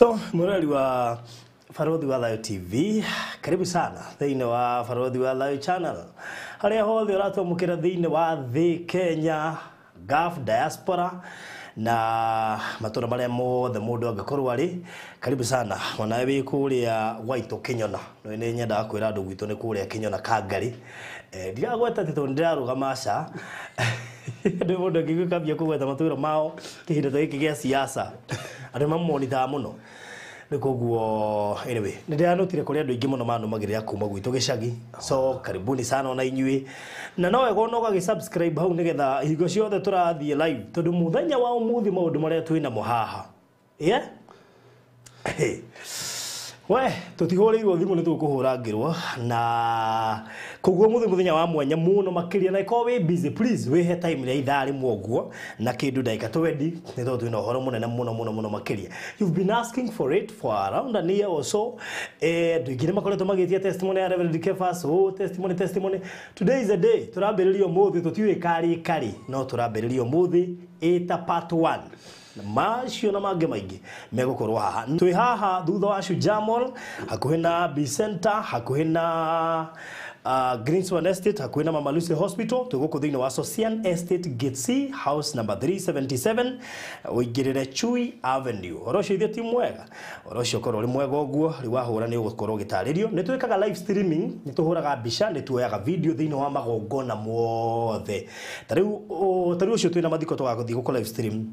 So mũrori wa Barothi wa Thayo TV, karibu sana thĩinĩ wa Barothi wa Thayo channel, harĩa hothe ũratwamũkĩra thĩinĩ wa thĩ, Kenya, Gulf, diaspora na matũra marĩa mothe mũndũ angĩkorwo arĩ. Karibu sana onawe wĩ kũrĩa gwaitũ Kĩnyona. Nĩ nyendaga kwĩra andũ gwitũ nĩ kũrĩa Kĩnyona Kangari. Ndiragweta atĩ tondũ nĩndĩrarũgama, aca. Ndĩ mũndũ angĩgĩũka ambia kũgweta matũra mao kĩhinda ta gĩkĩ gĩa siasa, andũ mamonitaga mũno. Nĩ koguo anyway, nĩ ndĩranotire kũrĩ andũ aingĩ mũno manũmagĩrĩra kuma gwitũ gĩcagi, so karibuni sana ona inyuĩ. Na no wega ona ũgagĩ subscribe hau nĩgetha hingo ciothe tũrathiĩ live, tondũ mũthenya wa ũmũthĩ maũndũ marĩa twĩnamo haha, yeah? We tũtihũrĩirwo thimũ, nĩ tũkũhũrangĩrwo na koguo mũthĩ mũthenya wa mwanya mũno makĩria. Na ĩkorwo wĩ busy, please wĩhe time rĩa ithaa rĩmwe ũguo na kĩndũ ndagĩka 20, nĩ tondũ twĩna ũhoro mũnene mũno mũno mũno makĩria. You've been asking for it for around a year or so. Andũ aingĩ nĩ makoretwo magĩtia testimony ya Reverend Kefas. Oh, testimony, testimony. Today is the day. Tũrambĩrĩria ũmũthĩ, tũtiũĩ karĩ karĩ, no tũrambĩrĩria ũmũthĩ ĩta part 1. Macio na mangĩ maingĩ megũkorwo haha. Twĩ haha thutha wa Shujaa Mall, hakuhĩ na B Center, hakuhĩ na Greenswan Estate, hakuhĩ na Mama Lucy Hospital. Twĩ gũkũ thĩinĩ wa Sosian Estate, Gate C, house number 377, ũingĩrĩre Chui Avenue. Ũhoro ũcio ithuĩ ti mwega, ũhoro ũcio ũkorwo ũrĩ mwega ũguo. Rĩu wahũra nĩ ũgũkorwo ũgĩtarĩrio. Nĩ twĩkaga live streaming, nĩ tũhũraga mbica, nĩ tuoyaga video thĩinĩ wa magongona mothe. Ta rĩu ũcio twĩna mathiko tũgagũthiĩ gũkũ live stream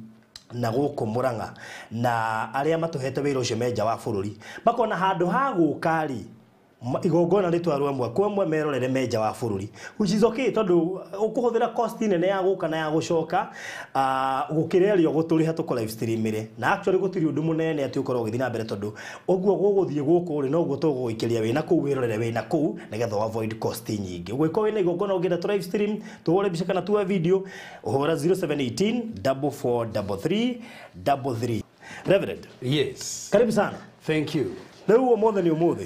na gũkũ Murang'a, na arĩa matũhete wĩra ũcio me nja wa bũrũri makona handũ ha gũka rĩ, igongona rĩtwarwo ĩmwe kwa ĩmwe, merorere me nja wa bũrũri, which is okay, tondũ ũkũhũthĩra cost nene ya gũka na ya gũcoka, gũkĩra ĩrĩa ũgũtũrĩha tũkũ live stream-ĩre. Na actually gũtirĩ ũndũ mũnene atĩ ũkorwo ũgĩthiĩ na mbere, tondũ ũguo gũgũthiĩ gũkũ rĩ, noguo tũgũgũikĩria wĩna kũu, wĩrorere wĩna kũu, nĩgetha avoid cost nyingĩ. Ũgĩkorwo wĩna igongona ũngĩenda tũ live stream, tũhũre mbica kana tuoe video, ũhũra 0718 4433 33. Reverend, Yes. karibu sana. Thank you. Rĩu ũmũthĩ nĩ ũmũthĩ.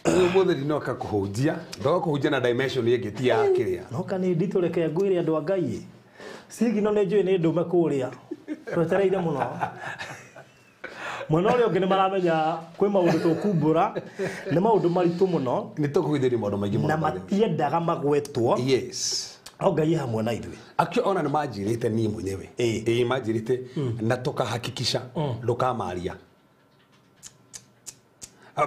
Rĩu ũmũthĩ ndinoka kũhunjia, ndoka kũhunjia na dimension ĩngĩ ti ya kĩrĩa. Noka nĩ nditũ, reke ngwĩre andũ a Ngai, sigino nĩ njũĩ nĩ ndũme kũrĩa twetereire mũno. Mwena ũrĩa ũngĩ nĩ maramenya kwĩ maũndũ tũkumbũra, nĩ maũndũ maritũ mũno. Nĩ tũkũhunjĩria maũndũ maingĩ mũno. Na matiendaga magwetwo. Yes. No Ngai hamwe na ithuĩ. Actually ona nĩ manjĩrĩte niĩ mwenyewe. Ĩĩ. Ĩĩ, manjĩrĩte na tũkahakikisha ndũkamaria.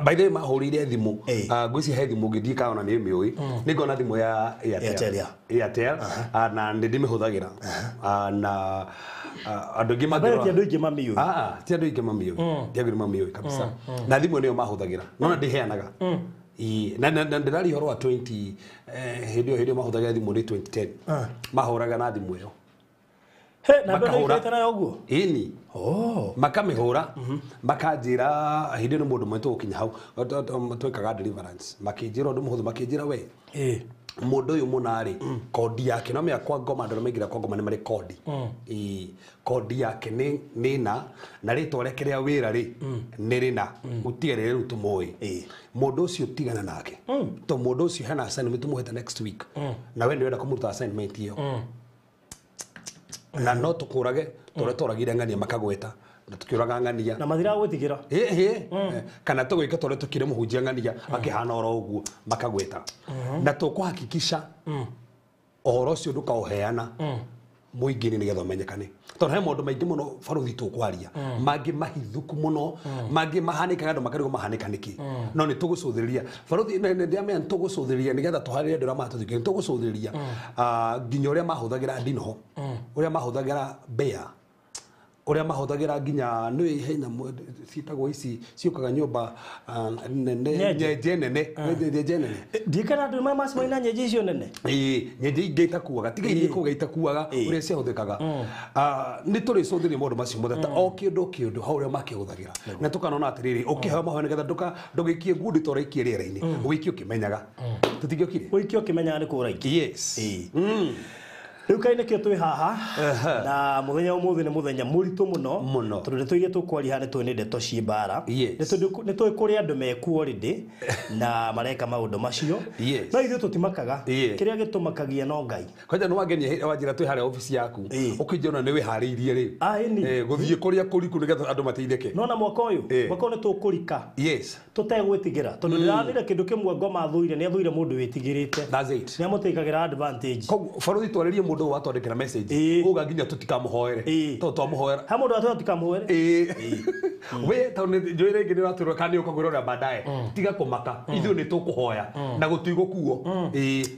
By the way, mahũrĩire thimũ. Ĩĩ. Ngwĩciria he thimũ ngĩthiĩ kana nĩ mĩũĩ, nĩ ngona thimũ ya Airtel. Airtel, yeah. Airtel. Na nĩ ndĩmĩhũthagĩra. Na andũ aingĩ Mbere mangĩrora ti andũ aingĩ mamiũĩ. Ti andũ aingĩ mamiũĩ, ti andũ aingĩ mamiũĩ kabisa. Na thimũ nĩyo mahũthagĩra, nona ndĩheanaga. Ĩĩ, na ndĩraria ũhoro wa 20 hĩndĩ ĩyo mahũthagĩra thimũ nĩ 2010. Mahũraga na thimũ ĩyo. He na mbere Makahũra. ikarĩte nayo ũguo. Ĩni. Oh. Makamĩhũra, makanjĩra hĩndĩ ĩyo nĩ mũndũ mwetwo gũkinya hau twekaga deliverance, makĩnjĩra ũndũ mũhũthũ, makĩnjĩra we mũndũ ũyũ mũna rĩ, kondi yake no mea kwa ngoma, andũ arĩa maingĩra kwa ngoma nĩ marĩ kondi. Ĩĩ, kondi yake nĩ na rĩtwa rĩake rĩa wĩra rĩ nĩ rĩna gũtige rĩrĩ rĩu tũmũĩ. Mũndũ ũcio tigana nake, to mũndũ ũcio hena assignment tũmũhete next week, na we nĩwenda kũmũruta assignment ĩyo, na no tũkũrage tũrĩa tũragire ng'ania makagweta na tũkĩũraga ng'ania. Na matiragwĩtigĩra. Ĩhĩ, kana tũgwĩka tũrĩa tũkire mũhunjia ng'ania akĩhana oro ũguo makagweta, na tũkũhakikisha ũhoro ũcio ndũkaũheana mũingĩ-inĩ nĩgetha ũmenyekane, tondũ he maũndũ maingĩ mũno baruthi tũkwaria, mangĩ mahithũku mũno, mangĩ mahanĩkaga andũ makarigwo mahanĩka nĩkĩ. No nĩ tũgũcũthĩrĩria, baruthi, ndĩramenya nĩ tũgũcũthĩrĩria nĩgetha tũharĩrie andũ arĩa maratũthikĩrĩria. Nĩ tũgũcũthĩrĩria nginya ũrĩa mahũthagĩra ndinoho, ũrĩa mahũthagĩra mbea, ũrĩa mahũthagĩra nginya nĩ he nyamũ ciĩtagwo ici ciũkaga nyũmba nene. Nyenje. Nyenje nene, nyenje nene. Ndikana andũ ma macemania na nyenje icio nene. Ĩĩ, nyenje ingĩ itakuaga, tiga iria ikuaga itakuaga, ũrĩa ciahũthĩkaga. Nĩ tũrĩcũthĩrĩria maũndũ macio mothe ta o kĩndũ kĩndũ hau ũrĩa makĩhũthagĩra, na tũkanona atĩrĩrĩ, ũkĩheo mahoya nĩgetha ndũgĩikie ngundi ta ũraikie rĩera-inĩ, ũgĩikie ũkĩmenyaga tũtingĩokire. Ũikie ũkĩmenyaga nĩ kũraikia. Yes. Ĩĩ. Rĩu kaĩ nĩkĩo twĩ haha na mũthenya ũmũthĩ nĩ mũthenya mũritũ mũno tondũ ndeto iria tũkwaria haha nĩ tũĩ nĩ ndeto ciĩ mbara. Nĩ tũĩ kũrĩ andũ mekuo already na mareka maũndũ macio. No ithuĩ tũtimakaga. Kĩrĩa gĩtũmakagia no Ngai. Kwanja nĩ wangenia wanjĩra twĩ harĩa obici yaku ũkĩnjona nĩ wĩharĩirie rĩ gũthiĩ kũrĩa kũriku nĩgetha andũ mateithĩke. No na mwaka ũyũ mwaka ũyũ nĩ tũkũrika tũtegwĩtigĩra tondũ ndĩrathire kĩndũ kĩmwe ngoma thũire nĩ athũire mũndũ wĩtigĩrĩte. Nĩ amũtĩkagĩra advantage. Koguo barothi twarĩrie mũndũ watwandĩkĩra message uga nginya tũtikamũhoere tondũ twamũhoera ha mũndũ atwĩra tũtikamũhoere we tondũ njũĩ rĩngĩ nĩ ũratwĩra kana nĩ ũkagwĩrora baadaye tiga kũmaka ithuĩ nĩ tũkũhoya na gũtigũkuo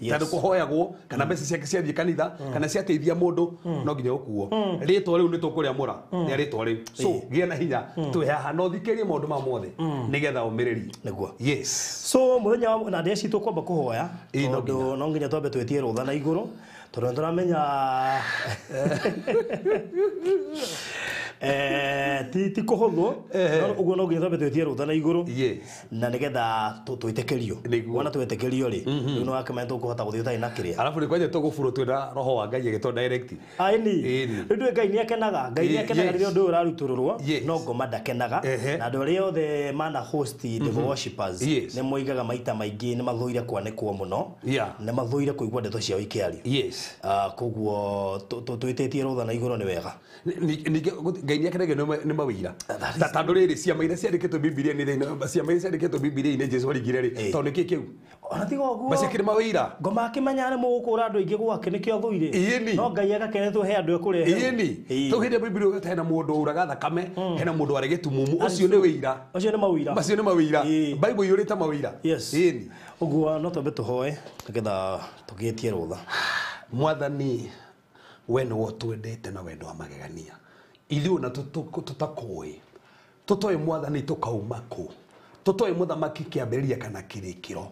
tondũ kũhoyagwo kana mbeca ciake ciathiĩ kanitha kana ciateithia mũndũ no nginya ũkuo rĩtwa rĩu nĩ tũkũrĩamũra nĩ rĩtwa rĩu so gĩa na hinya twĩ haha no thikĩrie maũndũ ma mothe nĩgetha ũmĩrĩrie nĩguo. Yes. So mũthenya na ndeci tũkwamba kũhoya tondũ no nginya twambe twĩtie rũtha na igũrũ tondũ nĩ tũramenya ti kũhũthwo ũguo no nginya twambe twĩtie rũtha na igũrũ na nĩgetha twĩtĩkĩrio. Wona twĩtĩkĩrio rĩ rĩu nĩ wakĩmenya tũkũhota gũthiĩ ũtarĩ na kĩrĩa. Arabu nĩ kwanja tũgũburwo twĩna roho wa Ngai agĩtũ direct. Ĩni rĩu ndũĩ Ngai nĩ akenaga. Ngai nĩ akenaga rĩrĩa ũndũ ũyũ ũrarutũrũrwo no ngoma ndakenaga na andũ arĩa othe mana host devil worshippers nĩ moigaga maita maingĩ nĩ mathũire kwanĩkwo mũno nĩ mathũire kũigua ndeto ciao ikĩario. Koguo twĩtĩtie rũtha na igũrũ nĩ wega. Ngai nĩ akenagio nĩ mawĩra ta tondũ rĩrĩ ciama iria ciandĩkĩtwo Bibilia-inĩ thĩinĩ ciama iria ciandĩkĩtwo Bibilia-inĩ Jesũ arigire rĩ tondũ nĩkĩ kĩu ona tiga ũguo maciakĩrĩ mawĩra ngoma akĩmenya nĩ mũgũkũra andũ aingĩ gwake nĩkĩo athũire no Ngai agakenetwo he andũ ekũrehe. Ĩni tondũ hĩndĩ ya Bibilia ũgata hena mũndũ ũraga thakame hena mũndũ warĩ gĩtumumu ũcio nĩ wĩira ũcio nĩ mawĩra macio nĩ mawĩra Bible iyũrĩte mawĩra. Ĩni ũguo no twambe tũhoe nĩgetha tũgĩtie rũtha. Mwathani we nĩwe ũtwendete na wendo wa magegania ithuĩ ona tũtakũĩ tũtoĩ mwathani tũkauma kũ tũtoĩ mũthamaki kĩambĩrĩria kana kĩrĩkĩro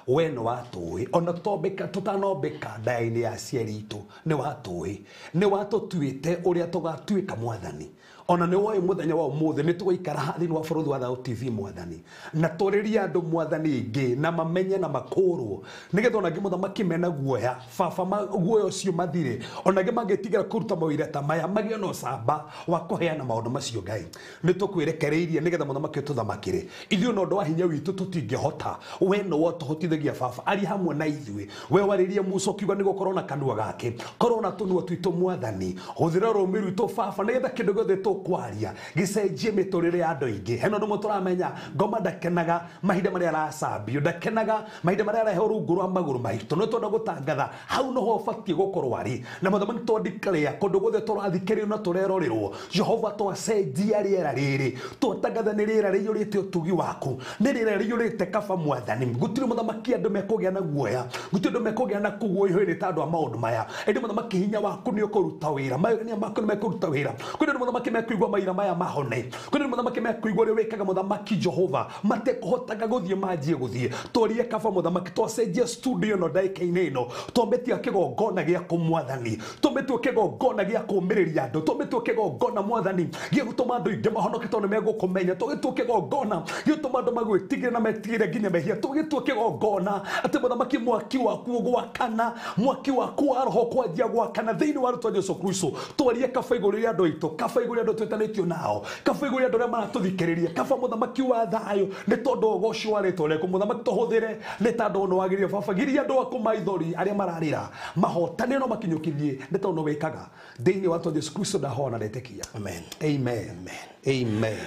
we nĩ watũĩ ona tũtanombĩka nda-inĩ ya aciari itũ nĩ watũĩ nĩ watũtuĩte ũrĩa tũgatuĩka mwathani ona nĩ woĩ mũthenya wa ũmũthĩ nĩ tũgũikara haha thĩinĩ wa bũrũri wa Thayũ TV mwathani na twarĩrie andũ mwathani ingĩ na mamenye na makũrwo nĩgetha ona angĩ mũthamaki mena guoya baba guoya ũcio mathire ona angĩ mangĩtigĩra kũruta mawĩra ta maya magĩe na ũcamba wa kũheana maũndũ macio Ngai nĩ tũkwĩrekereirie nĩgetha mũthamaki ũtũthamakĩre ithuĩ na ũndũ wa hinya witũ tũtingĩhota we nĩwe ũtũhotithagia baba ari hamwe na ithuĩ we warĩrie Musa ũkiuga nĩguo korwo na kanua gake korwo na tũnua twitũ mwathani hũthĩra rũrĩmĩ rwitũ baba nĩgetha kĩndũ gĩothe kwaria gicenjie miturire ya andũ aingĩ hena ũndũ ũmwe tũramenya ngoma ndakenaga mahinda marĩa aracambio ndakenaga mahinda marĩa arehwo rungu rwa magũrũ maitũ no twenda gũtangatha hau noho ũbatiĩ gũkorwo arĩ na mũthamaki twandikĩrĩa kũndũ guothe tũrathikĩrĩrio na tũrerorerwo Jehova twacenjia rĩera rĩrĩ twatangatha nĩ rĩera rĩiyũrĩte ũtugi waku nĩ rĩera rĩiyũrĩte kaba mwathani gũtirĩ mũthamaki andũ mekũgĩa na guoya gũtirĩ andũ mekũgĩa na kũguoyohio ta andũ a maũndũ maya ĩndĩ mũthamaki hinya waku nĩ ũkũruta wĩra magegania maku nĩ mekũruta wĩra kwĩ andũ mũthamaki mekuigua maira maya mahone kwĩ andũ mũthamaki mekuigua ũrĩa wĩkaga mũthamaki Jehova matekũhotaga gũthiĩ manjie gũthiĩ twarie kaba mũthamaki twacenjia studio ĩno ndagĩka-inĩ ĩno twambĩtie kĩgongona gĩa kũmwathani twambĩtie kĩgongona gĩa kũũmĩrĩria andũ twambĩtie kĩgongona mwathani gĩa gũtũma andũ aingĩ mahonoke tondũ nĩmegũkũmenya twagĩtwo kĩgongona gĩa gũtũma andũ magwĩtigĩre na metigĩre nginya mehia twagĩtwo kĩgongona atĩ mũthamaki mwaki waku ũgwakana mwaki waku wa roho kwanjia gwakana thĩinĩ wa rĩtwa Jesũ Kristo twarie kaba igũrũ rĩa andũ aitũ kaba igũrũ rĩa andũ twĩtanĩtio nao kaba igũrũ rĩa andũ arĩa maratũthikĩrĩria kaba mũthamaki wa thayũ nĩ tondũ ũgoci wa rĩtwa rĩaku mũthamaki tũhũthĩre nĩ tondũ nĩ wagĩrĩire baba giria andũ aku maithori arĩa mararĩra mahotane no makinyũkithie nĩ tondũ wĩkaga thĩinĩ wa rĩtwa Jesũ Kristo ndahoya na ndetĩkia. Amen. Amen. Amen. Amen.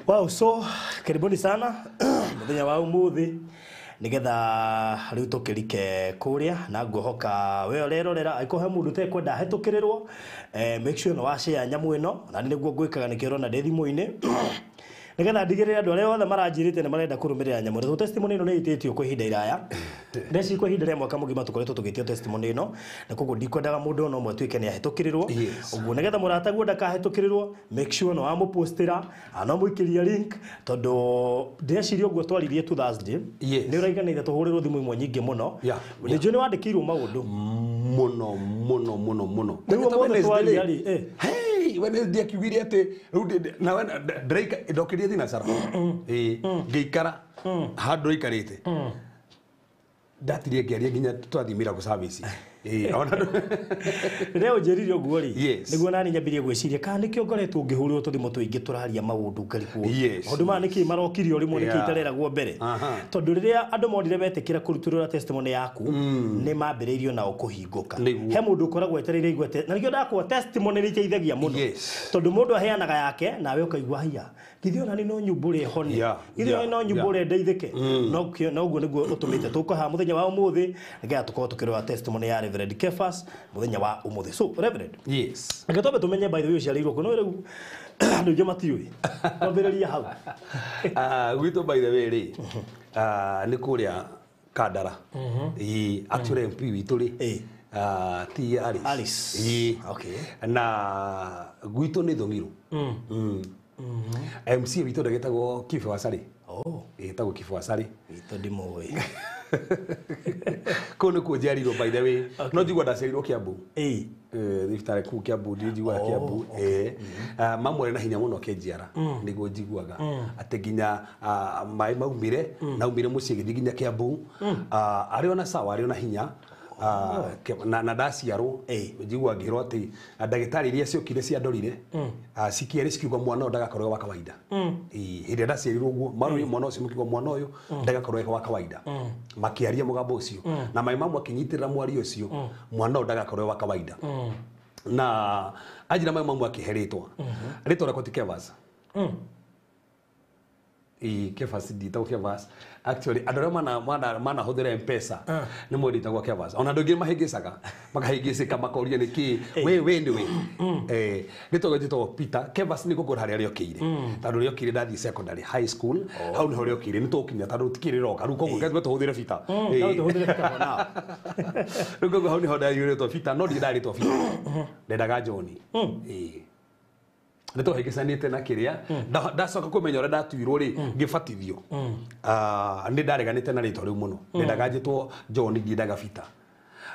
Wow, so karibuni sana mũthenya wa ũmũthĩ nigetha riu tukirike kuria na nguhoka we urerorera aiko he mundu tekwenda hitukirirwo make sure no wa share nyamu ino na niguo ngwikaga nikio na ndi thimu-ini nigetha ndigirire andu aria othe maranjirite ni marenda kurumirira nyamu ino. Testimony ino ni ititio kwa ihinda iraya ndeci kwa ihinda ria mwaka mugima tukoretwo tugitio testimony ino na koguo ndikwendaga mundu ona umwe atuike ni ahitukirirwo uguo nigetha murataguo ndakahitukirirwo make sure no wamupostira ana muikiria link tondu ndeciria uguo twaririe tu Thursday ni uraiganire tuhurirwo thimu imwe nyingi muno ni njui ni wandikirwo maundu muno muno muno muno hey Wednesday akiugire ati riu na ndiraika ndokirie thinacara ngiikara handu ikarite Ndatirie ngĩaria nginya twathiĩ miracle service. Ona Rĩrĩa ũnjĩrire ũguo rĩ, Yes. nĩguo nani nyambirie gwĩciria kana nĩkĩo ngoretwo ngĩhũrĩrwo tũthimũ tũingĩ tũraria maũndũ ngarigwo. Yes. Maũndũ maya nĩkĩ marokirio rĩmwe nĩkĩ itareragwo mbere. Tondũ rĩrĩa andũ monire metĩkĩra kũrutũrũra testimony yaku, nĩ mambĩrĩirio nao kũhingũka. Nĩguo. He mũndũ ũkoragwo etereire igwete, na nĩkĩo ndakwa testimony nĩ iteithagia mũno. Yes. Tondũ mũndũ aheanaga yake nawe ũkaigua haiya, githĩ ona niĩ no nyumbũre hone, githĩ ona niĩ no nyumbũre ndeithĩke. No ũguo nĩguo ũtũmĩte tũka haha mũthenya wa ũmũthĩ nĩgetha tũkorwo tũkĩrora testimony ya Reverend Kefas mũthenya wa ũmũthĩ. So Reverend, Yes. reke twambe tũmenye by the way ũciarĩirwo kũ, no rĩu andũ aingĩ matiũĩ. Twambĩrĩria hau. Gwitũ by the way rĩ, nĩ kũrĩa Kandara. Ĩĩ, actually MP witũ rĩ, ti Alice. Alice. Ĩĩ. Okay. Na gwitũ nĩ Thũng'irũ. MC witũ ndagĩtagwo Kibe wa Sarĩ. Oh. Ĩtagwo Kibe wa Sarĩ. Witũ ndimũĩ. Kũu nĩkuo njiarirwo by the way. No njigua ndaciarirwo Kiambu. Ĩĩ. Thibitarĩ kũu Kiambu njiguaga Kiambu. Mamu arĩ na hinya mũno akĩnjiara nĩguo njiguaga atĩ nginya maĩ maumire naumire mũciĩ gĩthiĩ nginya Kiambu. Arĩ ona sawa, arĩ ona hinya. Na ndaciarwo njigua ngĩrwo atĩ ndagĩtarĩ iria ciokire ciandorire cikĩerĩ cikiuga mwana ũyũ ndagakorwo wa kawaida. Hĩndĩ ĩrĩa ndaciarirwo ũguo marorire mwana ũcio makiuga mwana ũyũ ndagakorwo e wa kawaida, makĩaria mũgambo ũcio na maĩ mamwe akĩnyitĩrĩra mwario ũcio mwana ũyũ ndagakorwo e wa kawaida. Na anjĩra maĩ mamwe akĩhe rĩtwa, rĩtwa rĩakwa ti Kefas. Kefas nditagwo Kefas actually andũ arĩa manahũthĩra M-Pesa nĩ moĩ nditagwo Kefas. Ona andũ aingĩ mahĩngĩcaga makahĩngĩcĩka makoria nĩ kĩ we nĩ we. Rĩtwa njĩtagwo Peter. Kefas nĩ gũkũra harĩa rĩokĩire, tondũ rĩokĩire ndathiĩ secondary high school, hau nĩho rĩokĩire nĩ tũkinya tondũ tikĩrĩ roka rĩu, koguo reke tũhũthĩre Peter. No tũhũthĩre Peter for now. Rĩu koguo hau nĩho ndarĩtwo Peter, no ndirĩ ndarĩtwo Peter, ndendaga John. Nĩ twahĩngĩcanĩte na kĩrĩa ndacoka kũmenya ũrĩa ndatuirwo rĩ ngĩbatithio. Nĩ ndareganĩte na rĩtwa rĩu mũno, ndendaga njĩtwo John, ndiendaga Peter.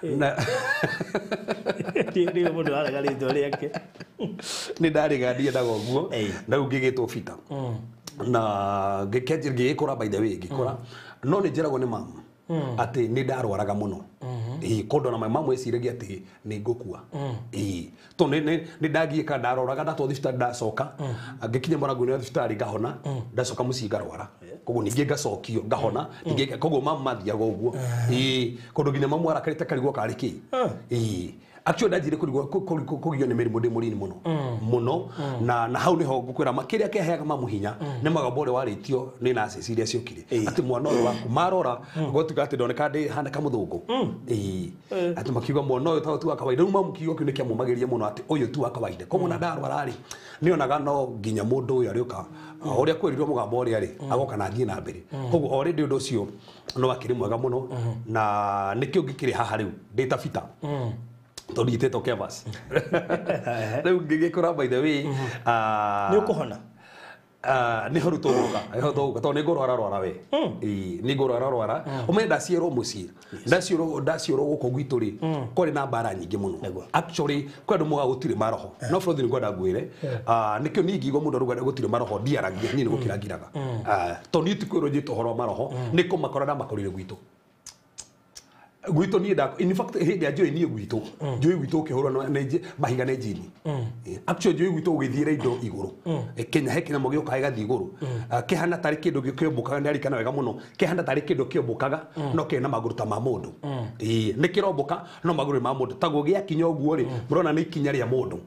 Na Nĩ mũndũ arega rĩtwa rĩake. Nĩ ndarega, ndiendaga ũguo. Na rĩu ngĩgĩtwo Peter na ngĩgĩkũra by the way ngĩkũra, no nĩ njĩragwo nĩ mamu atĩ nĩ ndarwaraga mũno. Ĩĩ, kũndũ na mamu eciragia atĩ nĩ ngũkua. Ĩĩ, tondũ nĩ ndagiĩka, ndaroraga, ndatwo thibitarĩ, ndacoka ngĩkinya mũrango-inĩ wa thibitarĩ ngahona, ndacoka mũciĩ ngarwara, koguo ningĩ ngacokio ngahona ningĩ, koguo mamu mathiaga ũguo. Ĩĩ, kũndũ nginya mamu arakarĩte karigwo karĩ kĩ. Ĩĩ, actually ndanjire kũgio nĩ mĩrimũ ndĩ mũnini mũno mũno, na hau nĩho ngũkwĩra kĩrĩa kĩaheaga mamu hinya nĩ mũgambo ũrĩa warĩtio nĩ nurses iria ciokire atĩ mwana ũyũ waku marora gwatuĩka atĩ ndoneka ndĩ hana kamũthũngũ. Ĩĩ, atĩ makiuga mwana ũyũ ti wa kawaida. Rĩu mamu kiugo kĩu nĩ kĩamũmagĩria mũno atĩ ũyũ ti wa kawaida, koguo na ndarwara rĩ nĩonaga no nginya mũndũ ũyũ arĩũka ũrĩa kwĩrirwo mũgambo ũrĩa rĩ agoka na athiĩ na mbere. Koguo already ũndũ ũcio no akĩrĩ mwega mũno, na nĩkĩo ngĩkĩrĩ haha rĩu ndĩ ta Peter tondũ njĩtĩtwo Kefas. Rĩu ngĩgĩkũra by the way, Nĩ ũkũhona? Nĩho rĩu tũgũka, nĩho tũgũka tondũ nĩ ngũrwara rwara we. Ĩĩ, nĩ ngũrwara rwara. Ũmenye ndaciarwo mũciĩ, ndaciarwo gũkũ gwitũ rĩ kwarĩ na mbara nyingĩ mũno. Actually kwĩ andũ moigaga gũtirĩ maroho, no bũrũri nĩ ngwenda ngwĩre, nĩkĩo niĩ ingĩigua mũndũ arauga gũtirĩ maroho ndiaragia, niĩ nĩ gũkira ngiraga. Tondũ niĩ ti kwĩrwo njĩtwo ũhoro wa maroho, nĩ kũmakora ndamakorire gwitũ. Gwitũ niĩ nda, in fact hĩndĩ ya njũĩ niĩ gwitũ, njũĩ gwitũ ũkĩhũrwo na mahiga nĩ njini. Actually njũĩ gwitũ ũgĩthiĩra indo igũrũ. Kenya he kĩnyamũ gĩũkaga gĩgathiĩ igũrũ. Kĩhana tarĩ kĩndũ kĩũmbũkaga, nĩ arikana wega mũno, kĩhana tarĩ kĩndũ kĩũmbũkaga no kĩna magũrũ ta ma mũndũ. Ĩĩ, nĩ kĩrombũka no magũrũ ma mũndũ. Taguo gĩakinya ũguo rĩ, mũrona nĩ ikinya rĩa mũndũ.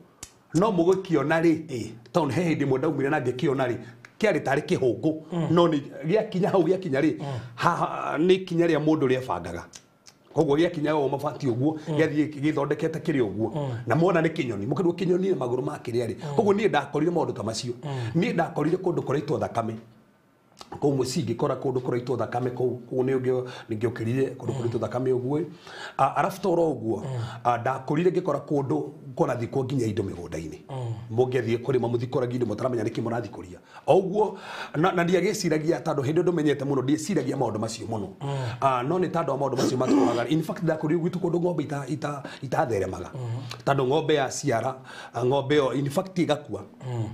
No mũgũkĩona rĩ, tondũ he hĩndĩ ĩmwe ndaumire na ngĩkĩona rĩ, kĩarĩ tarĩ kĩhũngũ, no nĩ gĩakinya hau gĩakinya rĩ, haha nĩ ikinya rĩa mũndũ rĩebangaga. Koguo gĩakinya ũguo mabati ũguo, gĩathiĩ gĩthondekete kĩrĩ ũguo. Na mona nĩ kĩnyoni, mũkĩrwo kĩnyoni na magũrũ ma kĩrĩa rĩ. Koguo niĩ ndakorire maũndũ ta macio. Niĩ ndakorire kũndũ kũraitwo thakame. Kũu mũciĩ ngĩkora kũndũ kũraitwo thakame kũu, kũu nĩ ngĩũkĩrire kũndũ kũraitwo thakame ũguo. Arabu toro ũguo, ndakorire ngĩkora kũndũ Kũrathikwo nginya indo mĩgũnda-inĩ mũngĩathiĩ kũrĩma mũthikoragia indo mũtaramenya nĩkĩ mũrathikũria o ũguo na ndiagĩciragia tondũ hĩndĩ ĩyo ndũmenyete mũno ndieciragia maũndũ macio mũno. No nĩ tondũ wa maũndũ macio matũraga. In fact ndakũrire gwitũ kũndũ ng'ombe itatheremaga tondũ ng'ombe yaciara ng'ombe ĩyo in fact ĩgakua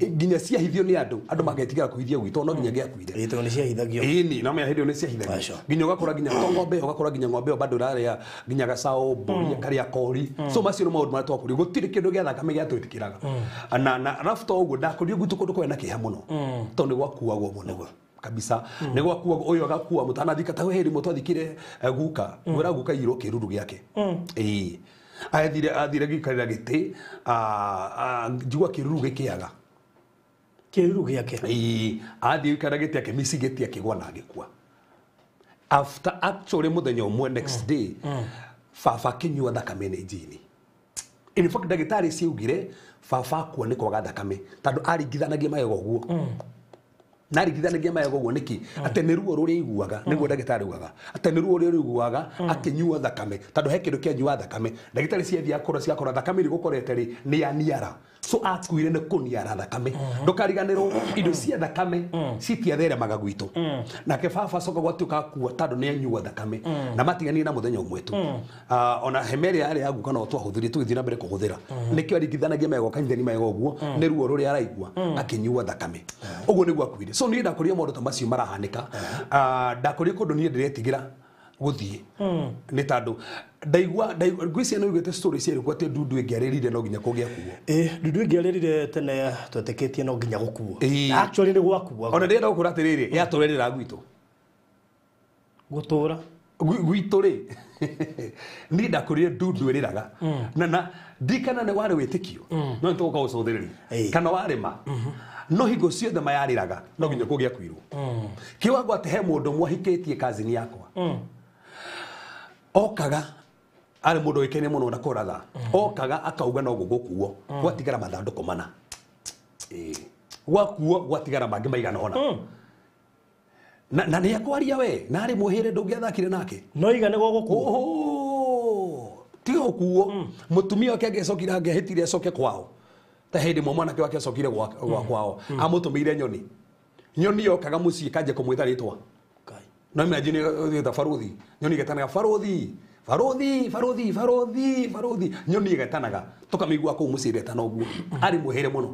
nginya ciahithio nĩ andũ andũ magetigĩra kũhithia gwitũ no nginya gĩakuire. Ĩĩ tondũ nĩ ciahithagio. Ĩni no menya hĩndĩ ĩyo nĩ ciahithagio nginya ũgakora nginya to ng'ombe ĩyo ũgakora nginya ng'ombe ĩyo bado ĩrarĩa nginya gacaũ mbũri karĩa kori. So macio nĩ maũndũ marĩa twakũrire gũtirĩ kĩndũ gĩa thakame gĩatwĩtĩkĩraga na arabu to ũguo ndakũrire gwitũ kũndũ kwarĩ na kĩeha mũno tondũ nĩ gwakuagwo mũno kabisa nĩ gwakuagwo ũyũ agakua mũtanathika ta hĩndĩ ĩmwe twathikire guka mwĩra guka irwo kĩruru gĩake. Ĩĩ athire gĩikarĩra gĩtĩ njigua kĩruru gĩkĩaga kĩruru gĩake. Ĩĩ athiĩ gũikarĩra gĩtĩ akĩmici gĩtĩ akĩgwa na agĩkua. After actually mũthenya ũmwe next day baba akĩnyua thakame nĩ njini. In fact ndagĩtarĩ ciaugire baba akua nĩ kwaga thakame tondũ aringithanagia magego ũguo. Na aringithanagia magego ũguo nĩkĩ? Atĩ nĩ ruo rũrĩa aiguaga nĩguo ndagĩtarĩ augaga atĩ nĩ ruo rũrĩa aiguaga akĩnyua thakame tondũ he kĩndũ kĩanyua thakame. Ndagĩtarĩ ciathiĩ akora ciakora thakame ĩrĩa ĩgũkorete rĩ nĩ ya niara. So akuire nĩ kũniara thakame. Ndũkariganĩrwo indo cia thakame citiatheremaga gwitũ. Nake baba acoka gwatuĩka akua tondũ nĩ anyua thakame na matiganire na mũthenya ũmwe tu. Ona hema ĩrĩa yarĩ ya guka no twahũthĩrire tũgĩthiĩ na mbere kũhũthĩra. Nĩkĩo aringithanagia magego kanitha-inĩ magego ũguo nĩ ruo rũrĩa araigua akĩnyua thakame. Ũguo nĩguo akuire. So niĩ ndakũrire maũndũ ta macio marahanĩka. Ndakũrire kũndũ niĩ ndĩretigĩra gũthiĩ nĩ tondũ ndaigua ngwĩciria nĩ ũiguĩte story cia rĩu atĩ ndundu ĩngĩarĩrire no nginya kũngĩakuo. Ĩĩ ndundu ĩngĩarĩrire tene twetĩkĩtie no nginya gũkuo. Actually nĩ gwakuo. Ona ndĩrenda gũkwĩra atĩrĩrĩ yatũrĩrĩra gwitũ. Gũtũra gwitũ rĩ niĩ ndakũrire ndundu ĩrĩraga na ndikana nĩ warĩ wĩtĩkio no nĩ tũgũka gũcũthĩrĩria kana warĩma no hingo ciothe mayarĩraga no nginya kũngĩakuirwo. Kĩwango atĩ he mũndũ mwahikĩtie kazini yakwa okaga arĩ mũndũ ũĩkaine mũno na kũratha okaga akauga no gũgũkuo gwatigara mathandũkũ mana. Gwakuo gwatigara mangĩ maigana ũna. Na nĩ akwaria we na arĩ mũhĩre ndũngĩathakire nake no iga nĩ gũgũkuo tiga gũkuo. Mũtumia wake angĩacokire angĩahĩtire acoke kwao ta hĩndĩ ĩmwe mwanake wake acokire kwao amũtũmĩire nyoni. Nyoni yokaga mũciĩ ĩkanjia kũmwĩta rĩtwa. No imagine ta baruthi nyoni ĩgetanaga baruthi baruthi baruthi baruthi baruthi nyoni ĩgetanaga tũkamĩigua kũu mũciĩ ĩretana ũguo arĩ mũhĩre mũno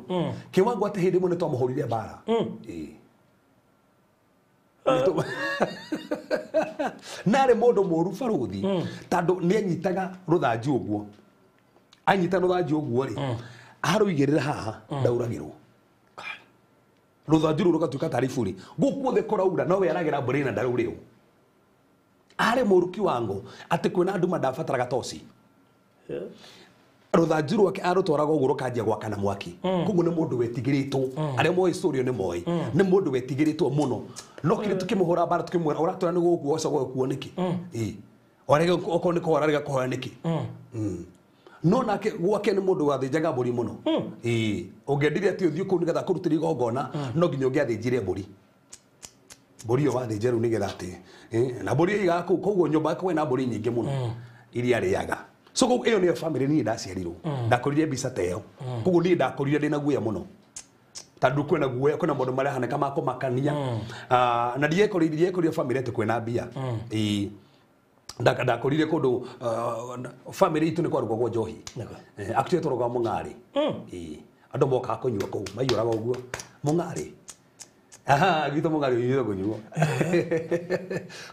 kĩwango atĩ hĩndĩ ĩmwe nĩ twamũhũrire mbara. Ĩĩ na arĩ mũndũ mũũru baruthi tondũ nĩ anyitaga rũthanju ũguo anyita rũthanju ũguo rĩ arũigĩrĩra haha ndauragĩrwo rũthanju rũu rũgatuĩka tarĩ iburi gũkũ guothe kũraura no we aragera mbũri na ndaraurĩrwo. Arĩ mũũru kiwango atĩ kwĩna andũ mandabataraga toci rũthanju rwake arũtwaraga ũguo rũkanjia gwakana mwaki. Koguo nĩ mũndũ wetigĩrĩtwo arĩa moĩ story nĩ moĩ nĩ mũndũ wetigĩrĩtwo mũno no kĩrĩa tũkĩmũhũra mbara tũkĩmwĩra ũratwĩra nĩ gũgũkua ũcoke gũkuo nĩkĩ. Ĩĩ warega okorwo nĩ kũhora arega kũhora nĩkĩ. No nake gwake nĩ mũndũ wathĩnjaga mbũri mũno. Ĩĩ ũngĩendire atĩ ũthiĩ kũu nĩgetha kũrutĩra igongona no nginya ũngĩathĩnjire mbũri. Mbũri ĩyo wathĩnja rĩu nĩgetha atĩ na mbũri ĩigaga kũu koguo nyũmba yake kwĩna mbũri nyingĩ mũno iria arĩaga. So koguo ĩyo nĩyo family niĩ ndaciarirwo. Ndakũrire mbica ta ĩyo. Koguo niĩ ndakũrire ndĩna guoya mũno tondũ kwĩna guoya kwĩna maũndũ marehanĩka ma kũmakania. Na ndiekorire family atĩ kwĩna mbia. Ĩĩ ndakũrire kũndũ family itũ nĩ kwarugagwo njohi. Actually twarugagwo mũng'arĩ. Ĩĩ andũ mokaga kũnyua kũu maiyũraga ũguo mũng'arĩ. Aha gwitũ mũng'arĩ ũiyũire kũnyuo.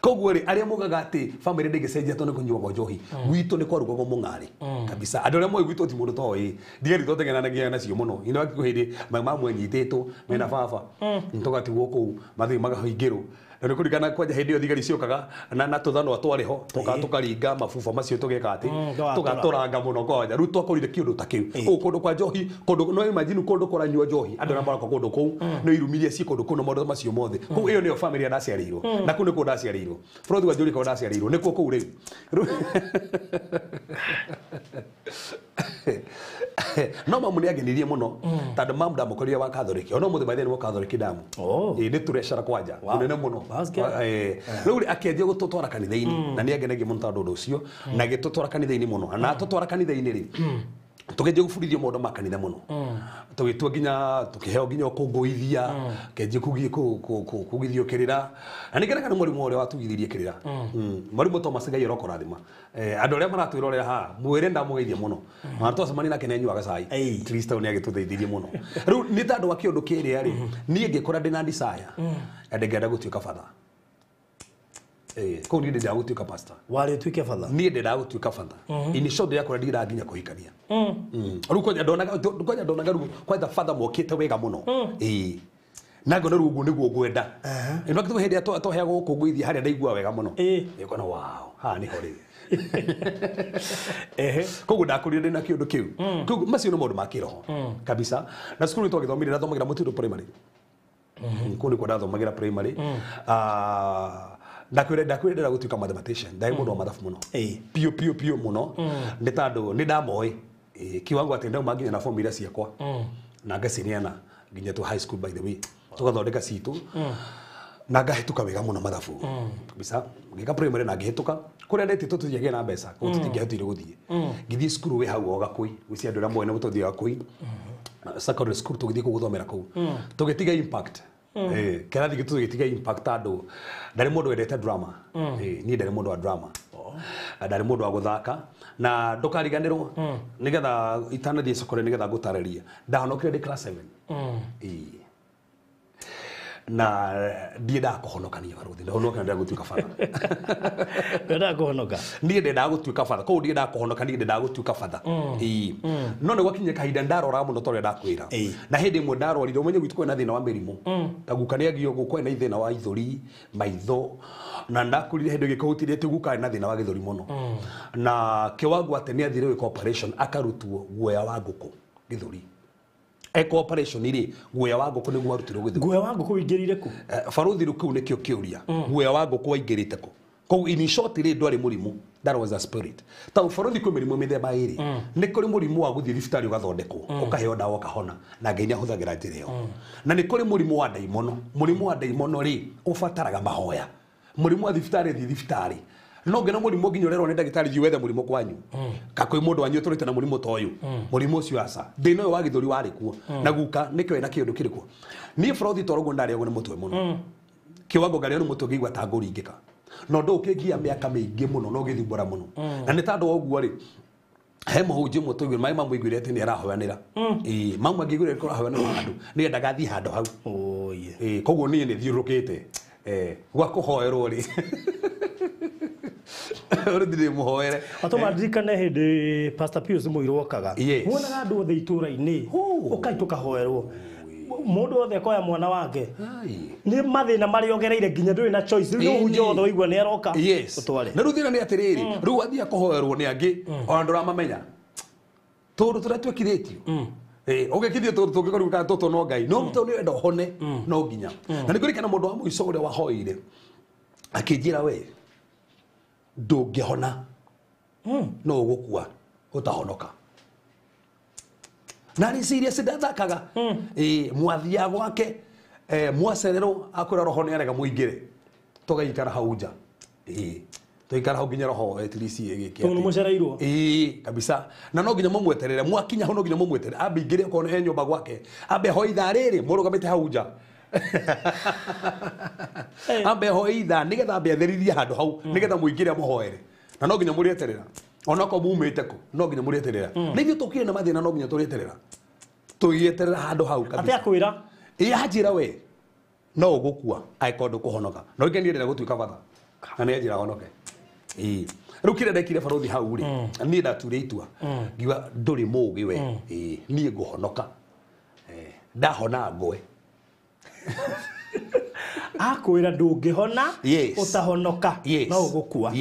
Koguo rĩ arĩa mugaga atĩ family ndĩngĩcenjia tondũ nĩ kũnyuagwo njohi gwitũ nĩ kwarugagwo mũng'arĩ kabisa. Andũ arĩa moĩ gwitũ ti mũndũ toĩ ndigari twatengenanagia nacio mũno ino kwĩ hĩndĩ mamwe nyitĩtwo mena baba tũgatigwo kũu mathiĩ makahingĩrwo na nĩ kũringana kwanja hĩndĩ ĩyo thigari ciokaga na tũthanwa twarĩ ho tũkaringa mabuba macio tũgeka atĩ tũgatũranga mũno kwanja rĩu twakũrire kĩũndũ ta kĩu kũu kũndũ kwa njohi kũndũ no imagine kũndũ kũranyua njohi andũ arĩa maroka kũndũ kũu no irumirie ci kũndũ kũu na maũndũ macio mothe. Kũu ĩyo nĩyo family ĩrĩa ndaciarĩirwo na kũu nĩkuo ndaciarĩirwo bũrũri wa Njũrĩ kũu ndaciarĩirwo nĩkuo kũu rĩu. No mamu nĩ angenirie mũno tondũ mamu ndamũkorire wa Catholic ona mũthĩ maithe nĩ wa Catholic ndamu. Ĩĩ nĩ tũrecara kwanja mũnene mũno. Rĩu rĩ akĩanjia gũtũtwara kanitha-inĩ na nĩ angenagia mũno tondũ ũndũ ũcio na agĩtũtwara kanitha-inĩ mũno na atũtwara kanitha-inĩ rĩ Tũkĩanjia gũbundithio maũndũ ma kanitha mũno. Tũgĩtua nginya tũkĩheo nginya ũkũngũithia, kĩanjia kugithio kĩrĩra. Na nĩngenaga nĩ mwarimũ ũrĩa watugithirie kĩrĩra. Mwarimũ Thomas Ngai arokorathima. Andũ arĩa maratwĩrorera haha mwĩre ndamũgeithia mũno. Ona twacemania nake nĩanyuaga cai. Kristo nĩ agĩtũteithirie mũno. Rĩu nĩ tondũ wa kĩũndũ kĩrĩa rĩ, niĩ ngĩkũra ndĩna desire na ndĩngĩenda gũtuĩka batha. Kũu niĩ ndĩndaga gũtuĩka pastor. Warĩ ũtuĩke batha? Niĩ ndĩndaga gũtuĩka batha. In short ndĩrakora ndiraga nginya kũhikania. Rĩu kwanja ndonaga rĩu kwanja batha mokĩte wega mũno. Na ngona rĩu ũguo nĩguo ngwenda. In fact hĩndĩ ĩrĩa twaheagwo gũkũngũithia harĩa ndaigua wega mũno. Ngona wow, haha nĩho rĩu. Koguo ndakũrire ndĩna kĩũndũ kĩu. Koguo macio nĩ maũndũ ma kĩroho kabisa. Na cukuru nĩ twagĩthomire, ndathomagĩra Mũtitũ primary. Kũu nĩkuo ndathomagĩra primary. Ndakwĩra ndĩrenda gũtuĩka mathematician. Ndarĩ mũndũ wa mathabu mũno. Piũ piũ piũ mũno. Nĩ tondũ nĩ ndamoĩ. Kiwango atĩ ndauma nginya na form iria ciakwa. Na ngacineana nginya tu high school by the way. Tũgathondeka citũ. Na ngahĩtũka wega mũno mathabu. Kabisa. Ngĩka primary na ngĩhĩtũka. Kũrĩa ndetĩtwo tũthiagĩra na mbeca. Koguo tũtingĩahotire gũthiĩ. Ngĩthiĩ cukuru wĩ hau o Gakũi. Gwĩciria andũ arĩa moĩ nĩ tũthiaga Gakũi. Secondary school tũgĩthiĩ kũu gũthomera kũu. Tũgĩtiga impact. Kĩrathi gitũ tũgĩtiga impact tondũ ndarĩ mũndũ wendete drama. Niĩ ndarĩ mũndũ wa drama. Ndarĩ mũndũ wa gũthaka. Na ndũkariganĩrwo nĩgetha itanathiĩ cukuru nĩgetha ngũtarĩrie. Ndahonokire ndĩ class 7. Na ndiendaga kũhonokania barũthi. Ndahonokania ndĩrenda gũtuĩka batha. Ndĩrendaga kũhonoka? Niĩ ndendaga gũtuĩka batha. Koguo ndiendaga kũhonoka, niĩ ndendaga gũtuĩka batha. No nĩ gwakinyire kahinda ndaroraga mũno ta ũrĩa ndakwĩra. Na hĩndĩ ĩmwe ndarwarire, ũmenye gwitũ kwĩna thĩna wa mĩrimũ. Ta guka nĩagio gũkũ kwĩna thĩna wa ithũri, maitho. Na ndakũrire hĩndĩ ĩngĩ kũhutirie atĩ guka arĩ na thĩna wa gĩthũri mũno. Na kĩwango atĩ nĩathire gwĩka operation akarutwo guoya wa ngũkũ gĩthũri. Eko operation rĩ, guoya wa ngũkũ nĩguo warutirwo gĩthũri. Guoya wa ngũkũ ũingĩrire kũ? Barũthi rĩu kĩu nĩkĩo kĩũria. Guoya wa ngũkũ waingĩrĩte kũ? Koguo in short rĩ, ndwarĩ mũrimũ. That was a spirit. Ta barũthi kwĩ mĩrimũ mĩthemba ĩrĩ. Nĩ kũrĩ mũrimũ wa gũthiĩ thibitarĩ ũgathondekwo, ũkaheo ndawa ũkahona, na Ngai nĩahũthagĩra njĩra ĩyo. Na nĩ kũrĩ mũrimũ wa ndaimono. Mũrimũ wa ndaimono rĩ, ũbataraga mahoya. Mũrimũ wa thibitarĩ thiĩ thibitarĩ. No ngena mũrimũ nginya ũrerwo nĩ ndagĩtarĩ thiĩ wethe mũrimũ kwanyu. Ka kwĩ mũndũ wanyu ũtũrĩte na mũrimũ ta ũyũ. Mũrimũ ũcio aca. Thĩna ũyũ wa gĩthũri warĩ kuo. Na guka nĩkĩo ena kĩũndũ kĩrĩ kuo. Niĩ barũthi toro ũguo ndarĩagwo nĩ mũtwe mũno. Kĩwango ngarĩo nĩ mũtwe ngĩigua ta ngũringĩka. Na ũndũ ũkĩngia mĩaka mĩingĩ mũno na ũgĩthumbũra mũno. Na nĩ tondũ wa ũguo rĩ, he mũhunjia ũmwe twaiguire, maĩ mamũiguire atĩ nĩ arahoyanĩra. Mau angĩiguire nĩ kũrahoyanĩrwo handũ, nĩendaga athiĩ handũ hau. Koguo niĩ nĩ thiũrũrũkĩte. Gwa kũhoerwo rĩ. Rĩu ndirĩ mũhoere. Atũma ndirikane hĩndĩ Pastor Pius Mũirũ okaga. Muonaga andũ othe itũũra-inĩ, ũkai tũkahoerwo. Mũndũ wothe akoya mwana wake. Nĩ mathĩna marĩa ogereire nginya ndũrĩ na choice. Rĩu mũhunjia wothe waigua nĩ aroka. Ũtware. Na rĩu thĩna nĩ atĩrĩrĩ, rĩu athiĩ akũhoerwo nĩ angĩ, ona ndũramamenya. Tondũ tũrĩa twĩkithĩtio. Ũgĩkithio tondũ tũngĩkorwo kana tũtũ no Ngai. No tondũ nĩũrenda ũhone, no nginya. Na nĩ ngũririkana mũndũ wa mũico ũrĩa wahoire, akĩnjĩra we, ndũngĩhona. No ũgũkua, ũtahonoka. Na nĩ serious ndathakaga. Mwathiaga gwake, mwacererwo akwĩra roho nĩ arega mũingĩre. Tũgaikara hau nja. Tũikara hau nginya roho at least ĩgĩke Tondũ atĩ. mũcereirwo. Kabisa. Na no nginya mũmweterere, mwakinya hau no nginya mũmweterere. Ambe ingĩre okorwo he nyũmba gwake. Ambe hoe ithaa rĩrĩ, mũrũgamĩte hau nja. Ambe hoe ithaa nĩgetha ambe atheririe handũ hau, nĩgetha mũingĩre amũhoere. Na no nginya mũrĩeterera. Onokorwo mumĩte kũ, no nginya mũrĩeterera. Na ithuĩ tũkire na mathĩna no nginya tũrĩeterera. Tũgĩeterera handũ hau kabisa. Atĩ akwĩra? Anjĩra we, no ũgũkua angĩkorwo ndũkũhonoka. No rĩngĩ niĩ ndĩrenda gũtuĩka batha. Na nĩ anjĩra honoke. Rĩu kĩrĩa ndekire barũthi hau rĩ, niĩ ndature itua. Ngiuga ndũrĩ mũũgĩ we. Niĩ ngũhonoka. Ndahona ngwe. Akwĩra ndũngĩhona, ũtahonoka, no ũgũkua.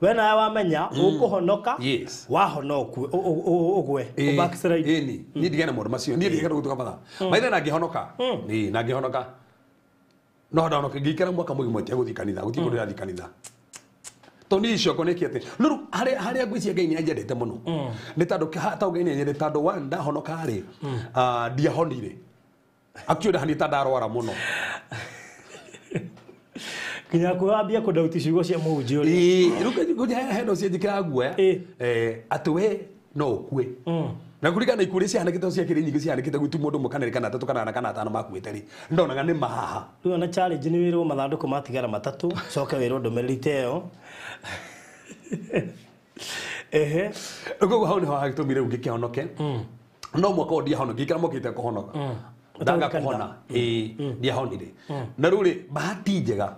We nawe wamenya, ũkũhonoka, wahona ũkue, ũgwe, ũbackslide. Ĩni, niĩ ndigane maũndũ macio, niĩ ndigane gũtuĩka batha. Maithe na ngĩhonoka. Na ngĩhonoka. No ndahonoka, ngĩikara mwaka mũgima itegũthiĩ kanitha, gũtirĩ kũndũ ndĩrathiĩ kanitha. Tondũ niĩ icio okorwo nĩ kĩ atĩ, no rĩu harĩa ngwĩciria Ngai nĩ anjendete mũno. Nĩ tondũ ta Ngai nĩ anyendete tondũ one, ndahonoka rĩ, ndiahonire. Actually ndahonire ta ndarwara mũno. Nginya kwambia kũndauti ciugo cia mũhunjia ũrĩa. Rĩu ngũnjia he no cianjĩkĩra guoya. Atĩ we no ũkue. Na kũringana na ikuũ iria ciahanĩkĩte ciakĩrĩ nyingĩ ciahanĩkĩte gwitũ mũndũ ũmwe kana erĩ kana atatũ kana ana kana atano makuĩte rĩ, ndonaga nĩ mahaha. Rĩu ona challenge nĩ wĩrwo mathandũkũ matigara matatũ coke wĩrwo ndũmĩrĩri ta ĩyo. Ehe. Koguo hau nĩho hagĩtũmire rĩu ngĩkĩhonoke. No mwaka ũyũ ndiahonoka, ngĩikara mokĩte kũhonoka. Ndaga kũhona. Ĩĩ, ndiahonire. Na rĩu rĩ, bahati njega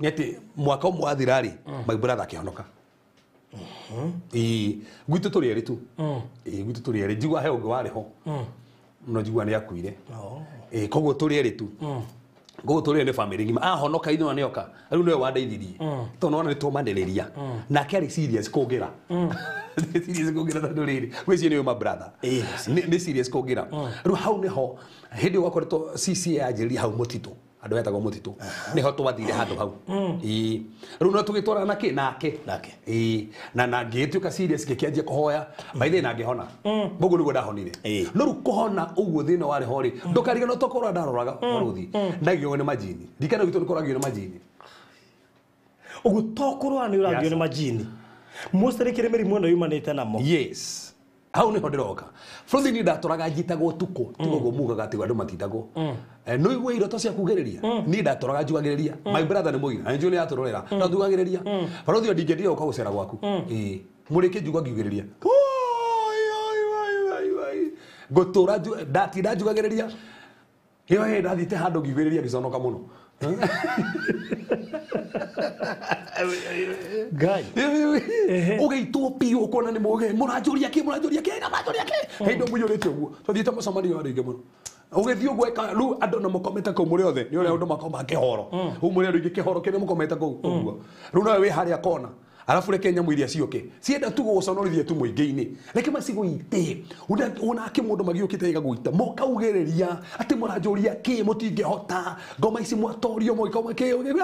nĩ atĩ mwaka ũmwe wathira rĩ, my brother akĩhonoka. Ĩĩ, gwitũ tũrĩ erĩ tu. Ĩĩ, gwitũ tũrĩ erĩ. Njigua he ũngĩ warĩ ho. No njigua nĩ akuire. Ĩĩ, koguo tũrĩ erĩ tu. Koguo tũrĩ erĩ nĩ family ng'ima. Ahonoka ithuĩ nĩoka. Rĩu nĩwe wandeithirie. Tondũ nĩwona nĩ tũmanĩrĩria. Nake arĩ serious kũngĩra. Nĩ serious kũngĩra tondũ rĩrĩ, gwĩciria nĩwe my brother. Nĩ serious kũngĩra. Rĩu hau nĩho hĩndĩ ĩyo gwakoretwo CCA yanjĩrĩria hau mũtitũ. Andũ etagwo mũtitũ. Nĩho twathire handũ hau. Ĩĩ. Rĩu no tũgĩtwarana nake nake. Nake. Ĩĩ. Na ngĩtuĩka serious ngĩkĩanjia kũhoya. By the way na ngĩhona. Koguo nĩguo ndahonire. No rĩu kũhona ũguo thĩna warĩ ho rĩ, ndũkariganĩrwo tokorwo ndaroraga mũrũthi. Ndagĩo nĩ majini. Ndikana gwitũ nĩkũragio nĩ majini. Ũguo to kũrwara nĩ ũragio nĩ majini. Mostly kĩrĩ mĩrimũ ĩno yumanĩte namo. Yes. Hau nĩho ndĩroka. Bũrũri niĩ ndatũraga njitagwo ũtukũ. Tiga ũguo mugaga atĩ andũ matitagwo. No igue iroto cia kugĩrĩria. Niĩ ndatũraga njugagĩrĩria. My brother nĩ mũira. Na nĩnjũĩ nĩ atũrorera. No njugagĩrĩria. Barũthi o ndingĩendire gũka gũcera gwaku. Ĩĩ. Mũrĩke njugua ngiugĩrĩria. Ngũtũra ndatinda njugagĩrĩria. Ĩyo hĩndĩ ndathiĩte handũ ngiugĩrĩria ngĩconoka mũno. Ngai. Ũgĩitwo biũ ũkona nĩ mũgĩ. Mũranjũria kĩ, mũranjũria kĩ, na mũranjũria kĩ. Hĩndĩ ĩyo mũiyũrĩte ũguo. Twathiĩte mũcemanio wa andũ aingĩ mũno. Ũgĩthiĩ ũguo eka, rĩu andũ na mũkomete kũu mũrĩ othe. Nĩ ũrĩa andũ makoma kĩhoro. Rĩu mũrĩ andũ aingĩ kĩhoro kĩrĩa mũkomete kũu ũguo. Rĩu nawe wĩ harĩa kona. Arabu reke nyamũ iria ciũke. Cienda tu gũgũconorithia tu mũingĩ-inĩ. Reke macigũite. Wona kĩ mũndũ magĩũkĩte gĩgagũita. Mũkaugĩrĩria atĩ mũranjũria kĩ mũtingĩhota. Ngoma ici mwatorio mũgĩkoma kĩ.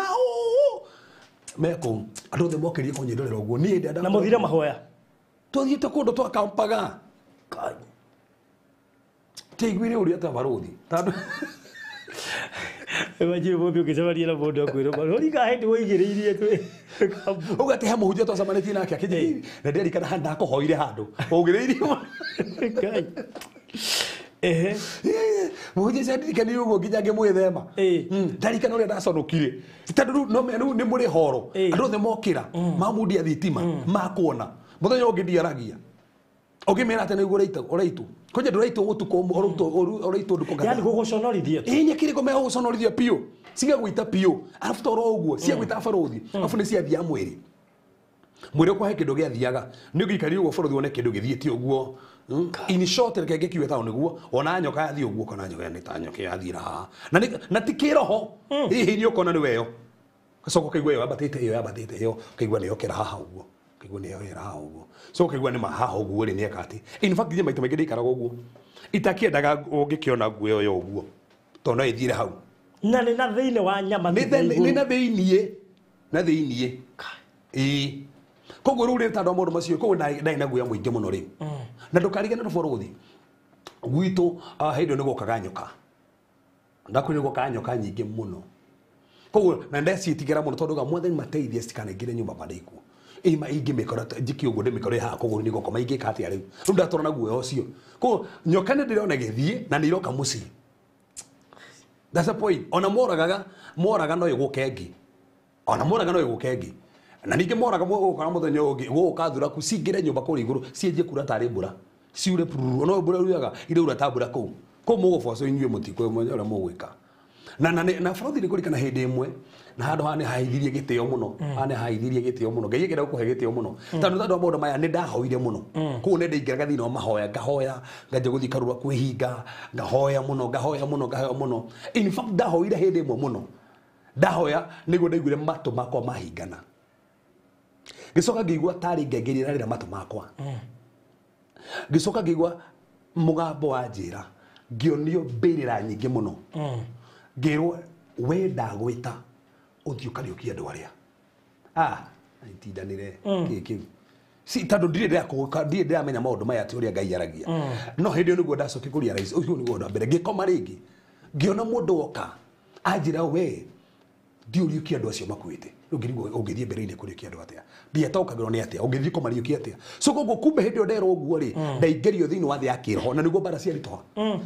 Mekũu. Andũ othe mokĩrie kũnyendorera ũguo. Niĩ ndenda Na mũthire mahoya. Twathiĩte kũndũ twakampaga. Tiaiguire ũrĩa ta barũthi. Tondũ Imagine mũndũ ũngĩcemania na mũndũ akwĩrwo, barũthi ka hĩndĩ waigĩrĩirie twĩ kambu. Ũguo atĩ he mũhunjia twacemanĩtie nake akĩnjĩra, na nderikana handũ ndakũhoire handũ. Ũgĩrĩirie. Ngai. Ehe. Mũhunjia ũcio andirikanire ũguo nginya ngĩmwĩthema. Ndarikana ũrĩa ndaconokire. Tondũ rĩu no rĩu nĩ mũrĩ horo. Andũ othe mokĩra, mamundia thitima, makuona. Mũthenya ũngĩ ndiaragia. Ũngĩmera atĩ nĩguo ũraitwo. Kwanja ndũraitwo ũtukũ ũmwe, ũraitwo ndukũ ngatha. Yaani gũgũconorithia tu. Ĩĩ, nyekire kũmenya gũgũconorithia biũ. Cigagũita biũ. Arabu toro ũguo, ciagũita barũthi. Arabu nĩ ciathiaga mwĩrĩ. Mwĩrĩ ũkwa he kĩndũ gĩathiaga. Nĩ ũngĩikarire ũguo barũthi wone kĩndũ gĩthiĩte ũguo. In short, reke ngĩkiuge taũ nĩguo, ona nyoka yathiĩ ũguo, kana nyoka nĩ ta nyoka yathiĩra haha. Na ti kĩroho. Hihi nĩ ũkona nĩ weyo. Gacoka ũkaigua ĩyo yambatĩte, ĩyo yambatĩte, ĩyo ũkaigua nĩ yokĩra haha ũguo. Ũkaigua nĩ yoera haha ũguo. So ũkaigua nĩ ma haha ũguo rĩ, nĩ eka atĩ. In fact, niĩ maita maingĩ ndĩikaraga ũguo. Itakĩendaga ũngĩkĩona nguo ĩyo ũguo. Tondũ no ĩthiĩre hau. Na nĩ na thĩinĩ wa nyama Nĩ ti nĩ na thĩinĩ. Na thĩinĩ. Ĩĩ. Koguo rĩu rĩ tondũ maũndũ macio, koguo ndarĩ na guoya mũingĩ mũno rĩu. Na ndũkariganĩrwo bũrũthi. Gwitũ, hĩndĩ ĩyo nĩ gwokaga nyoka. Ndakwĩra nĩ gwokaga nyoka nyingĩ mũno. Koguo na ndeciĩtigĩra mũno tondũ mwathani mateithie citikanangĩre nyũmba mandĩkwo. Ĩma ingĩmĩkora njĩke ũguo ndĩmĩkore haha koguo nĩ ngũkoma ingĩka atĩa rĩu. Rĩu ndatũra na guoya ũcio. Koguo nyoka nĩ ndĩrona ĩgĩthiĩ na nĩ iroka mũciĩ. That's the point. Ona moraga no ĩgũke ĩngĩ. Ona moraga no ĩgũke ĩngĩ. Na ningĩ moraga gũkora mũthenya ũngĩ gũgũka thuraku cingĩre nyũmba kũrĩa igũrũ cianjie kura tarĩ mbura. Ciure pururu. Ona mbura yuraga iraura ta mbura kũu. Kũu mũgũbocwo inyuĩ mũtikũĩ mũmenye ũrĩa mũgwĩka. Na bũrũri nĩ kũrikana hĩndĩ ĩmwe na handũ haha nĩ haithirie gĩtĩo mũno. Haha nĩ haithirie gĩtĩo mũno. Ngai akĩenda gũkũhe gĩtĩo mũno. Tondũ tondũ wa maũndũ maya nĩ ndahoire mũno. Kũu nĩ ndaingĩraga thĩinĩ wa mahoya, ngahoya, nganjia gũthiĩ karũra kwĩhinga, ngahoya mũno, ngahoya mũno, ngahoya mũno. In fact ndahoire hĩndĩ ĩmwe mũno. Ndahoya nĩguo ndaiguire matũ makwa mahingana. Ngĩcoka ngĩigua tarĩ ngengere ĩrarĩra matũ makwa. Ngĩcoka ngĩigua mũgambo wa njĩra, ngĩonio mbĩrĩra nyingĩ mũno. Ngĩrwo we ndagwĩta ũthiĩ ũkariũkie andũ arĩa. Itindanĩre kĩ kĩu. Si tondũ ndirĩ ndĩrakũka, ndirĩ ndĩramenya maũndũ maya atĩ ũrĩa Ngai aragia. No hĩndĩ ĩyo nĩguo ndacokire kũria rais, ũcio nĩguo ũndũ wa mbere. Ngĩkoma rĩngĩ, ngĩona mũndũ oka, anjĩra we, Ndiũriũkia andũ acio makuĩte. Rĩu ngĩrigwo ũngĩthiĩ mbere-inĩ kũriũkia andũ atĩa? Ndiataũkagĩrwo nĩ atĩa? Ũngĩthiĩ kũmariũkia atĩa? So koguo kumbe hĩndĩ ĩyo nderwo ũguo rĩ, ndaingĩrio thĩinĩ wa thĩ ya kĩroho na nĩguo mbara ciaritũha.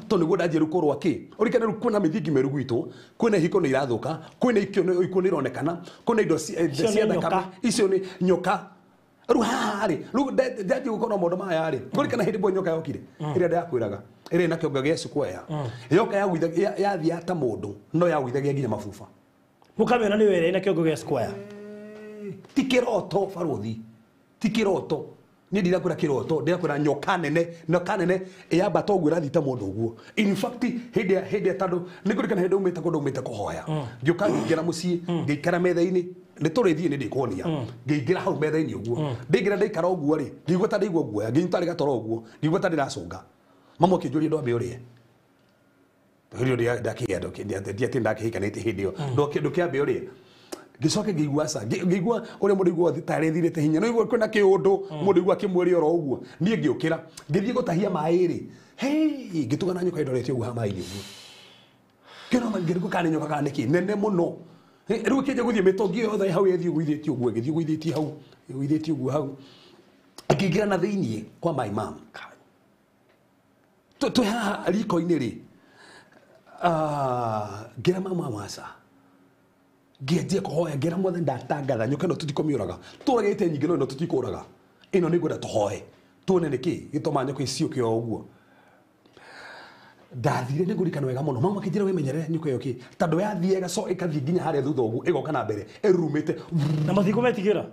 Tondũ nĩguo ndanjia rĩu kũrũa kĩ? Ũririkane rĩu kwĩna mĩthingi mĩũru gwitũ, kwĩna ihiko nĩ irathũka, kwĩna ikuũ nĩ ironekana, kwĩna indo cia thakame, icio nĩ nyoka. Rĩu haha rĩ, rĩu ndanjia gũkorwo maũndũ maya rĩ, ngũririkana hĩndĩ ĩmwe nyoka yokire, ĩrĩa ndakwĩraga, ĩrĩa ĩna kĩongo gĩa square. Yoka yathiaga ta mũndũ, no yagũithagia nginya mabuba. Mũkamĩona nĩ were ĩna kĩongo gĩa square. Ti kĩroto barũthi, ti kĩroto. Niĩ ndirakwĩra kĩroto, ndirakwĩra nyoka nene, nyoka nene ĩyambata ũguo ĩrathiĩ ta mũndũ ũguo. In fact, hĩndĩ ya tondũ nĩ ngũririkana hĩndĩ umĩte kũndũ umĩte kũhoya. Ngĩũka ngĩingĩra mũciĩ, ngĩikara metha-inĩ, nĩ tũrĩthiĩ nĩ ndĩkuonia. Ngĩingĩra hau metha-inĩ ũguo. Ndaingĩra ndaikara ũguo rĩ, ngĩigua ta ndaigua guoya, ngĩnyita tarĩ gatoro ũguo, ngĩigua ta ndĩracũnga. Mamu akĩnjũria ndwambe ũrĩe. Hĩndĩ ĩyo ndiatĩ ndakĩhikanĩtie hĩndĩ ĩyo. Ndũkĩambe ũrĩe. Ngĩcoka ngĩigua aca, ngĩigua ũrĩa mũndũ aiguaga tarĩ thirĩte hinya. No igua kwĩna kĩũndũ, mũndũ aigua akĩmwĩra oro ũguo. Niĩ ngĩũkĩra, ngĩthiĩ gũtahia maĩ rĩ, hei, ngĩtũgana nyoka ĩndorete ũguo haha maĩ-inĩ ũguo. Ngĩona ngĩrigwo kana nĩ nyoka kana nĩ kĩ, nene mũno. Rĩu ĩkĩanjia gũthiĩ mĩtũngi ĩyo yothe hau ĩthiĩ ĩgũithĩtie ũguo, ĩgĩthiĩ ĩgũithĩtie hau, ĩgũithĩtie ũguo hau. Ĩkĩingĩra na thĩiniĩ kwa my mom. Twĩ haha riko-inĩ rĩ, ngĩra mama waca. Ngĩanjia kũhoya, ngĩra Mwathani ndatangatha nyoka ĩno tũtikũmĩũraga. Tũragĩte nyingĩ no ĩno tũtikũraga. Ĩno nĩ ngwenda tũhoe. Tuone nĩkĩ gĩtũmaga nyoka ici ciũke o ũguo. Ndathire nĩ ngũririkana wega mũno. Mama akĩnjĩra wĩmenyerere nyoka ĩyo kĩ. Tondũ yathiĩ ĩgathiĩ nginya harĩa thutha ũguo, ĩgoka na mbere, ĩrurumĩte. Na matikũmetigĩra?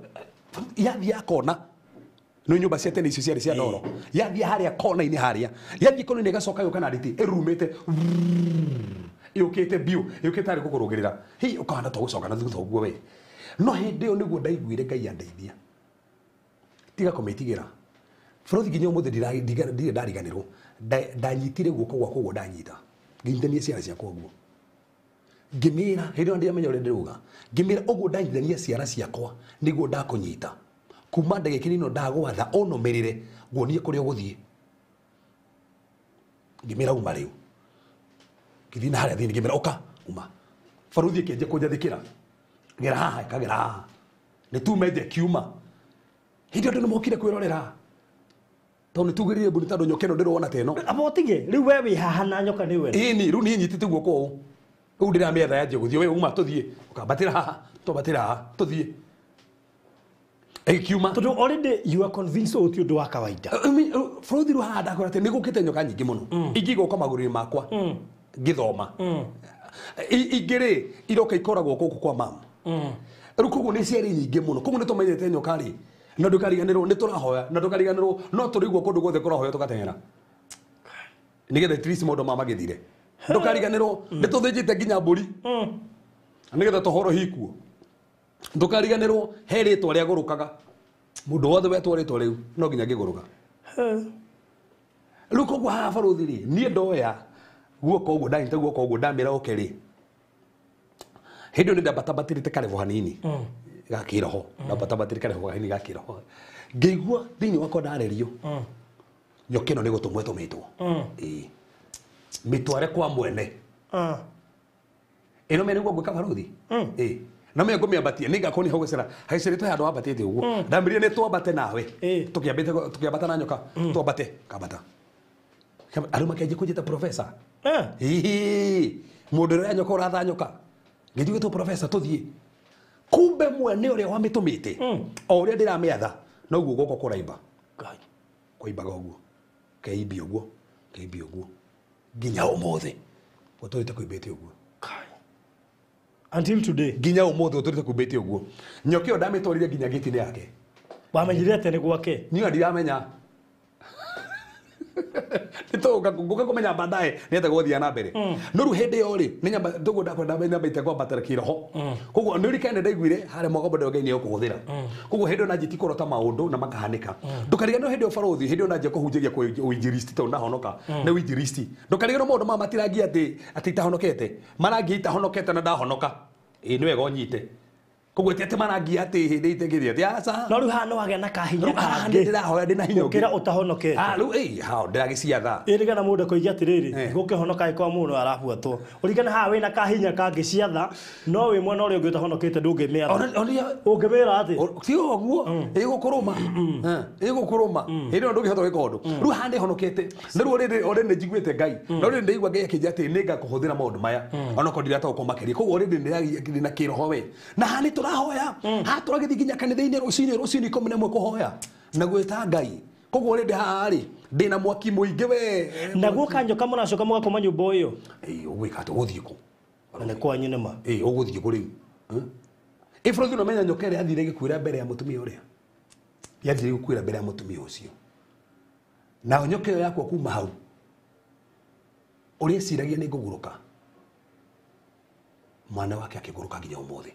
Yathiĩ yakona. Nĩ nyũmba cia tene icio ciarĩ cia ndoro. Yathiĩ harĩa kona-inĩ harĩa. Yathiĩ kona-inĩ ĩgacoka ĩgoka na nditi, ĩrurumĩte. Yũkĩte biũ, yũkĩte harĩ gũkũrũgĩrĩra. Hei, ũkahana ta ũgũcoka na thutha ũguo we. No hĩndĩ ĩyo nĩguo ndaiguire Ngai andeithia. Tiga kũmĩtigĩra. Bũrũri nginya ũmũthĩ ndirĩ ndariganĩrwo. Ndanyitire guoko gwakwa ũguo ndanyita. Ngĩnyitithania ciara ciakwa ũguo. Ngĩmĩra, hĩndĩ ĩyo ndiamenya ũrĩa ndĩrauga. Ngĩmĩra ũguo ndanyitithania ciara ciakwa nĩguo ndakũnyita. Kuma ndagĩka ĩno ndagwatha ũnũmĩrĩre nguonie kũrĩa ũgũthiĩ. Ngĩmĩra uma rĩu. Ngĩthiĩ na harĩa thĩinĩ ngĩmĩra ũka uma. Barũthi ĩkĩanjia kũnjathĩkĩra. Gera haha, ĩkagera haha. Nĩ tume nja ĩkiuma. Hĩndĩ ĩyo andũ nĩmokire kwĩrorera. Tondũ nĩtugĩrĩire mbu nĩ tondũ nyoka ĩno ndĩrona ta ĩno. Aba ũtige, rĩu we wĩ haha na nyoka nĩ we. Ĩni, rĩu niĩ nyitĩte guoko ũũ. Rĩu ndĩramĩetha yanjie gũthiĩ, we uma tũthiĩ. Ũkambatĩra haha, twambatĩra haha, tũthiĩ. Ĩkiuma. Tondũ already you are convinced ũyũ ti ũndũ wa kawaida. Bũrũri rĩu haha ndakwĩra atĩ nĩ gũkĩte nyoka nyingĩ mũno. Ingĩ igoka magũrũ-inĩ makwa. Ngĩthoma. Ingĩ rĩ, iroka ikoragwo gũkũ kwa mama. Rĩu koguo nĩ ciarĩ nyingĩ mũno. Koguo nĩ tũmenyete nyoka rĩ. Na ndũkariganĩrwo, nĩ tũrahoya, na ndũkariganĩrwo, no tũrĩigua kũndũ guothe kũrahoya tũgateng'era. Nĩgetha at least maũndũ maya magĩthire. Ndũkariganĩrwo, nĩ tũthĩnjĩte nginya mbũri. Nĩgetha tũhorohie ikuũ. Ndũkariganĩrwo, he rĩtwa rĩagũrũkaga. Mũndũ wothe wetwo rĩtwa rĩu, no nginya ngĩgũrũka. Rĩu koguo haha barũthi rĩ, niĩ ndoya guoko ũguo, ndanyita guoko ũguo, ndamĩra oke rĩ. Hĩndĩ ĩyo nĩ ndambatambatĩrĩte karebo hanini. Ga kĩroho. Ndambatambatĩrĩte karebo hanini ga kĩroho. Ngĩigua thĩinĩ wakwa ndarerio. Nyoka ĩno nĩ gũtũmwo ĩtũmĩtwo. Ĩĩ. Mĩtware kwa mwene. Ĩno mene nĩguo ngwĩka barũthi? Ĩĩ. Na mimi ngũmĩambatia, nĩ ngakorwo nĩ hau gũcera. Haicerĩtwo handũ wambatĩte ũguo. Ndamĩrire nĩ twambate nawe. Tũkĩambĩte tũkĩambata na nyoka. Twambate, kambata. Andũ makĩanjia kũnjĩta professor. Hihi. Mũndũ ũrĩa nyoka ũratha nyoka. Ngĩthiĩ gwĩtwo professor tũthiĩ. Kumbe mwene ũrĩa wamĩtũmĩte, o ũrĩa ndĩramĩatha, noguo guoko kũraimba. Ngai. Kũimbaga ũguo. Keimbia ũguo, keimbia ũguo. Nginya ũmũthĩ. Gũtũrĩte kũimbĩte ũguo. Ngai. Until today. Nginya ũmũthĩ gũtũrĩte kũimbĩte ũguo. Nyoka ĩyo ndamĩtwarire nginya gĩti-inĩ yake. Wamenyire atĩa nĩ gwake? Niĩ ndiramenya. Nĩtũgũka kũmenya baadaye nĩ atĩa gũgũthiĩ na mbere. No rĩu hĩndĩ ĩyo rĩ, nĩ nyamba, tũguo ndakwenda nyambĩte kwambatĩra kĩroho. Koguo nĩ ũrikane ndaiguire harĩa mũgambo ndĩrauga Ngai nĩ egũkũhũthĩra. Koguo hĩndĩ ĩyo nanjĩtie kũrota maũndũ na makahanĩka. Ndũkariganĩrwo hĩndĩ ĩyo barũthi, hĩndĩ ĩyo nanjia kũhunjĩria kwĩ ũinjilisti tondũ ndahonoka. Nĩ ũinjilisti. Ndũkariganĩrwo maũndũ maya matirangia atĩ itahonokete. Marangia itahonokete na ndahonoka. Ĩĩ nĩ wega ũnyite. Koguo ti ati marangia ati hindi itegithia ati aca. No riu haha no wagĩa na kahinya kangĩ. Ndĩrahoya ndĩna hinya ũngĩ. Gũkĩra ũtahonokete. Ah, rĩu ĩĩ hao ndĩragĩciatha. Ĩ nĩgetha mũndũ akoiga atĩrĩrĩ, gũkĩhonoka angĩkorwo mũndũ arabuatwo. Ũririkane haha wĩna kahinya kangĩ ciatha, no wĩ mwena ũrĩa ũngĩ ũtahonokete ndũngĩmĩatha. Ũngĩmĩra atĩ? Ti ũguo, ĩgũkũrũma. Ĩgũkũrũma. Hĩndĩ ĩyo ndũngĩhota gwĩka ũndũ. Rĩu haha nĩhonokete. Na rĩu already nĩnjiguĩte Ngai. Na already ndĩraigua Ngai akĩnjĩra atĩ nĩngakũhũthĩra maũndũ maya. Onokorwo ndirataũkwo makĩria. Koguo already ndĩna kĩroho we. Na haha nĩtũrahoya. Haha tũragĩthiĩ nginya kanitha-inĩ rũcinĩ rũcinĩ 11 kũhoya. Na gwĩta Ngai. Koguo already haha rĩ, ndĩna mwaki mũingĩ we. Naguo kanyoka mũracoka mũgakoma nyũmba ĩyo. Ĩĩ ũgwĩka atĩa? Ũgũthiĩ kũ? Na nĩ kwanyu nĩ ma. Ĩĩ ũgũthiĩ kũ rĩu? Ĩ bũrũri ũramenya nyoka ĩrĩa yathire ĩgĩkuĩra mbere ya mũtumia ũrĩa. Yathire gũkuĩra mbere ya mũtumia ũcio. Nayo nyoka ĩyo yakwa kuma hau. Ũrĩa eciragia nĩ ngũgũrũka. Mwana wake akĩgũrũka nginya ũmũthĩ.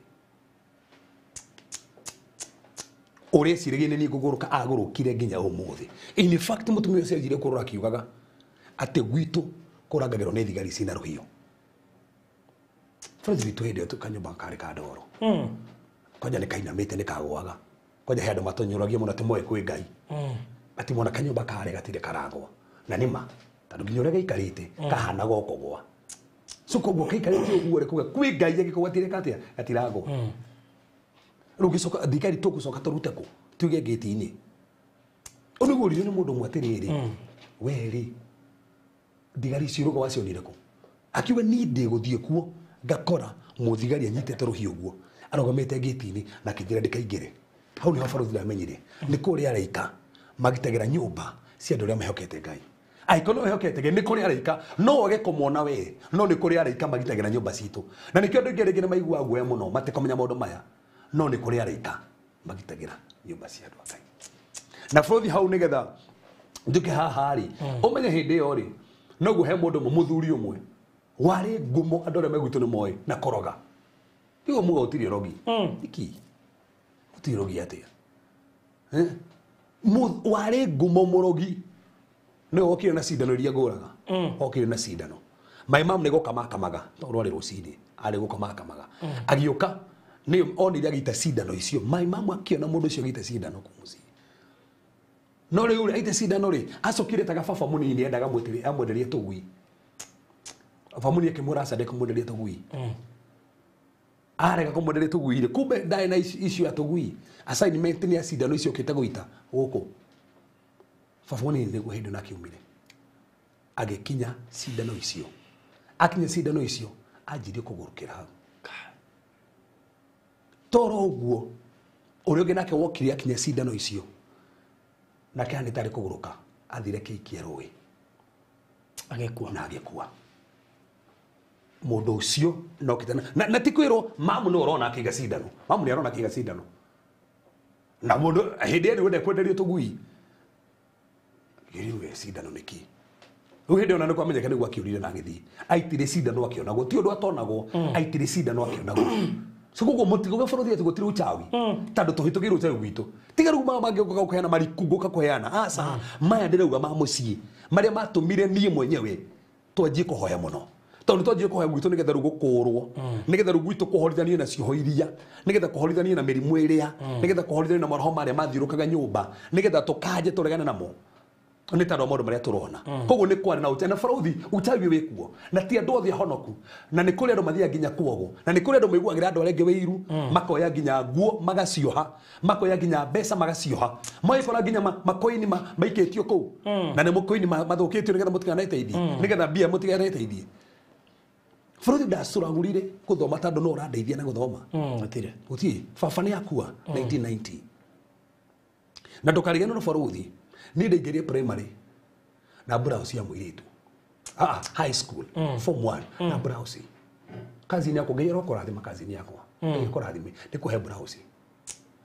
Ũrĩa eciragia nĩ niĩ ngũgũrũka agũrũkire nginya ũmũthĩ. In fact mũtumia ũcio anjire kũrora akiugaga atĩ gwitũ kũrangagĩrwo nĩ thigari ciĩna rũhiũ. Bũrũri witũ hĩndĩ ĩyo kanyũmba karĩ ka ndoro. Kwanja nĩ kainamĩte nĩ kagũaga. Kwanja he andũ matonyũragia mũno atĩ moĩ kwĩ Ngai. Atĩ mwana kanyũmba karĩ gatirĩ karagwa. Na nĩ ma tondũ nginya ũrĩa gaikarĩte kahanaga o kũgũa. So koguo gaikarĩte ũguo rĩ kuga kwĩ Ngai angĩkorwo gatirĩ atĩa gatiragwa. Rĩu gĩcoka thigari tũgũcoka tũrute kũ tuge ngĩti-inĩ. Ũyũ nĩguo ũririo nĩ mũndũ ũmwe atĩrĩrĩ, we rĩ thigari icio ũrauga wacionire kũ? Akiuga niĩ ndĩgũthiĩ kuo ngakora mũthigari anyitĩte rũhiũ ũguo arũgamĩte ngĩti-inĩ na akĩnjĩra ndĩkaingĩre. Hau nĩho barũthi ndamenyire nĩ kũrĩa araika magitagĩra nyũmba cia andũ arĩa mehokete Ngai. Angĩkorwo nĩ wĩhokete Ngai nĩ kũrĩ araika, no wage kũmona we, no nĩ kũrĩ araika magitagĩra nyũmba citũ. Na nĩkĩo andũ aingĩ rĩngĩ nĩ maiguaga guoya mũno matekũmenya maũndũ maya, no nĩ kũrĩ araika magitagĩra nyũmba cia andũ a Ngai. Na bũrũri hau nĩgetha njuke haha rĩ, ũmenye hĩndĩ ĩyo rĩ, noguo he mũndũ ũmwe mũthuri ũmwe warĩ ngumo andũ arĩa me gwitũ nĩ moĩ na kũroga. Nĩguo muga gũtirĩ ũrogi. Nĩkĩ? Gũtirĩ ũrogi atĩa? Warĩ ngumo mũrogi. Nĩwe wokire na cindano iria ngũraga. Okire na cindano. My mom nĩ gũkama akamaga, tondũ arĩ rũcinĩ, arĩ gũkama akamaga. Agĩũka, nĩ onire agĩita cindano icio. My mom akĩona mũndũ ũcio agĩita cindano kũu mũciĩ. No rĩu aita cindano rĩ, acokire taga baba mũnini endaga amwenderie tũgui. Baba mũnini akĩmwĩra aca ndekũmwenderia tũgui. Arega kũmwenderia tũgui rĩ, kumbe ndarĩ na icio ya tũgui. Assignment nĩ ya cindano icio okĩte gũita gũkũ. Baba mũnini nĩguo hĩndĩ ĩno akiumire. Agĩkinya cindano icio. Akinya cindano icio, anjirie kũgũrũkĩra hau. Toro ũguo, ũrĩa ũngĩ nake wokire akinya cindano icio. Nake hanĩ tarĩ kũgũrũka, athire kĩikia rũĩ. Agĩkua. Na agĩkua. Mũndũ ũcio no kĩtana. Na ti kwĩrwo, mamu nĩ ũrona akĩiga cindano. Mamu nĩ arona akĩiga cindano. Na mũndũ hĩndĩ ĩyo ndekwenderio tũgui. Gĩrĩwe cindano nĩkĩ? Rĩu hĩndĩ ĩyo na nĩkwamenyeka nĩguo akĩũrire na agĩthiĩ. Aitire cindano akĩonagwo. Ti ũndũ atonagwo, aitire cindano akĩonagwo. So koguo mũtigo wa bũrũri atĩ gũtirĩ ũchawi. Tondũ tũhĩtũkĩire ũchawi gwitũ. Tiga rĩu maya mangĩ ũka kũheana mariku ngũka kũheana. Aca, maya ndĩrauga ma mũciĩ. Marĩa matũmire niĩ mwenyewe twanjie kũhoya mũno. Tondũ twanjie kũhoya gwitũ nĩgetha rĩu gũkũrwo. Nĩgetha rĩu gwitũ kũhorithanio na cioho iria. Nĩgetha kũhorithanio na mĩrimũ ĩrĩa. Nĩgetha kũhorithanio na maroho marĩa mathiũrũkaga nyũmba. Nĩgetha tũkanje tũregane namo. Nĩ tondũ wa maũndũ marĩa tũrona. Koguo nĩ kwarĩ na ũchawi. Na bũrũri, ũchawi wĩ kuo. Na ti andũ othe ahonoku. Na nĩ kũrĩ andũ mathiaga nginya kuogwo. Na nĩ kũrĩ andũ maiguagĩra andũ arĩa angĩ wĩiru. Makoya nginya nguo magacioha. Makoya nginya mbeca magacioha. Magĩkora nginya makoini maikĩtio kũu. Na nĩ makoini mathũkĩtio nĩgetha mũtikanateithie. Nĩgetha mbia mũtikanateithie. Bũrũri ndacũragũrire gũthoma tondũ no ũrandeithia na gũthoma. Gũtirĩ. Gũtirĩ. Baba nĩ akua 1990. Na ndũkariganĩrwo bũrũri. Niĩ ndaingĩrire primary na blouse ya mũirĩtu. High school, form 1 na blouse. Kazini yakwa ngai arokũrathima kazini yakwa. Ngai akũrathime nĩ kũhe blouse.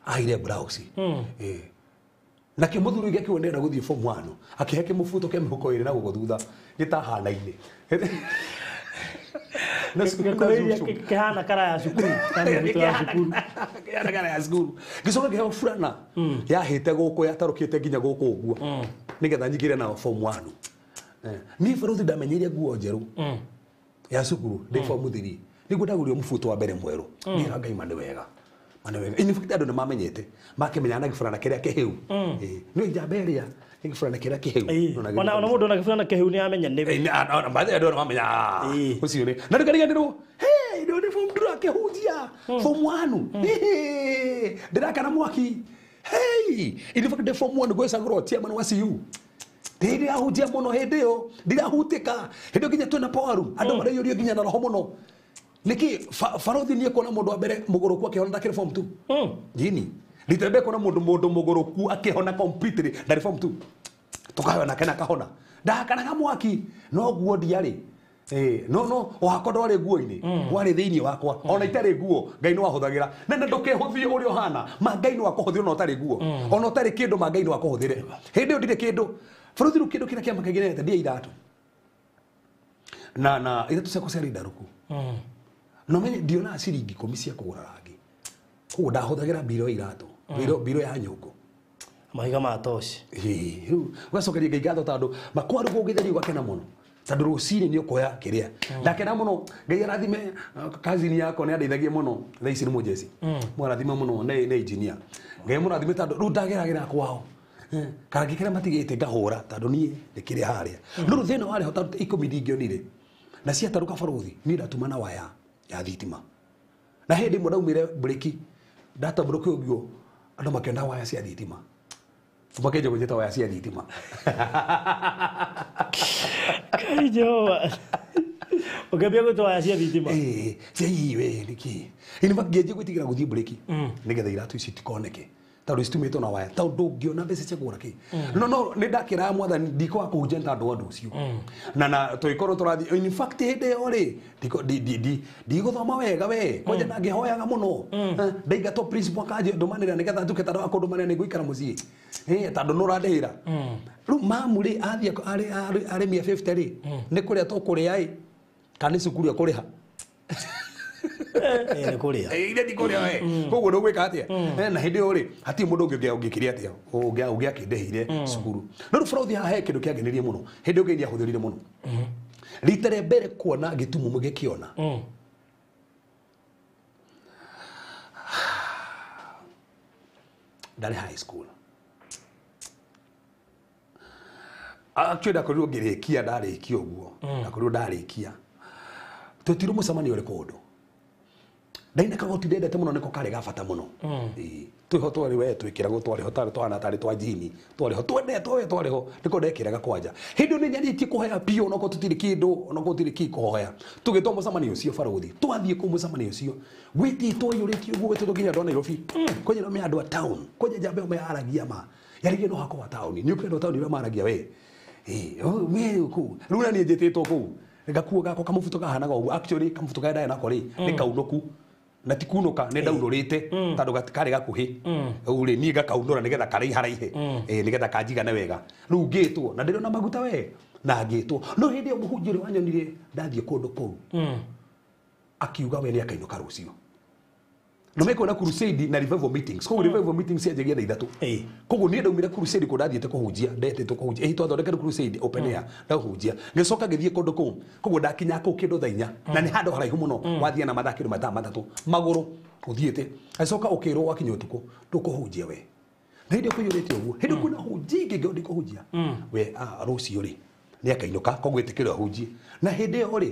Aheire blouse. Nakĩo mũthuri ũngĩ akiuga ndĩrenda gũthiĩ form 1, akĩhe kĩmũbuto kĩa mĩhuko ĩrĩ na gũkũ thutha gĩtahanaine. Na cukuru. Kĩhana kara ya cukuru. Kana mĩbuto ya cukuru. Kĩhana kara ya cukuru. Ngĩcoka ngĩheo burana. Yahĩte gũkũ, yatarũkĩte nginya gũkũ ũguo. Nĩgetha nyingĩre nao form 1. Niĩ bũrũri ndamenyeire nguo njerũ. Ya cukuru, ndĩ form 3. Nĩguo ndagũrire mũbuto wa mbere mwerũ. Ngĩra Ngai ma nĩ wega. Mana wega in fact andũ nĩ mamenyete makĩmenya na gĩburana kĩrĩa kĩhĩu. Nĩ njamba ĩrĩa gĩburana kĩrĩa kĩhĩu. Ona mũndũ na gĩburana kĩhĩu nĩ amenya nĩwe. Baadhi andũ nĩ mamenya ũcio nĩ na ndũkariganĩrwo hey nĩ form 2 akĩhunjia form 1 ndĩrakana mwaki hey in fact the form 1 gwecagũrwo chairman wa CU ndirahunjia mũno hĩndĩ ĩyo ndirahutĩka hĩndĩ ĩyo nginya twĩna power room andũ maraiyũrio nginya na roho mũno nĩkĩ barothi niĩ kuona mũndũ wa mbere mũgũrũku akĩhona ndakĩrĩ form 2 jini rita mbere kuona mũndũ mũgũrũku akĩhona completely ndarĩ form 2 tukahona nake na kahona ndakanaga mwaki no guo ndiarĩ no wakwa ndwarĩ nguo-inĩ warĩ thĩinĩ wakwa ona itarĩ nguo Ngai nĩ wahũthagĩra na ndũkehũthie ũrĩa ũhana ma Ngai nĩ wakũhũthĩra ona ũtarĩ nguo ona ũtarĩ kĩndũ ma Ngai nĩ wakũhũthĩre hĩndĩ ĩyo ndirĩ kĩndũ barothi rĩu kĩndũ kĩrĩa kĩamakagia ndia iratũ na iratũ ciakwa ciarĩ ndarũku no menye ndionaga ciringi 10 cia kũgũra rangi koguo ndahũthagĩra mbiro ya iratũ mbiro ya nyũngũ mahiga ma toci rĩu ũgacokeria Ngai ngatho tondũ makwa rĩu ũgĩtheria ũgakena mũno tondũ rũcinĩ nĩ ũkoya kĩrĩa ndakena mũno Ngai arathime kazini yakwa nĩ andeithagia mũno thaa ici nĩ mũjeci mũrathime mũno nĩ engineer Ngai mũrathime tondũ rĩu ndageragĩra kwao karangi kĩrĩa matigĩte ngahũra tondũ niĩ ndĩkĩrĩ harĩa no rĩu thĩna warĩ ho tondũ 10 ndingĩonire na ciatarũka barothi niĩ ndatuma na waya ya thitima na hĩndĩ ĩmwe ndaumire breki ndatambũrũka ũguo andũ makĩona waya cia thitima makenja kũnjĩta waya cia thitima Kai Jehova ũkĩambia gwĩtwo waya cia thitima cia we nĩkĩ in fact ngĩanjia gwĩtigĩra gũthiĩ breki nĩgetha iratũ ici itikoneke tondũ citumĩtwo na waya tondũ ndũngĩona mbeca cia kũgũra kĩ no nĩ ndakĩraga mwathani ndikwaga kũhunjia nĩ tondũ wa ũndũ ũcio na tũgĩkorwo tũrathiĩ in fact hĩndĩ ĩyo rĩ ndigũthoma wega we kwanja na ngĩhoyaga mũno ndaingatwo principal akanjĩ ndũmanĩrĩra nĩgetha nduke tondũ wa kũndũmanĩrĩra nĩ ngũikara mũciĩ tondũ nĩ ũrandĩhĩra rĩu mamu rĩ athiĩ arĩ 150 rĩ nĩ kũrĩa tũkũrĩa ĩ kana nĩ cukuru ekũrĩha nĩ kũrĩa ire ti kũrĩa we koguo ndũgwĩka atĩa na hĩndĩ ĩyo rĩ hatirĩ mũndũ ũngĩ ũngĩkire atĩa ũngĩakĩndĩhĩire cukuru no rĩu barothi haha he kĩndũ kĩangenirie mũno hĩndĩ ĩyo Ngai nĩahũthĩrire mũno rita rĩa mbere kuona gĩtumumu gĩkĩona ndarĩ high school actually ndakorirwo ngĩrĩkia ndarĩkia ũguo ndakorirwo ndarĩkia twetirwo mũcemanio ũrĩ kũndũ ndaina kagoti ndendete mũno nĩko karĩ ga bata mũno twĩho twarĩ we twĩkĩragwo twarĩ ho tarĩ twana tarĩ twa jini twarĩ ho twendetwo we twarĩ ho nĩko ndekĩraga kwanja hĩndĩ ĩyo nĩ nyarĩtie kũhoya biũ onokorwo tũtirĩ kĩndũ onokorwo tũtirĩ kĩ kũhoya tũgĩtwo mũcemanio ũcio barothi twathiĩ kũu mũcemanio ũcio gwĩtĩtwo iyũrĩtio ũguo gwĩtĩtwo nginya andũ a Nairobi kwanja no me andũ a town kwanja njamba ĩyo meyaragia ma yaragia no hakwa taũni nĩ ũkĩenda taũni ũrĩa maragia we kũu rĩu na niĩ njĩtĩtwo kũu gakuo gakwa kamũbuto kahanaga ũguo actually kamũbuto karĩa ndarĩ nako rĩ nĩ kaunũku na ti kunũka nĩ ndaunũrĩte tondũ karĩ gakuhĩ rĩu rĩ niĩ ngakaunũra nĩgetha karaiharaihe nĩgetha kanjigane wega rĩu ngĩtwo na ndĩrona maguta we na ngĩtwo no hĩndĩ ĩyo mũhunjia ũrĩa wanyonire ndathiĩ kũndũ kũu akiuga we nĩ akainũka rũciũ no mekuona crusade na revival meetings koguo revival meetings cianjagia thaa 3 koguo niĩ ndaumire crusade kũu ndathiĩte kũhunjia ndetĩtwo kũhunjia twathondekire crusade open air ndahunjia ngĩcoka ngĩthiĩ kũndũ kũu koguo ndakinya kũu kĩndũ thaa 4 na nĩ handũ haraihu mũno wathiĩ na mathaa kĩndũ mathaa 3 magũrũ ũthiĩte acoka ũkĩrwo wakinya ũtukũ ndũkũhunjia we na hĩndĩ ĩyo kũiyũrĩte ũguo hĩndĩ kwĩna hunjia ingĩ ngĩo ndikũhunjia we rũciũ rĩ nĩ akainũka koguo ĩtĩkĩrwo ahunjie na hĩndĩ ĩyo rĩ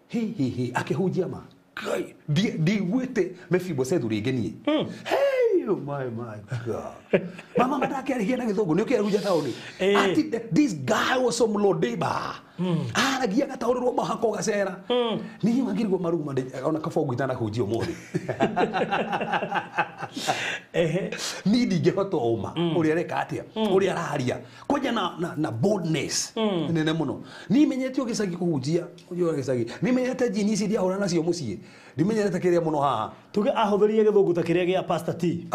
hi akĩhunjia ma Ngai ndiguĩte Mephibosethu rĩngĩ niĩ hey oh my god mama matakĩarĩhia na gĩthũngũ nĩ ũkĩarunja taũni ati this guy was some lodeba aragia gataũrĩrwo mahako gacera niĩ magirwo maruma ona kaba ũguo itanahunjia ũmũthĩ niĩ ndingĩhota ũma ũrĩa areka atĩa ũrĩa araria kwanja na boldness nene mũno niĩ menyete o gĩcagi kũhunjia ũnjũra gĩcagi niĩ menyete jini ici ndiahũra nacio mũciĩ ndimenyete kĩrĩa mũno haha tuge ahũthĩrire gĩthũngũ ta kĩrĩa gĩa Pastor T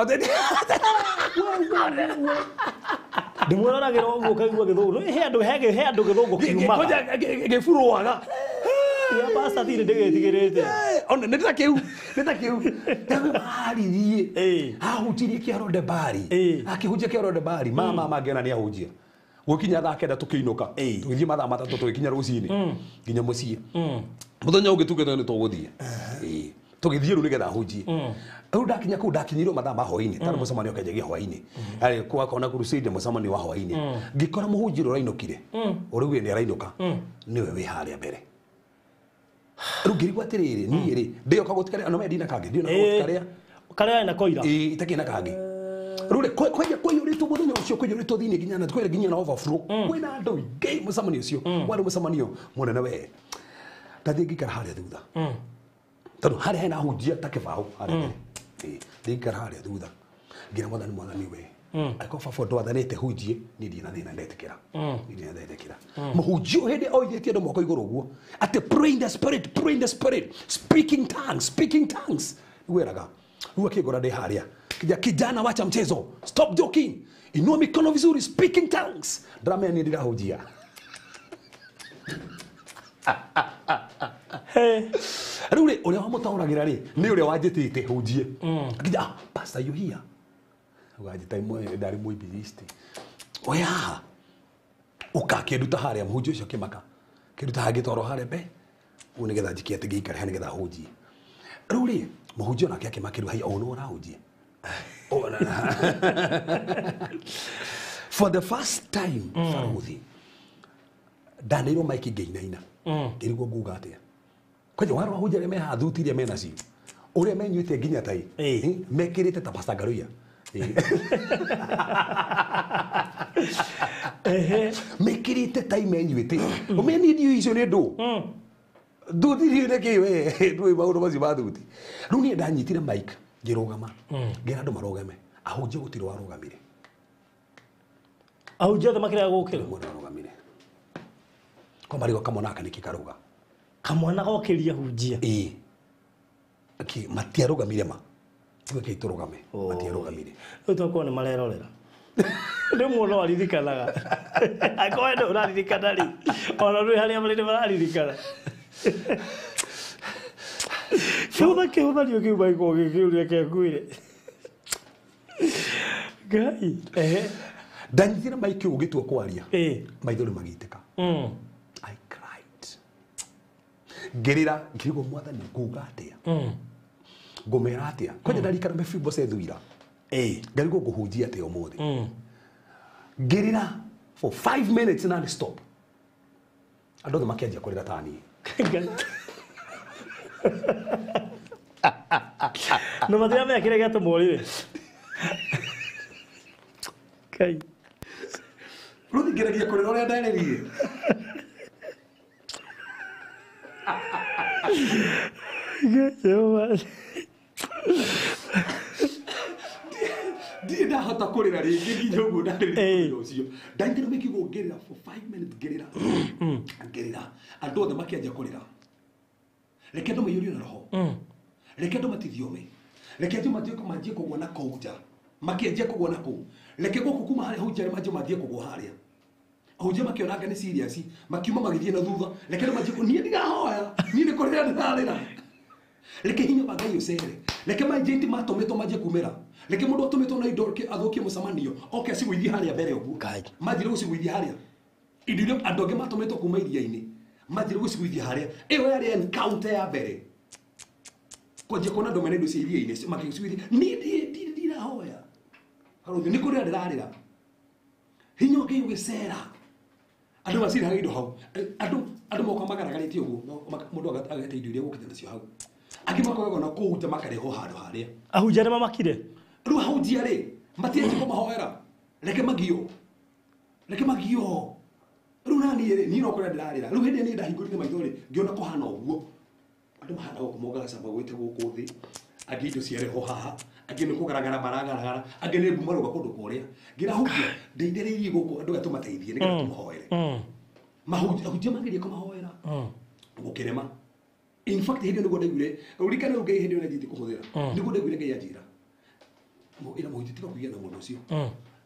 ndimwĩroragĩra ũguo ũkaigua gĩthũngũ he andũ he andũ gĩthũngũ kiumaga gĩburuaga ya Pastor T nĩndĩgĩtigĩrĩte ona nĩ ta kĩu aririe ahunjirie kĩaro Ndebari akĩhunjia kĩaro Ndebari mama mangĩona nĩ ahunjia gũkinya thaa 9 tũkĩinũka tũgĩthiĩ mathaa 3 tũgĩkinya rũcinĩ nginya mũciĩ mũthenya ũngĩ tugĩte nĩ tũgũthiĩ tũgĩthiĩ rĩu nĩgetha ahunjie Rĩu ndakinya kũu ndakinyirwo mathaa ma hwaĩ-inĩ tondũ mũcemanio ũkĩanjagia hwaĩ-inĩ. Arĩ kwa kona crusade mũcemanio wa hwaĩ-inĩ. Ngĩkora mũhunjia ũrĩa ũrainũkire. Ũrĩa ugire nĩ arainũka. Nĩwe wĩ harĩa mbere. Rĩu ngĩrigwo atĩrĩrĩ niĩ rĩ ndĩoka gũtikarĩa no mendina kangĩ ndĩoka gũtikarĩa. Karĩa na koira. Ĩĩ itakĩ na kangĩ. Rĩu rĩ kwaiyũrĩtwo mũthenya ũcio kwaiyũrĩtwo thĩinĩ nginya na kwĩra nginya na overflow. Kwĩna andũ aingĩ mũcemanio ũcio. Warĩ mũcemanio mũnene we. Ndathiĩ ngĩikara harĩa thutha. Tondũ harĩa hena ahunjia ta kĩbaũ harĩa mbere. Ngĩikara harĩa thutha. Ngĩra mwathani mwathani we. Angĩkorwo baba ndwathanĩte hunjie niĩ ndirĩ na thĩna ndetĩkĩra. Niĩ ndirĩ na ndetĩkĩra. Mũhunjia ũyũ hĩndĩ oigĩtie andũ moko igũrũ ũguo atĩ pray in the spirit, pray in the spirit, speaking tongues, speaking tongues. Weraga. Rĩu akĩngora ndĩ harĩa. Kijana wacha mchezo. Stop joking. Inua mikono vizuri, speaking tongues. Ndĩramenya niĩ ndirahunjia. Rĩu rĩ ũrĩa wamũtaũragĩra rĩ nĩ ũrĩa wanjĩtĩte hunjie. Akĩnjĩra, pastor you here. Ũganjĩta imwe ndarĩ mũibilisti. Oya haha. Ũka kĩnduta harĩa mũhunjia ũcio akĩmaka. Kĩnduta haha ngĩtwarwo harĩa mbe. Ũguo nĩgetha njikie atĩ ngĩikare haha nĩgetha hunjie. Rĩu rĩ mũhunjia onake akĩmakĩrwo haiya ũũ nĩwe ũrahunjia. For the first time Baruthi ndaneirwo maiki ngĩinaina. Ngĩrigwo nguga atĩa. Kwanja warora ahunjia arĩa me haha thuti iria menacio ũrĩa menyuĩte nginya tai mekĩrĩte ta Pastor Ngaruiya. Mekĩrĩte tai menyuĩte. Ũmenye niĩ ndiũĩ icio nĩ ndũ. Thuti icio nĩ kĩ we ndũĩ maũndũ macio ma thuti. Rĩu niĩ ndanyitire mic ngĩrũgama. Ngĩra andũ marũgame. Ahunjia gũtirĩ warũgamire. Ahunjia othe makĩrega gũkĩra. Mũndũ warũgamire. Kwa marigwo kamwana gaka nĩkĩ karũga. Kamwana gokĩria hunjia. Ĩĩ. Matiarũgamire ma. Tuge tũrũgame. Matiarũgamire. Rĩu tokorwo nĩ marerorera. Rĩmwe no aririkanaga. Angĩkorwo we ndũraririkana rĩ, ona rĩu harĩa marĩ nĩ mararirikana. Kĩhũtha kĩhũthanio kĩu magĩkorwo gĩkĩũria kĩngwĩre. Ngai. Ndanyitire maiki ũguo ngĩtua kwaria. Maithori magĩitĩka. I cried. Ngĩrĩra ngĩrigwo mwathani nguga atĩa. Ngũmera atĩa. Kwanja ndarikana Mephibosethu ira. Ngarigwo ngũhunjia atĩa ũmũthĩ. Ngĩrĩra for 5 minutes non stop. Andũ othe makĩanjia kũrĩra ta niĩ. No matiramenya kĩrĩa gĩatũma ũrĩre. Ngai. Rĩu ngĩragia kũrĩra ũrĩa ndarĩrire. Ndirĩ ndahota kũrĩra rĩngĩ nginya ũguo ndarĩrire ũndũ ũcio. Ndanyitire maiki ũguo ngĩrĩra for 5 minutes ngĩrĩra. Ngĩrĩra. Andũ othe makĩanjia kũrĩra. Reke andũ maiyũrio na roho. Reke andũ matithiome. Reke andũ manjie kũgũa na kũu nja. Makĩanjia kũgũa na kũu. Reke gũkũ kuma harĩa hunjia arĩa manjie kũgũa harĩa. Ahunjia makĩona anga nĩ serious, makiuma magĩthiĩ na thutha. Reke andũ manjie niĩ ndirahoya, niĩ nĩ kũrĩra ndĩrarĩra. Reke hinya wa Ngai ũcere. Reke manjĩti matũmĩtwo manjie kumĩra. Reke mũndũ atũmĩtwo na indo athũkie mũcemanio, oke acigũithie harĩa mbere ũguo. Manjire gũcigũithia harĩa. Indo iria andũ angĩ matũmĩtwo kuma iria-inĩ, manjire gũcigũithia harĩa. Ĩyo yarĩ encounter ya mbere. Kwanjia kuona andũ mena indo cia iria-inĩ, makĩcigũithia. Niĩ ndirahoya. Baruthi nĩ kũrĩra ndĩrarĩra. Hinya wa Ngai ũgĩcera. Andũ maciraga indo hau. Andũ moka magaragarĩtie ũguo, mũndũ agate indo iria gũkĩte nacio hau. Angĩ makoragwo na kũu nja makarehwo handũ harĩa. Ahunjia nĩ mamakire. Rĩu ahunjia rĩ, matianjia kũmahoera. Reke magio. Reke magio. Rĩu na niĩ rĩ, niĩ no kũrĩra ndĩrarĩra. Rĩu hĩndĩ ĩrĩa niĩ ndahingũrire maitho rĩ, ngĩona kũhana ũguo. Andũ mahana gũkũ mongaga magũĩte gũkũ thĩ. Angĩ indo ciarehwo haha, angĩ nĩ kũgaragara maragaragara, angĩ nĩ mbu marauga kũndũ kũrĩa. Ngĩra ahunjia, ndeithĩrĩirie gũkũ andũ aya tũmateithie nĩgetha tũmahoere. Ahunjia magerie kũmahoera. Gũkĩrema. In fact hĩndĩ ĩyo nĩguo ndaiguire, ũririkane Ngai hĩndĩ ĩyo nĩanjĩtie kũhũthĩra. Nĩguo ndaiguire Ngai anjĩra. Ĩra mũhunjia tiga kũgĩa na mũndũ ũcio.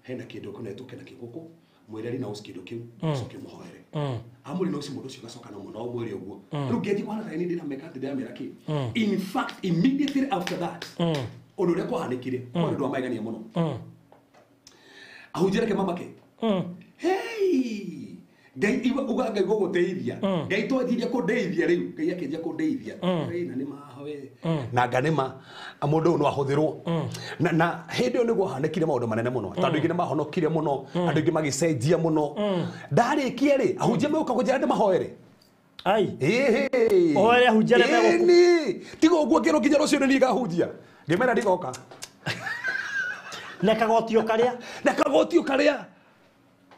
Hena kĩndũ kũnetwo kĩna kĩgũkũ, mwĩre renounce kĩndũ kĩu, ũcoke ũmũhoere. Amũrenounce mũndũ ũcio gacoka na mũno ũmwĩre ũguo. Rĩu ngĩanjia kũhana ta niĩ ndĩrameka atĩ ndĩramera kĩ. In fact immediately after that, ũndũ ũrĩa kwahanĩkire, kwarĩ ũndũ wa magegania mũno. Ahunjia reke mamake. Hey! Ngai iwa uga Ngai gũgũteithia. Ngai twanjirie kũndeithia rĩu. Ngai akĩnjia kũndeithia. Ngai na nĩ mahoe. Na nga nĩ ma mũndũ ũyũ no ahũthĩrwo. Na hĩndĩ ĩyo nĩguo hanĩkire maũndũ manene mũno. Tondũ aingĩ nĩ mahonokire mũno, andũ aingĩ magĩcenjia mũno. Ndarĩkia rĩ, ahunjia megũka kũnjĩra ndĩmahoere. Ai. Ĩhĩ. Ũhoere ahunjia arĩa megũkũ. Ĩni. Tiga ũguo ngĩrwo nginya rũciũ nĩ niĩ ngahunjia. Ngĩmera ndigoka. Na kagotio karia. Na kagotio karia.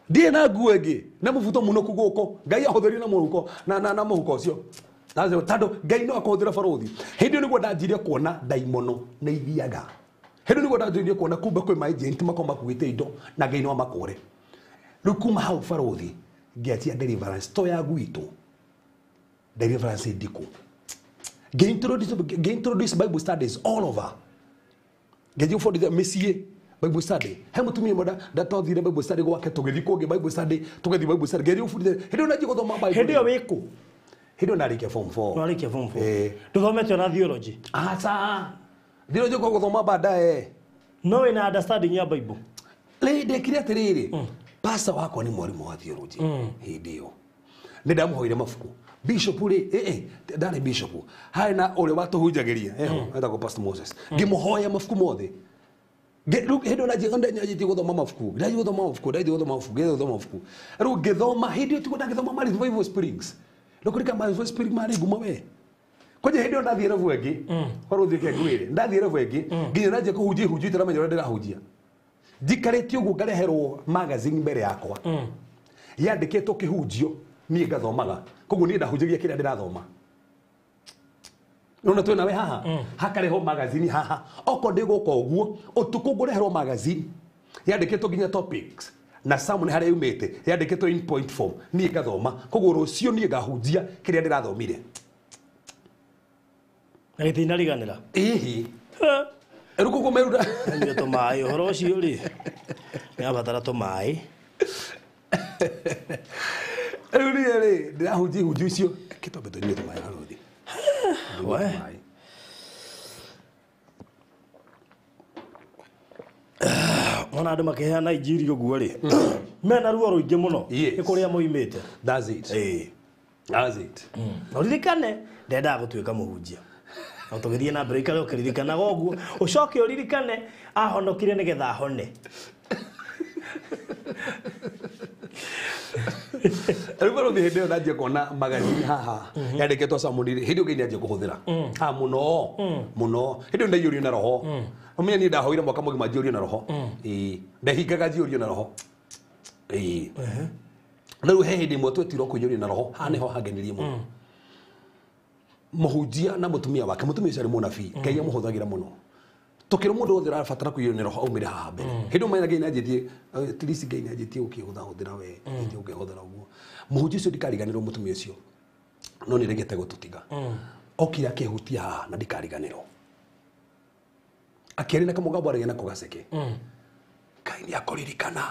Ndiĩ na nguo ĩngĩ na mũbuto mũnũku gũkũ. Ngai ahũthĩrire na mũhuko na mũhuko ũcio. Tondũ Ngai no akũhũthĩra barũthi. Hĩndĩ ĩyo nĩguo ndanjirie kuona ndaimono nĩ ithiaga. Hĩndĩ ĩyo nĩguo ndanjirie kuona kumbe kwĩ ma-agent makoragwo makuĩte indo na Ngai no amakũre. Rĩu kuma hau barũthi ngĩanjia deliverance to ya gwitũ. Deliverance ndikũ. Ngĩ-introduce Bible studies all over. Ngĩthiĩ gũbundithia mĩciĩ Bible study. He mũtumia ũmwe ndatwathire Bible study gwake, tũgĩthiĩ kũngĩ Bible study, tũgĩthiĩ Bible study. Ngĩthiĩ gũbundithia. Hĩndĩ ĩyo nanjia gũthoma Bible. Hĩndĩ ĩyo wĩ kũ? Hĩndĩ ĩyo ndarĩkia form 4. Warĩkia form 4. Eh. Ndũthomete ona theology. Aca. Theology kwa gũthoma baadaye. No wĩna understanding ya Bible. Rĩ ndekire atĩrĩrĩ. Pastor wakwa nĩ mwarimũ wa theology. Hĩndĩ ĩyo. Nĩ ndamũhoire mabuku. Bishop rĩ, ndarĩ bishop. Harĩ na ũrĩa watũhunjagĩria, eho, etagwo Pastor Moses. Ngĩmũhoya mabuku mothe. Rĩu hĩndĩ ĩyo ndanjĩtie gũthoma mabuku, ndanjia gũthoma mabuku, ndanjia gũthoma mabuku, ndanjia gũthoma mabuku. Rĩu ngĩthoma, hĩndĩ ĩyo tiguo ndagĩthoma ma Revival Springs. Ndũkũririkana ma Revival Springs marĩ ngumo we. Kwanja hĩndĩ ĩyo ndathiĩ level ĩngĩ, korwo ũthiĩ kengwĩre, ndathiĩ level ĩngĩ, nginya ndanjia kũhunjia ihunjio itaramenya ũrĩa ndĩrahunjia. Njikarĩte ũguo ngareherwo magazine mbere yakwa. Yandĩkĩtwo kĩhunjio, niĩ ngathomaga. Koguo niĩ ndahunjagia kĩrĩa ndĩrathoma. Nona twĩ nawe haha, hakarehwo magazine haha. Okorwo ndĩgũka ũguo, ũtukũ ngũreherwo magazine yandĩkĩtwo nginya topics na sermon harĩa yumĩte yandĩkĩtwo in point form, niĩ ngathoma. Koguo rũciũ niĩ ngahunjia kĩrĩa ndĩrathomire. Na gĩtinariganĩra. Ĩhĩ. Rĩu koguo meruta. Nyua tũmaĩ, ũhoro ũcio rĩ, nĩabatara tũmaĩ. Rĩu niĩ rĩ, ndĩrahunjia ihunjio icio, reke twambe tũnyue tũmaĩ barũthi. We. Ona andũ makĩheana injiri ũguo rĩ, mena ruo rũingĩ mũno. Yes. Nĩ kũrĩa moimĩte. That's it. Ĩĩ. That's it. Na ũririkane, ndendaga gũtuĩka mũhunjia. No tũgĩthiĩ na mbere ikare ũkĩririkanaga ũguo, ũcoke ũririkane ahonokire nĩgetha ahone. Rĩu barũthi hĩndĩ ĩyo ndanjia kuona magazine haha yandĩkĩtwo sermon rĩ, hĩndĩ ĩyo Ngai nĩanjia kũhũthĩra. Ha mũno, mũno. Hĩndĩ ĩyo ndaiyũrio na roho. Ũmenye niĩ ndahoire mwaka mũgima njiyũrio na roho. Ĩĩ. Ndahingaga njiyũrio na roho. Ĩĩ. Na rĩu he hĩndĩ ĩmwe twetirwo kũiyũrio na roho, haha nĩho hangenirie mũno. Mũhunjia na mũtumia wake, mũtumia ũcio arĩ mũnabii, Ngai amũhũthagĩra mũno. Tũkĩrwo mũndũ wothe ũrabatara kũiyũrio nĩ roho aumĩre haha mbere. Hĩndĩ ĩyo Ngai nĩanjĩtie, at least Ngai nĩanjĩtie gũkĩhũthahũthĩra we, nĩanjĩtie gũkĩhũthĩra ũguo. Mũhunjia ũcio ndikariganĩrwo mũtumia ũcio, no nĩregete gũtũtiga. Okire akĩhutia haha na ndikariganĩrwo. Akĩaria na kamũgambo aragia nako gaceke. Ngai nĩakũririkana.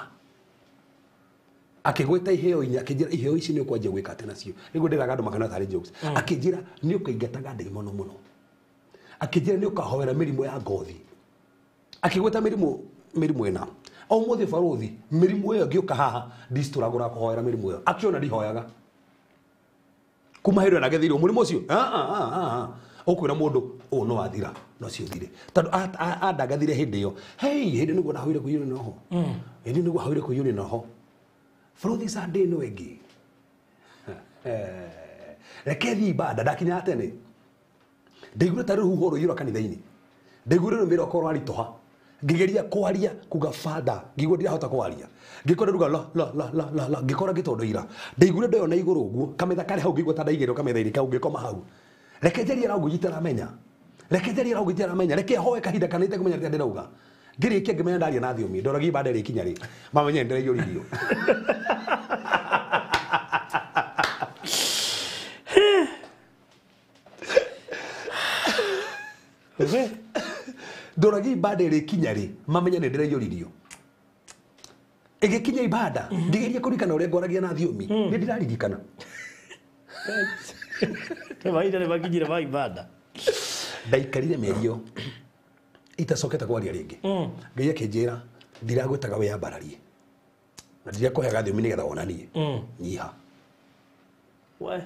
Akĩgweta iheo inya, akĩnjĩra iheo ici nĩ ũkwanjia gwĩka atĩ nacio. Nĩguo ndĩraga andũ makana tarĩ jokes. Akĩnjĩra nĩ ũkaingataga ndaimono mũno. Akĩnjĩra nĩ ũkahoera mĩrimũ ya ngothi. Akĩgweta mĩrimũ ĩna. O ũmũthĩ barũthi, mĩrimũ ĩyo ngĩũka haha, ndicitũragũra kũhoera mĩrimũ ĩyo. Akĩona ndihoyaga. Kuma hĩndĩ ĩyo ndagethirwo mũrimũ ũcio. Ũkwĩra mũndũ, ũũ no wathira, no ũcio ũthire. Tondũ andangathire hĩndĩ ĩyo. Hey, hĩndĩ nĩguo ndahoire kũiyũrio na roho. Hĩndĩ nĩguo ahoire kũiyũrio na roho. Barũthi Sunday ĩno ĩngĩ. Reke thiĩ ibada, ndakinyaga tene. Ndaiguire ta rũhuho rũiyũra kanitha-inĩ. Ndaiguire rũmĩ rwakwa rwaritũha. Ngĩgeria kwaria kuga Father, ngĩigua ndirahota kwaria. Ngĩkora ruga la la la la la la, ngĩkora ngĩtondoira. Ndaiguire ndoyo na igũrũ ũguo, kametha karĩ hau ngĩigua ta ndaigĩrwo kametha-inĩ kau ngĩkoma hau. Reke njarie na ũguo itaramenya. Reke njarie na ũguo itaramenya. Reke hoe kahinda kana itekũmenya rĩrĩa ndĩrauga. Ngĩrĩkia ngĩmenya ndaria na thiomi. Ndoragia ibada ĩrĩkinya rĩ. Mamenye nĩndĩraiyũririo. Ndoragia ibada ĩrĩkinya rĩ, mamenye nĩndĩraiyũririo. Ĩgĩkinya ibada, ngĩgeria kũririkana ũrĩa ngwaragia na thiomi, nĩ ndĩraririkana. Nĩ mahinda nĩ makinyire ma ibada. Ndaikarire mĩeri ĩyo itacokete kwaria rĩngĩ. Ngai akĩnjĩra ndiragwĩtaga wĩyambararie. Na ndirekũhe gathiomi nĩgetha wonanie. Nyiha. We.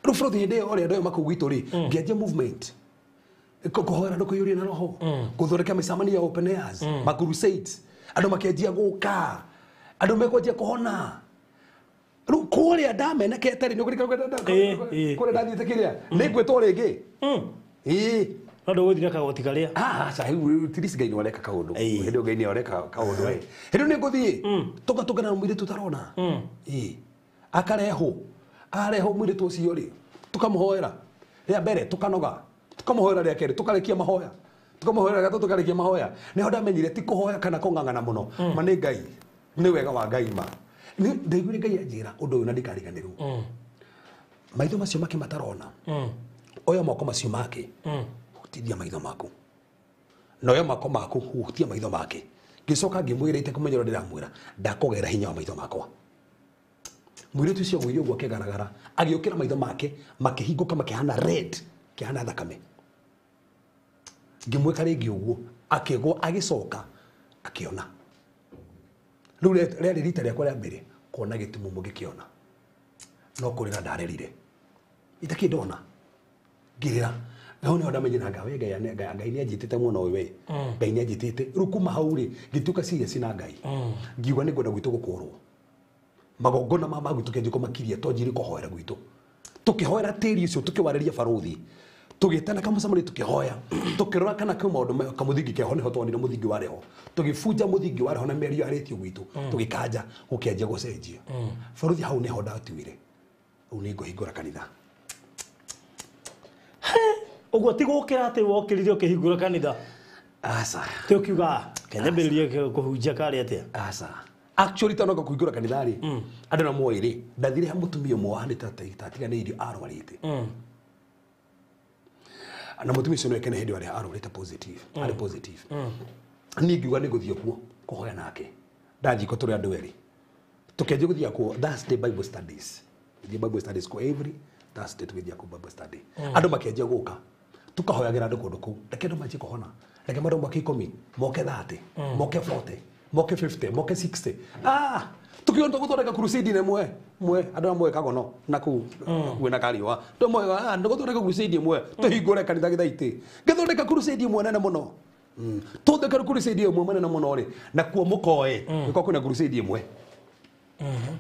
Rĩu bũrũri hĩndĩ ĩyo rĩ, andũ aya makũu gwitũ rĩ, ngĩanjia movement kũhoera andũ kũiyũria na roho, gũthondeka mĩcemanio ya open airs, ma crusades, andũ makĩanjia gũka, andũ mekwanjia kũhona. Rĩu kũrĩa ndamenekete rĩ, nĩũkũririkana kũrĩa ndathiĩte kĩrĩa nĩ ngwĩtwo rĩngĩ. Ĩĩ. No ndũgũthiĩ na kagoti karĩa. Ah, aca, rĩu tirisi Ngai nĩareka kaũndũ. Hĩndĩ ĩyo Ngai nĩareka kaũndũ we. Hĩndĩ ĩyo nĩngũthiĩ tũgatũngana na mũirĩtu ũtarona. Ĩĩ. Akarehwo. Arehwo mũirĩtu ũcio rĩ, tũkamũhoera. Rĩa mbere tũkanoga. Tũkamũhoera rĩa kerĩ tũkarĩkia mahoya. Tũkamũhoera rĩa gatatũ tũkarĩkia mahoya. Nĩho ndamenyire ti kũhoya kana kũng'ang'ana mũno. Ma nĩ Ngai. Nĩ wega wa Ngai ma. Nĩ ndaiguire Ngai anjĩra ũndũ ũyũ na ndikariganĩrwo. Maitho macio make matarona. Oya moko macio make. Hutithia maitho maku. Na oya moko maku hutia maitho make. Ngĩcoka ngĩmwĩra itekũmenya ũrĩa ndĩramwĩra, ndakũgera hinya wa maitho makwa. Mũirĩtu ũcio agũire ũguo akĩgaragara, agĩũkĩra maitho make makĩhingũka makĩhana red, kĩhana thakame. Ngĩmwĩka rĩngĩ ũguo, akĩgwa agĩcoka akĩona. Rĩu rĩarĩ rita rĩakwa rĩa mbere kuona gĩtumumu gĩkĩona. No kũrĩra ndarĩrire. Itakĩ ndona. Ngĩrĩra. Hau nĩho ndamenyire nga we Ngai Ngai nĩ anjĩtĩte mwena ũyũ we. Ngai nĩ anjĩtĩte. Rĩu kuma hau rĩ, ngĩtuĩka serious na Ngai. Ngiuga nĩ ngwenda gwitũ gũkũrwo. Magongona ma gwitũ kĩanjia kũmakiria twanjirie kũhoera gwitũ. Tũkĩhoera tĩri ũcio tũkĩwarĩria barũthi. Tũgĩtana kamũcemanio tũkĩhoya. Tũkĩrora kana kwĩ maũndũ kamũthingi keho nĩho twonire mũthingi warĩ ho. Tũgĩbunja mũthingi warĩ ho na mĩario yarĩtio gwitũ. Tũgĩkanja gũkĩanjia gũcenjia. Barũthi hau nĩho ndatuire. Rĩu nĩ ngũhingũra kanitha. Ũguo ti gũkĩra atĩ wokĩrire ũkĩhingũra kanitha. Aca. Ti ũkiuga kenya mbĩrĩrie kũhunjia karĩ atĩa. Aca. Actually tanoka kũhingũra kanitha rĩ, andũ na moĩ rĩ, ndathire ha mũtumia ũmwe wahanĩte ta atiganĩirio arwarĩte. Na mũtumia ũcio nĩwe kene hĩndĩ ĩyo arĩ arwarĩte positive, arĩ positive. Niĩ ngiuga nĩ ngũthiĩ kuo kũhoya nake. Ndathiĩ kuo tũrĩ andũ erĩ. Tũkĩanjia gũthiĩ kuo Thursday Bible studies. Gũthiĩ Bible studies kuo every Thursday tũgĩthiĩ kuo Bible study. Andũ makĩanjia gũka. Tũkahoyagĩra andũ kũndũ kũu. Reke andũ manjie kũhona. Reke andũ moke 10, moke 30, moke 40, moke 50, moke 60. Ah, tukiona tũgũthondeka crusade ĩmwe mwe andũ amwe kagono na kũu kwĩna kariũa. Tũmwe ah tũgũthondeka crusade ĩmwe tũhingũre kanitha gĩthaitĩ. Ngĩthondeka crusade ĩmwe nene mũno. Tũthondeka crusade ĩmwe nene mũno rĩ, na kuo mũkoe nĩko kwĩna crusade ĩmwe.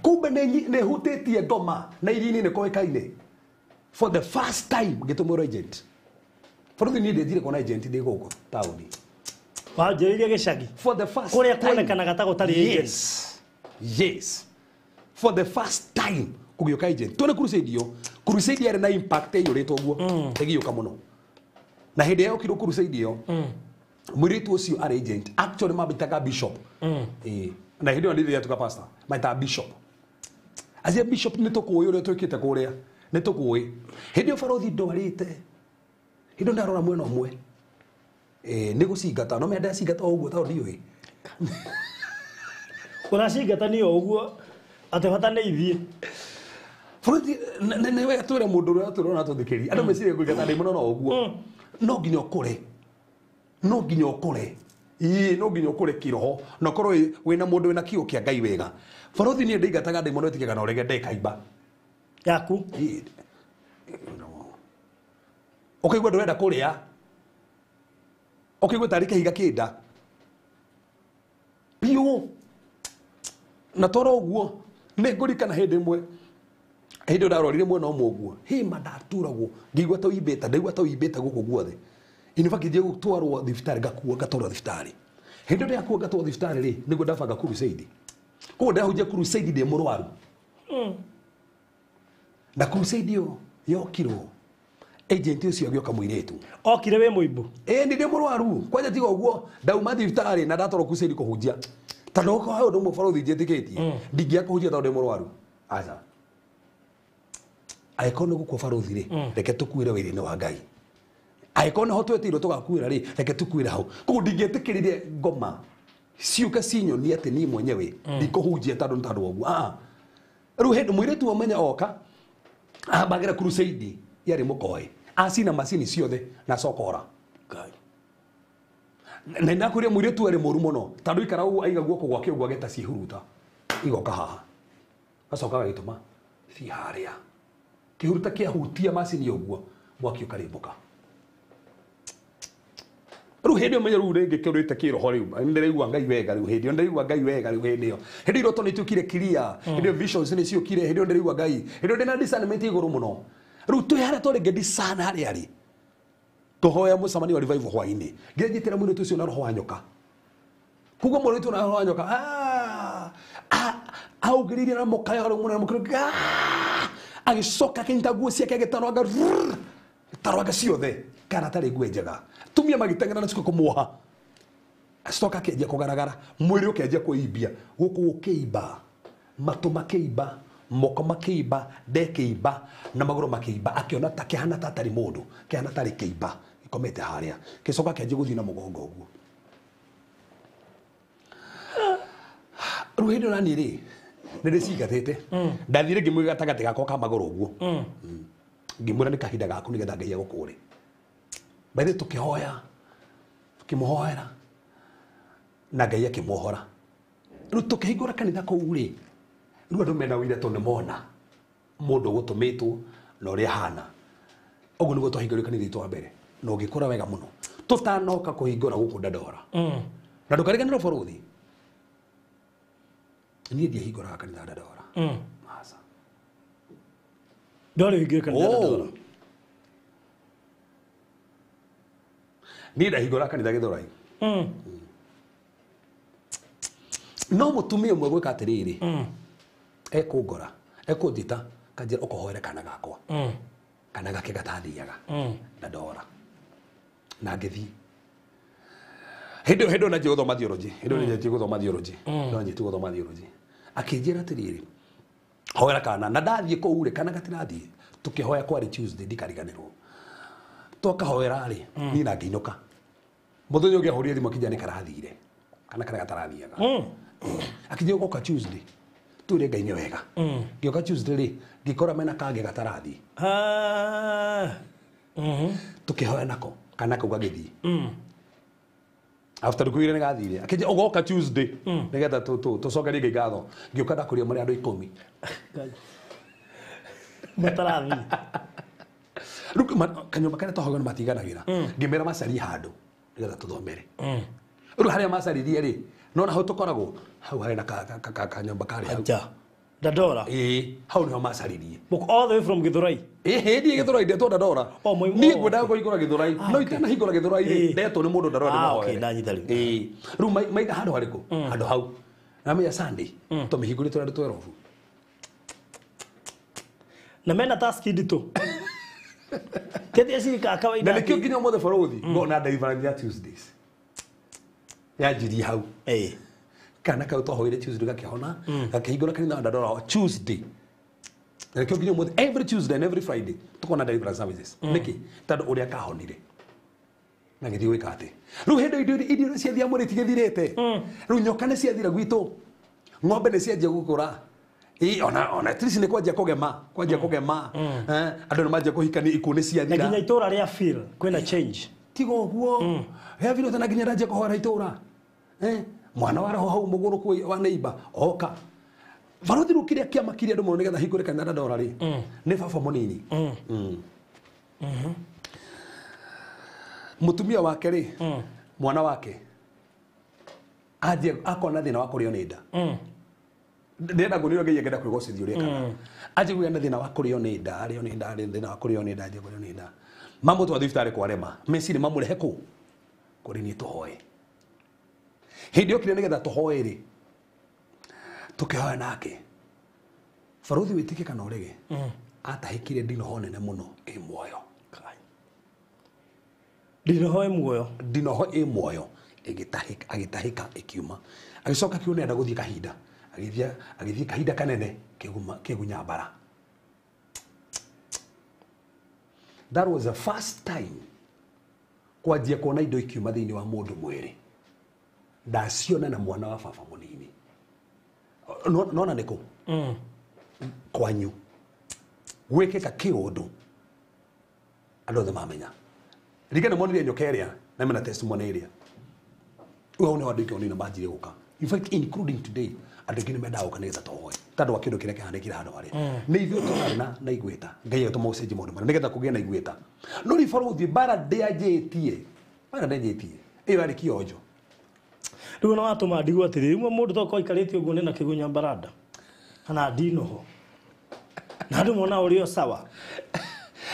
Kumbe nĩ hutĩtie ngoma na iria-inĩ nĩ koĩkaine. For the first time ngĩtũmĩrwo agent. Bũrũri niĩ ndĩnjire kuona agent ndĩ gũkũ taũni. Wanjĩrĩirie gĩcagi. For the first Kũrĩa time. kuonekanaga ta gũtarĩ agent. Yes. Yes. For the first time kũgĩũka agent. Tuone crusade ĩyo. Crusade yarĩ na impact ĩiyũrĩte ũguo. Ĩgĩũka mũno. Na hĩndĩ ĩrĩa yokirwo crusade ĩyo, mũirĩtu ũcio arĩ agent. Actually mambĩtaga bishop. Ĩĩ. Na hĩndĩ ĩyo ndĩrĩ pastor. Maitaga bishop. Acia bishop nĩ tũkũĩ ũrĩa twĩkĩte kũrĩa. Nĩ tũkũĩ. Hĩndĩ ĩyo barothi ndwarĩte. Hĩndĩ ĩyo ndarora mwena ũmwe. Nĩ gũcingata. No menya ndacingata o ũguo tondũ ndiũĩ. Ũracingata nĩ o ũguo atĩ bata nĩ ithiĩ. Bũrũri nĩ wega twĩre mũndũ ũrĩa tũrona tũthikĩrĩria. Andũ meciria kũingata ndĩ mũno no ũguo. No nginya ũkũre. No nginya ũkũre. Ĩĩ, no nginya ũkũre kĩroho. Na ũkorwo wĩna mũndũ wĩna kiugo kĩa Ngai wega. Barothi niĩ ndĩingataga ndĩ mũno ĩtĩkĩga na ũrege ndekaimba. Yaku? Ĩĩ. Ũkaigua ndũrenda kũrĩa. Ũkaigua tarĩ kĩhiga kĩnda. Piũ. Na toro ũguo nĩ ngũririkana hĩndĩ ĩmwe. Hĩndĩ ĩyo ndarorire mwena ũmwe ũguo. Hĩma ndaturagwo. Ngĩigua ta ũimbĩte, ndaigua ta ũimbĩte gũkũ guothe. In fact, ngĩthiĩ gũtwarwo thibitarĩ, ngakuo ngatwarwo thibitarĩ. Hĩndĩ ĩyo ndĩrakuo ngatwarwo thibitarĩ rĩ, nĩguo ndabanga crusade. Koguo ndahunjia crusade ndĩ mũrwaru. Na crusade ĩyo yokirwo. Agent ũcio agĩũka mũirĩtu. Okire wĩ mũimbu? Ĩĩ, nĩ ndĩ mũrwaru. Kwanja tiga ũguo, ndauma thibitarĩ na ndatwarwo crusade kũhunjia. Tondũ okorwo he ũndũ ũmwe barothi njĩtĩkĩtie, ndingĩaga kũhunjia tondũ ndĩ mũrwaru. Aca. Angĩkorwo nĩ gũkua barothi rĩ, reke tũkuĩre wĩra-inĩ wa Ngai. Angĩkorwo nĩho twetĩirwo tũgakuĩra rĩ, reke tũkuĩre hau. Koguo ndingĩetĩkĩrire ngoma ciũke cinyonie atĩ niĩ mwenyewe ndikũhunjia tondũ nĩ tondũ wa ũguo. Ah. Rĩu hĩndĩ mũirĩtu ũmenye oka, ambagĩra crusade yarĩ mũkoe. Acina macini ciothe na acoka ora. Ngai. Na ndakwĩrire mũirĩtu arĩ mũru mũno tondũ ikara ũguo aiga guoko gwake ũguo ageta ciĩhuruta. Igoka haha. Gacoka gagĩtũma thiĩ harĩa. Kĩhuruta kĩahutia macini ũguo mwaki ũkarĩmbũka. Rĩu hĩndĩ ĩyo menye rĩu rĩngĩ kĩũrĩte kĩroho rĩu nĩndĩraigua Ngai wega rĩu hĩndĩ ĩyo nĩndĩraigua Ngai wega rĩu hĩndĩ ĩyo hĩndĩ iroto nĩituĩkire clear hĩndĩ ĩyo visions nĩciũkire hĩndĩ ĩyo nĩndĩraigua Ngai hĩndĩ ĩyo ndĩna discernment igũrũ mũno rĩu twĩ harĩa twarĩ discern harĩa rĩ tũhoya mũcemanio wa revival hwainĩ ngĩnyitĩra mũirĩtu ũcio na roho wa nyoka koguo mũirĩtu na roho wa nyoka augĩrĩirie na mũkayo rĩu mũnene mũkĩrũ agĩcoka akĩnyita nguo ciake agĩtarwanga tarwanga ciothe kana tarĩ nguo njega tumia magĩteng'era na ciko kũmuoha acoka akĩanjia kũgaragara mwĩrĩ ũkĩanjia kwĩimbia gũkũ gũkĩimba matũ makĩimba moko makĩimba nda ĩkĩimba na magũrũ makĩimba akĩona ta kĩhana ta atarĩ mũndũ kĩhana tarĩ kĩimba gĩkomete harĩa gĩcoka kĩanjia gũthiĩ na mũgongo ũguo rĩu hĩndĩ ĩyo naniĩ rĩ nĩndĩcingatĩte ndathire ngĩmwĩga gatagatĩ gakwa ka magũrũ ũguo ngĩmwĩra nĩ kahinda gaku nĩgetha Ngai agũkũũre baithe tũkĩhoya tũkĩmũhoera na Ngai akĩmuohora rĩu tũkĩhingũra kanitha kũu rĩ rĩu andũ mena ũira tondũ nĩmona mũndũ ũgũtũmĩtwo na ũrĩa ahana ũguo nĩguo twahingũrire kanitha witũ wa mbere na ũgĩkũra wega mũno tũtanoka kũhingũra gũkũ Dandora na ndũkariganĩrwo bũrũthi niĩ ndiahingũraga kanitha Dandora aca Ndwarĩ ũhingũre kanitha Dandora. Niĩ ndahingũraga kanitha Gĩthũrai. No mũtumia ũmwe gwĩka atĩrĩrĩ ekũngora ekũnjĩta kanjĩra ũkũhoere kana gakwa kana gake gatathiaga Dandora na ngĩthiĩ hĩndĩ ĩyo nanjia gũthoma theology hĩndĩ ĩyo nanjia gũthoma theology no njĩtie gũthoma theology akĩnjĩra atĩrĩrĩ hoera kana na ndathiĩ kũu rĩ kana gatirathiĩ tũkĩhoya kwarĩ Tuesday ndikariganĩrwo twakahoera rĩ niĩ na ngĩinũka mũthenya ũngĩ ahũrire thimũ akĩnjĩra nĩ karathire kana karĩa gatarathiaga akĩnjĩra ũgoka Tuesday tũrĩ Ngai nĩ wega ngĩũka Tuesday rĩ ngĩkora mena kangĩ gatarathiĩ tũkĩhoya nako kana kau gagĩthiĩ after ndukũ igĩrĩ nĩ gathire akĩnjĩra ũgoka Tuesday nĩgetha tũcokerie Ngai ngatho ngĩũka ndakũria marĩ andũ 10 matarathiĩ rĩu kanyũmba karĩa twahoyaga nĩ matiganagĩra ngĩmera macarie handũ nĩgetha tũthomere rĩu harĩa macaririe rĩ nona hau tũkoragwo hau harĩ na kanyũmba karĩ hau Aja. Dandora. Ĩĩ hau nĩho macaririe All the way from Githurai. Ĩhĩ ndiĩ Gĩthũrai ndetwo Dandora niĩ ngwendaga kũhingũra Gĩthũrai no itanahingũra Gĩthũrai rĩ ndetwo nĩ mũndũ Dandora ndĩmũhoere ndanyita rĩu ĩĩ rĩu maiga handũ harĩkũ handũ hau namenya Sunday tũmĩhingũrĩte tũrĩ andũ 12 na mena task nditũ Kethi cirika kawaida na nĩkĩo nginya ũmũthĩ bũrũthi ngona deliverance ya Tuesdays yanjirie hau kana kau twahoire Tuesday gakĩhona gakĩhingũra kanitha wa Dandora Tuesday na nĩkĩo nginya ũmũthĩ every Tuesday and every Friday tũkona deliverance services nĩkĩ tondũ ũrĩa kahonire na gĩthiĩ gwĩka atĩ rĩu hĩndĩ indo irio nĩ ciathia mwĩrĩ itigĩthirĩte rĩu nyoka nĩ ciathira gwitũ ng'ombe nĩ cianjia gũkũra ona at least nĩ kwanjia kũgema andũ nĩ manjia kũhikania ikuũ nĩ ciathira na nginya itũra rĩa feel kwĩna change tiga ũguo rĩa feel tena nginya ndanjia kũhoera itũra mwana wa roho hau mũgũrũku wa neighbor oka barothi rĩu kĩrĩa kĩamakirie andũ mũno nĩgetha hingũre kanitha Dandora rĩ nĩ baba mũnini mũtumia wake rĩ mwana wake anjia akona thĩna wa kũrĩo nĩ nda ndĩrenda nguonio Ngai angĩenda kwĩgocithia ũrĩa ekaga anjia kũgĩa na thĩna wa kũrĩo nĩ nda arĩo nĩ nda arĩ thĩna wa kũrĩo nĩ nda anjia kũrĩo nĩ nda mamũtwara thibitarĩ kwarema meciria mamũrehe kũ kũrĩ niĩ tũhoe hĩndĩ yokire nĩgetha tũhoe rĩ tũkĩhoya nake barothi wĩtĩkie kana ũrege atahĩkire ndinoho nene mũno ĩ muoyo ndinoho ĩ muoyo ndinoho ĩ muoyo agĩtahĩka ĩkiuma agĩcoka kiu nĩenda gũthiĩ kahinda agĩthiĩ kahinda kanene kĩgunya mbara that was the first time kwanjia kuona indo ikiuma thĩinĩ wa mũndũ mwĩrĩ ndaciona na mwana wa baba mũnini nona nĩkũ kwanyu gwĩkĩka kĩũndũ andũ othe mamenya rĩngĩ nĩ monire nyoka ĩrĩa na mena testimony ĩrĩa hau nĩho andũ aingĩ onina manjirie gũka in fact including today Andũ aingĩ nĩ mendaga gũka nĩgetha tũhoe tondũ wa kĩndũ kĩrĩa kĩhanĩkire handũ harĩa nĩ ithuĩ tũrarĩ na igweta. Ngai agĩtũma ũcenjie maũndũ marĩa nĩgetha kũgĩe na igweta. No rĩu barũthi mbara ndĩanjĩtie, mbara ndĩanjĩtie, ĩyo yarĩ kĩonjo. Rĩu ona watũma ndigwo atĩrĩrĩ, rĩmwe mũndũ tokorwo aikarĩte ũguo nĩna kĩgunya mbaranda kana ndinoho na andũ mona ũrĩ o sawa.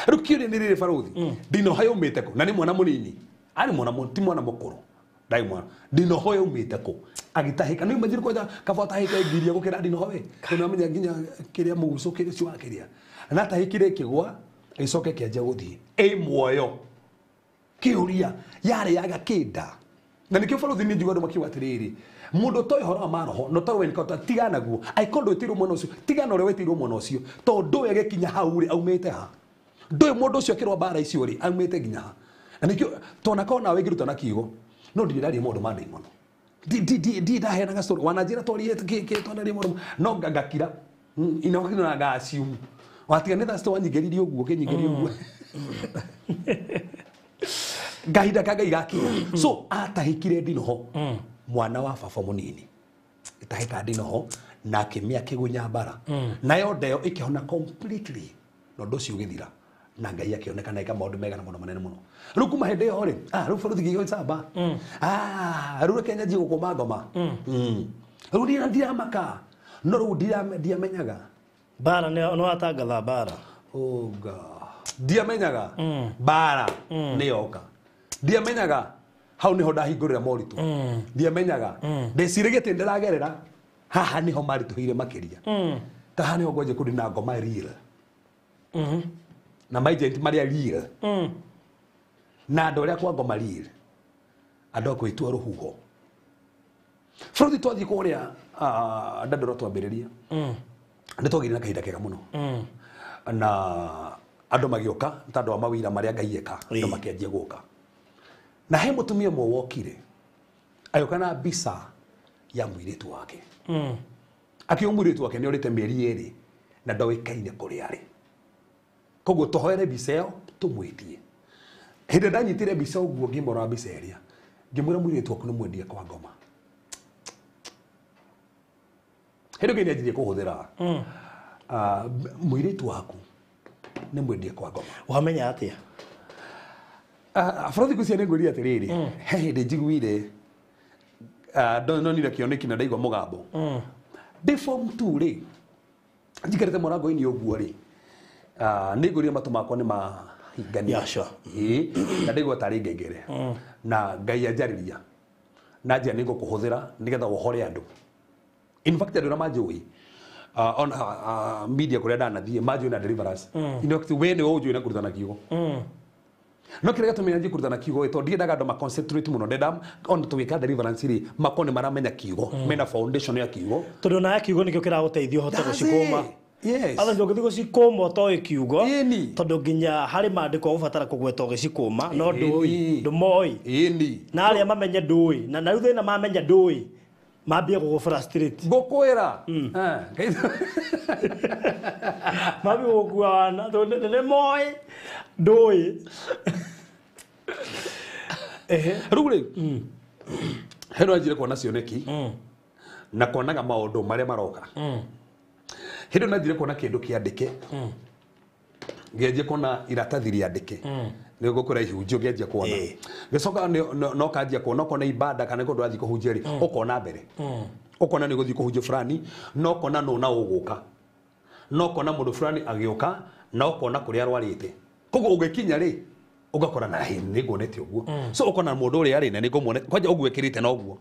Rĩu kĩũria nĩ rĩrĩ barũthi, ndinoho yaumĩte kũ? Na nĩ mwana mũnini, arĩ mwana ti mwana mũkũrũ, ndarĩ mwana. Ndinoho yaumĩte kũ? Agĩtahĩka nĩ imagine kwanja kaba atahĩke ngiria gũkĩra ndinoho we, tondũ amenya nginya kĩrĩa mũgucũ kĩrĩa ũcio wa kĩrĩa na atahĩkire ĩkĩgwa ĩgĩcoka ĩkĩanjia gũthiĩ ĩ muoyo. Kĩũria yarĩ yaga kĩnda. Na nĩkĩo barũthi nĩ njigo andũ makiuga atĩrĩrĩ, mũndũ ũtoĩ ũhoro wa maroho na ũtoĩ encounter, tigana naguo. Angĩkorwo ndwĩtĩirwo mwena ũcio, tigana ũrĩa wĩtĩirwo mwena ũcio, tondũ ndũĩ agĩkinya hau rĩ aumĩte ha, ndũĩ mũndũ ũcio akĩrũa mbara icio rĩ aumĩte nginya ha. Na nĩkĩo tonakorwo nawe ingĩruta na kiugo, no ndirĩ ndaria maũndũ ma ndaimono, ndirĩ ndaheanaga story, wananjĩra twarie twanaria maũndũ no ngakira inokira na nga assume watiga nĩ thaa wanyingĩririe ũguo ũkĩnyingĩria ũguo ngahinda ka Ngai gakinya. So atahĩkire ndinoho mwana wa baba mũnini, ĩtahĩka ndinoho na akĩmĩa kĩgunya mbara, nayo ndeo ĩkĩhona completely na ũndũ ũcio ũgĩthira na Ngai akĩonekana eka maũndũ mega na maũndũ manene mũno. Rĩu kuma hĩndĩ ĩyo rĩ, rĩu barũthi ngĩigua icamba, rĩu reke nyanjie gũkũma ngoma, rĩu ndiramaka, no rĩu ndiamenyaga mbara nĩ watangatha mbara. Oh God, ndiamenyaga mbara nĩ yoka, ndiamenyaga hau niho ndahingũrĩra moritũ, ndiamenyaga ndeciragia atĩ ndĩragerera haha niho maritũhĩire makĩria, ta haha niho ngwanjia kũndĩ na ngoma real na maagent marĩa real na andũ arĩa kwa ngoma real, andũ a kwĩtua rũhuho. Bũrũri twathiĩ kũrĩa Dandora twambĩrĩria nĩ twagĩire na kahinda kega mũno na andũ magĩũka nĩ tondũ wa mawĩra marĩa Ngai eka, andũ makĩanjia gũka. Na he mũtumia ũmwe wokire agĩũka na mbica ya mũirĩtu wake, akiuga mũirĩtu wake nĩ orĩte mĩeri 2 na ndoĩkaine kũrĩa arĩ, koguo tũhoere mbica ĩyo tũmwĩtie. Hĩndĩ ndanyitire mbica ũguo ngĩmũrora mbica ĩrĩa ngĩmwĩra mũirĩtu waku nĩ mwendie kwa ngoma. Hĩndĩ ĩngĩ nĩanjirie kũhũthĩra mũirĩtu waku nĩ mwendie kwa ngoma. Wamenya atĩa? Bũrũri ngwĩciria nĩ ngwĩrire atĩrĩrĩ, he hĩndĩ njiguire nonire kĩoneki na ndaigua mũgambo ndĩ form 2 rĩ, njikarĩte mũrango-inĩ ũguo rĩ, nĩ ngwĩrire matũ makwa nĩ mahingania na ndaigua tarĩ ngengere na Ngai anjarĩria na njĩra nĩ ngũkũhũthĩra nĩgetha wohore andũ. In fact andũ arĩa manjũĩ on media kũrĩa ndanathiĩ manjũĩ na deliverance. In fact we nĩwe ũnjũĩ na kũrutana kiugo. No kĩrĩa gĩatũmire njanjie kũrutana kiugo tondũ ndiendaga andũ ma concentrate mũno, ndenda ona tũgĩka deliverance rĩ makorwo nĩ maramenya kiugo, mena foundation ya kiugo, tondũ nawe kiugo nĩkĩo kĩragũteithia ũhote gũcikũma. Yes. Otherwise ũngĩthiĩ gũcikũma ũtoĩ kiugo, tondũ nginya harĩ maandĩko ũgũbatara kũgweta ũgĩcikũma, no ndũĩ, ndũmoĩ. Na arĩa mamenye ndũĩ, na rĩu thĩna mamenya ndũĩ, mambie gũgũ frustrate. Ngũkwĩra. Mambie gũgũkua wana, tondũ nĩ moĩ ndũĩ. Rĩu rĩ, he no anjire kuona cioneki na kuonaga maũndũ marĩa maroka. Hĩndĩ ĩyo nanjire kuona kĩndũ kĩandĩke, ngĩanjia kuona iratathi rĩandĩke, nĩ ngũkwĩra ihunjio ngĩanjia kuona, ngĩcoka no kanjia kuona okorwo nĩ ibada kana kũndũ ũrathiĩ kũhunjia rĩ, ũkona mbere, ũkona nĩ ũgũthiĩ kũhunjia fulani, na ũkona nũ na ũgũka, na ũkona mũndũ fulani agĩũka, na ũkona kũrĩa arwarĩte, koguo ũgĩkinya rĩ ũgakora na nĩ nguonete ũguo, so ũkona mũndũ ũrĩa arĩ na nĩ ngũmuona kwanja ũguo ĩkĩrĩte na ũguo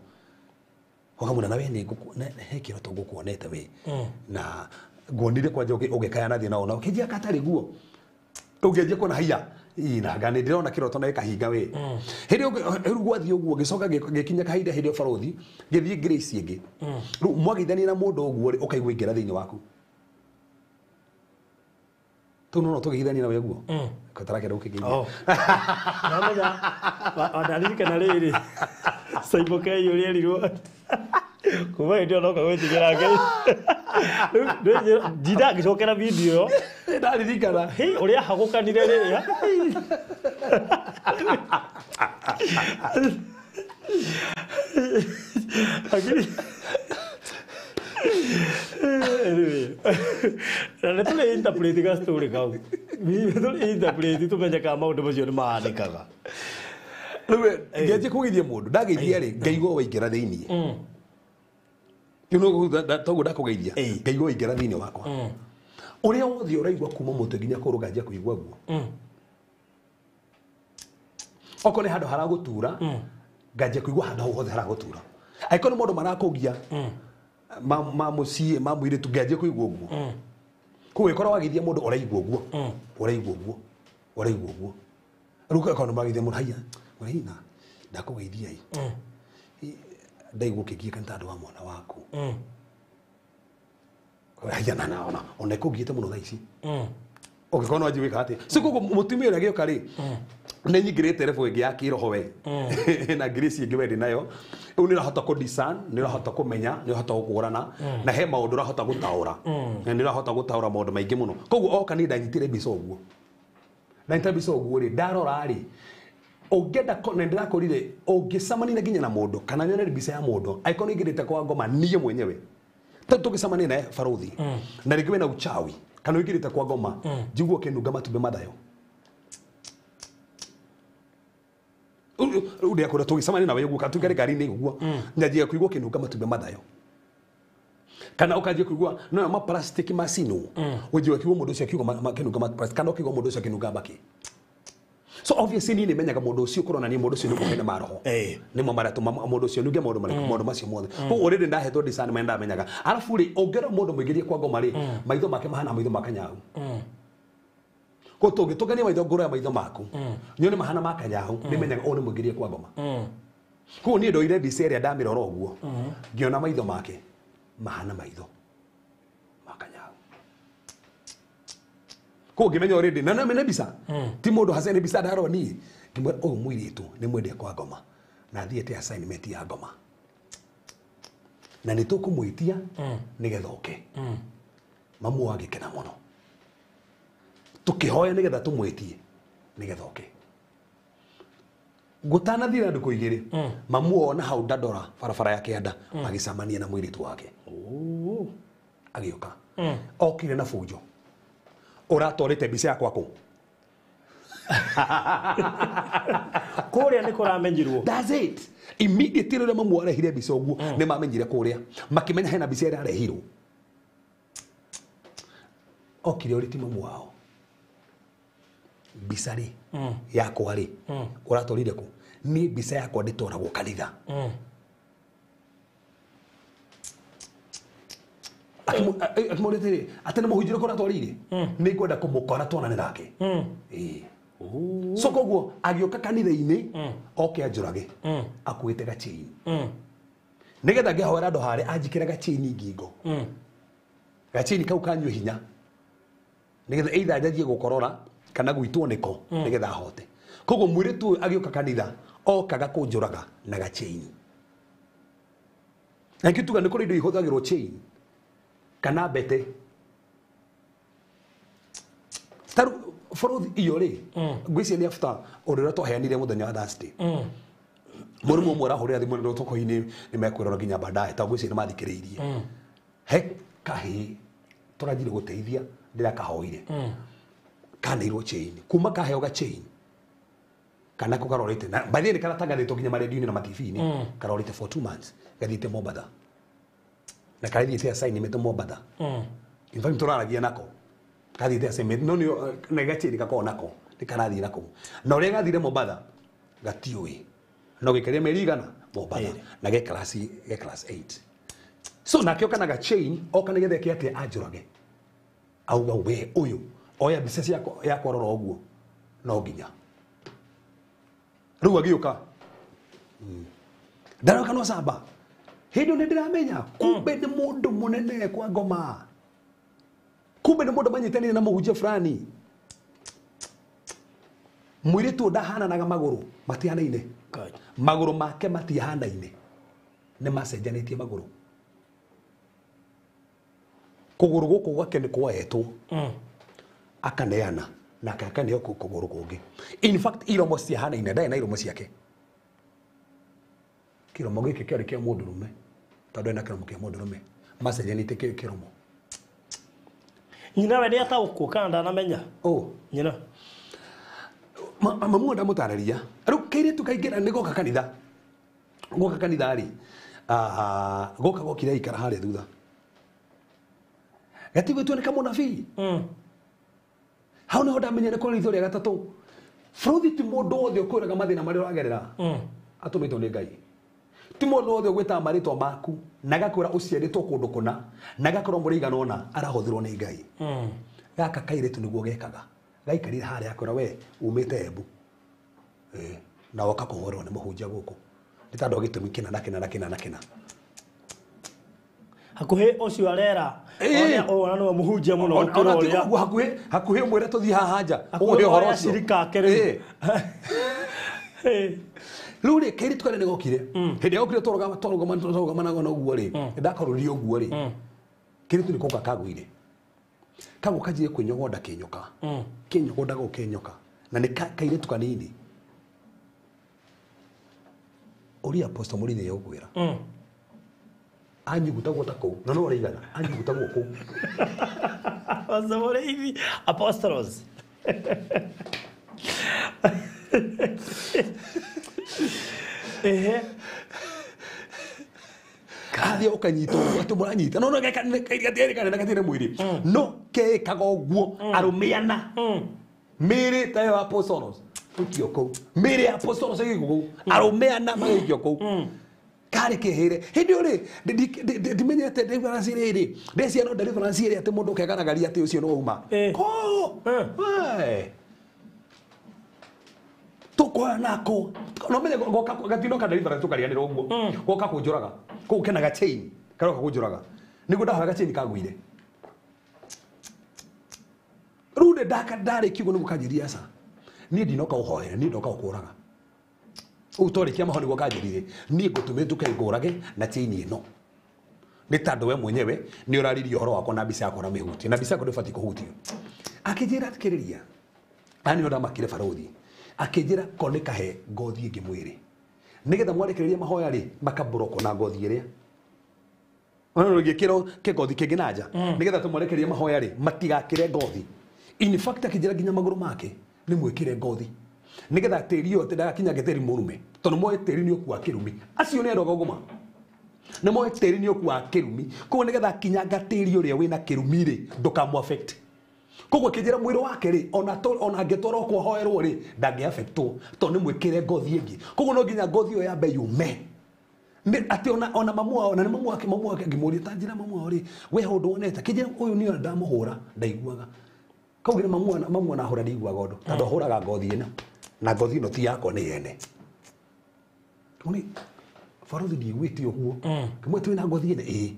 ũkamwĩra na we nĩ he kĩroto ngũkuonete we na nguonire kwanja ũgĩkaya na thĩna ona ũkĩnjia katarĩ guo ũngĩanjia kuona haiya na nga nĩ ndĩrona kĩroto na gĩkahinga we. Hĩndĩ rĩu gwathiĩ ũguo gĩcoka gĩkinya kahinda hĩndĩ ĩyo barũthi ngĩthiĩ Grace ĩngĩ, rĩu mwageithania na mũndũ ũguo rĩ ũkaigua ingĩra thĩinĩ waku tũu no tũgeithania nawe ũguo katarakera ũkĩgeithia. Namenya wandaririkana rĩrĩ Saimo Kei ũrĩa erirwo kuma hĩndĩ ĩyo noka gwĩtigĩra Ngai. Rĩu ndinda ngĩcokera video ĩyo ndaririkana ũrĩa ahagũkanire rĩrĩa Anyway, na nĩ tũrĩ interpret ga story kau. Tũrĩ interpret tũmenye kana maũndũ macio nĩ mahanĩkaga. Rĩu ngĩanjia kũgeithia mũndũ, ndageithia rĩ, ngaigua waingĩra thĩiniĩ. Toguo ndakũgeithia, ngaigua waingĩra thĩiniĩ wakwa. Ũrĩa wothe ũraigua kuma mũtwe nginya kũgũrũ nganjia kũigua guo. Okorwo nĩ handũ haragũtura, nganjia kũigua handũ hau hothe haragũtura. Angĩkorwo nĩ maũndũ marakũgia, ma mũciĩ, ma mũirĩtu, nganjia kũigua ũguo. Koguo ĩkorwo wageithia mũndũ ũraigua ũguo, ũraigua ũguo, ũraigua ũguo. Rĩu akorwo nĩ mageithia mũndũ, haiya, ũraina, ndakũgeithia ĩ. Ndaigua ũkĩgiĩka nĩ tondũ wa mwana waku. Haiya, na ona ona ĩkũgiĩte mũno thaa ici. Ũngĩkorwo no wanjie gwĩka atĩa? So koguo mũtumia ũrĩa agĩũka rĩ, nĩ nyingĩrĩte level ĩngĩ ya kĩroho we. Na grace ĩngĩ we ndĩ nayo. Rĩu nĩ ũrahota kũ discern, nĩ ũrahota kũmenya, nĩ ũrahota gũkũrana, na he maũndũ ũrahota gũtaũra. Na nĩ ũrahota gũtaũra maũndũ maingĩ mũno. Koguo oka niĩ ndanyitire mbica ũguo. Ndanyita mbica ũguo rĩ, ndarora rĩ, ũngĩenda na ndĩrakorire ũngĩcemania nginya na mũndũ kana nyone mbica ya mũndũ angĩkorwo nĩ ingĩrĩte kwa ngoma niĩ mwenyewe tondũ tũngĩcemania naye barothi na rĩngĩ wĩna uchawi kana ũingĩrĩte kwa ngoma njigua ũkĩnunga matumbĩ mathayo rĩu ndĩrakwĩra tũgĩcemania nawe ũguo kana tũikare ngari-inĩ ũguo nyanjia kũigua ũkĩnunga matumbĩ mathayo kana ũkanjia kũigua no ma plastic macinwo ũnjia kũigua mũndũ ũcio akiuga makĩnunga ma plastic kana ũkĩigua mũndũ ũcio akĩnunga mbakĩ. So obviously niĩ nĩmenyaga mũndũ ũcio kũronania mũndũ ũcio nĩ mũhene ma roho. Nĩmo maratũma mũndũ ũcio nunge maũndũ marĩkũ maũndũ macio mothe. Koguo already ndahetwo discernment ndamenyaga. Arabu rĩ, ũngĩrora mũndũ mũingĩrie kwa ngoma rĩ, maitho make mahana maitho ma kanyau. Koguo tũngĩtũngania maitho ngũrũ ya maitho maku, nyone mahana ma kanyau, nĩmenyaga ũyũ nĩ mũingĩrie kwa ngoma. Koguo niĩ ndoire mbica ĩrĩa ndamĩrora ũguo, ngĩona maitho make mahana maitho ma kanyau. Koguo ngĩmenya already na nĩ mbica ti mũndũ haca nĩ mbica ndarora niĩ ngĩmwĩra ũyũ mũirĩtu nĩ mwendie kwa ngoma na athiĩte assignment ya ngoma na nĩ tũkũmwĩtia nĩgetha oke. Mamu agĩkena mũno tũkĩhoya nĩgetha tũmwĩtie nĩgetha oke. Gũtanathira ndukũ igĩrĩ mamu ona hau Dandora barabara ya kĩanda agĩcemania na mũirĩtu wake. Agĩũka okire na bunjo ũratwarĩte mbica yakwa kũ? Kũrĩa nĩ kũramenyirwo. That's it. Immediately rĩrĩa mamu arehire mbica ũguo nĩ mamenyire kũrĩa makĩmenya hena mbica ĩrĩa arehirwo. Okire ũrĩ ti mamu wao. Mbica rĩ yakwa rĩ ũratwarire kũ? Niĩ mbica yakwa ndĩtwaragwo kanitha. Akĩmũria atĩrĩ, atĩ nĩ mũhunjia ũrĩkũ ũratwarire? Nĩ ngwenda kũmũkora tuonane nake. So koguo agĩũka kanitha-inĩ oke anjũrage akuĩte gachain nĩgetha ngĩhoera andũ harĩa anjĩkĩre gachain ngingo gachain kau kanyue hinya nĩgetha either njanjie gũkorora kana gwitwo nĩko nĩgetha ahote. Koguo mũirĩtu ũyũ agĩũka kanitha okaga kũnjũraga na gachain. Na ngĩtuga nĩ kũrĩ indo ihũthagĩrwo chain kana mbete. Taru borothi iyo rĩ ngwĩciria nĩ after ũndũ ũrĩa twaheanire mũthenya wa Thursday. Mũrimũ ũmwe ũrahũrĩra thimũ nĩ tũkoinĩ nĩ mekwĩrora nginya baadaye tondũ ngwĩciria nĩ mathikĩrĩirie. He kahĩĩ tũranjire gũteithia ndĩrakahoire kaneirwo chain kuma kaheo ga chain kana ko karorete na by the way karatangathĩtwo nginya maredio-inĩ na ma-TV-inĩ karorete for 2 months gathiĩte Mombatha na karathiĩte assignment Mombatha. In fact tũraragia nako kathiĩte assignment no nĩ na gachain gakoragwo nako nĩ karathiĩ nako na ũrĩa gathire Mombatha gatiũĩ no gĩkaria mĩeri igana Mombatha na ge class 8. So nakĩo kana ga chain oka nĩgetha eke atĩa anjũrage auga we ũyũ oya mbica ciakwa yakwa rora ũguo no nginya rĩu agĩũka ndaroka no camba hĩndĩ ĩyo nĩ ndĩramenya kumbe nĩ mũndũ mũnene kwa ngoma kumbe nĩ mũndũ manyitanĩire na mũhunjia fulani. Mũirĩtu ũyũ ndahananaga magũrũ matihanaine magũrũ make matihanaine nĩ macenjanĩtie magũrũ kũgũrũ gũkũ gwake nĩ kwoetwo akaneana na akaneo kũgũrũ kũngĩ. In fact iromo ciahanaine ndarĩ na iromo ciake. Kĩromo gĩkĩ kĩarĩ kĩa mũndũrũme tondũ ena kĩromo kĩa mũndũrũme. Macenjanĩtie kĩromo. Nyina we nĩataũkwo kana ndanamenya? Oh. Nyina. Mamu ndamũtarĩria. Rĩu kairĩtu kaingĩra nĩ goka kanitha. Goka kanitha rĩ. Goka gokire ikara harĩa thutha. Gatigwĩtwo nĩ kamũnabii. Hau nĩho ndamenya nĩ kũrĩ ritho rĩa gatatũ. Bũrũthi ti mũndũ wothe ũkwĩraga mathĩna marĩa ũragerera. Atũmĩtwo nĩ Ngai. Ti mũndũ wothe ũgwĩtaga marĩtwa maku na agakwĩra ũciarĩtwo kũndũ kũna na agakorwo mũrĩ igana ũna arahũthĩrwo nĩ Ngai. Gaka kairĩtu nĩguo gekaga. Gaikarire harĩa akwĩra we umĩte Embu. Na woka kũhũrwo nĩ mũhunjia gũkũ. Nĩ tondũ wa gĩtũmi kĩna na kĩna na kĩna na kĩna. Hakuhĩ ũcio arera. Ona nĩwe mũhunjia mũno gũkĩra ũrĩa. Hakuhĩ hakuhĩ mwĩre tũthiĩ haha nja. Ũguo nĩ ũhoro ũcio. Cirika ake rĩu. Rĩu rĩ kairĩtu karĩa nĩgokire. Hĩndĩ ĩrĩa gokire twarũgamanaga na ũguo rĩ, ndakarũririe ũguo rĩ. Kairĩtu nĩko kagũire. Kagũ kanjie kwĩnyogonda kĩnyoka. Kĩnyogonda gũkĩnyoka. Na nĩ kairĩtu kanini. Ũria Apostle Mũrĩithi nĩegũkwĩra. Anyugutagwo ta kũu. Na no ũraigana. Anyugutagwo kũu. Apostle Mũrĩithi. Apostles. Ehe. Kathiĩ ũkanyitwo ũguo atĩ mũranyita. No no gatiarĩ kanene gatiarĩ mwĩrĩ. No kekaga ũguo arũme ana. Mĩĩrĩ ta ĩyo apostles. Gũikio kũu. Mĩĩrĩ ya apostles ĩgĩikio kũu. Arũme ana magĩikio kũu. Karĩ kĩhĩre. Hĩndĩ ĩyo rĩ ndimenyete deliverance rĩrĩ. Ndeciria no deliverance ĩrĩa atĩ mũndũ ũkegaragaria atĩ ũcio no uma. Ko. Tukoya nako. No menye goka gatino ka deliverance tukarianĩra ũguo. Goka kũnjũraga. Kũu kenaga chain. Karoka kũnjũraga. Nĩguo ndahoyaga chain kagũire. Rĩu nĩ ndaka ndarĩ kiugo nĩguo kanjĩria aca. Niĩ ndinoka ũhoere, niĩ ndoka ũkũraga. Ũguo twarĩkia mahoya nĩguo kanjĩrire. Niĩ ngũtũmĩte ũke ngũrage na chain ĩno. Nĩ tondũ we mwenyewe nĩ ũraririe ũhoro wakwa na mbica yakwa na mĩhutie. Na mbica yakwa ndĩbatiĩ kũhutio. Akĩnjĩra athikĩrĩria. Na nĩho ndamakire barũthi. Akĩnjĩra ko nĩ kahe ngothi ĩngĩ mwĩrĩ. Nĩgetha mwarĩkĩrĩria mahoya rĩ, makaburokwo na ngothi ĩrĩa. Ona rũngĩkĩrwo kĩgothi kĩngĩ na nja. Nĩgetha tũmwarekerie mahoya rĩ, matigakĩre ngothi. In fact akĩnjĩra nginya magũrũ make nĩ mwĩkĩre ngothi. Nĩgetha tĩri ũyũ atĩ ndagakinyange tĩri mũrume. Tondũ moĩ tĩri nĩ ũkua kĩrumi. Acio nĩ andũ agũma. Nĩ moĩ tĩri nĩ ũkua kĩrumi. Koguo nĩgetha akinyanga tĩri ũrĩa wĩna kĩrumi rĩ, ndũkamũ affect. Koguo akĩnjĩra mwĩrĩ wake rĩ, ona angĩtwarwo kũhoerwo rĩ, ndangĩ affectwo tondũ nĩ mwĩkĩre ngothi ĩngĩ. Koguo no nginya ngothi ĩyo yambe yume. Atĩ ona mamu wao, na nĩ mamu wake ngĩmũria ta njĩra mamu wao rĩ, we ũndũ wonete? Akĩnjĩra ũyũ nĩ ndamũhũra ndaiguaga. Kaugire mamu ona ahũra ndaiguaga ũndũ, tondũ ahũraga ngothi ĩno. Na ngothi ĩno ti yakwa nĩ yene. Ũni barothi ndiiguĩte ũguo. Kĩmwe twĩna ngothi ĩno ĩĩ.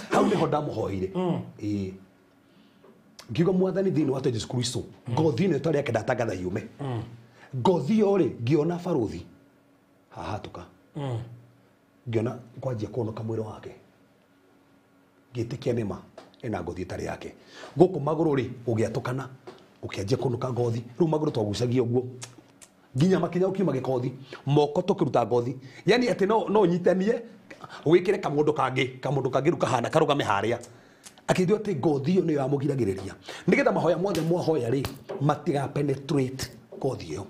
Hau nĩho ndamũhoire. Ĩĩ. Ngiuga mwathani thĩinĩ wa Jesu Kristo, ngothi ĩno ĩtarĩ yake ndatangatha yume. Ngothi ĩyo rĩ, ngĩona barothi hahatũka. Ngĩona kwanjia kuonoka mwĩrĩ wake. Ngĩtĩkia nĩma ĩna ngothi ĩtarĩ yake. Gũkũ magũrũ rĩ, gũgĩatũkana, gũkĩanjia kuonoka ngothi. Rĩu magũrũ twagucagia ũguo. Nginya makinya ũkiuma gĩkothi, moko tũkĩruta ngothi. Yani atĩ no ũnyitanie wĩkĩre kamũndũ kangĩ rĩu kahana karũgame harĩa. Akĩnjĩra atĩ ngothi ĩyo nĩyo yamũgiragĩrĩria. Nĩgetha mahoya mothe mwahoya rĩ, matiga penetrate ngothi ĩyo.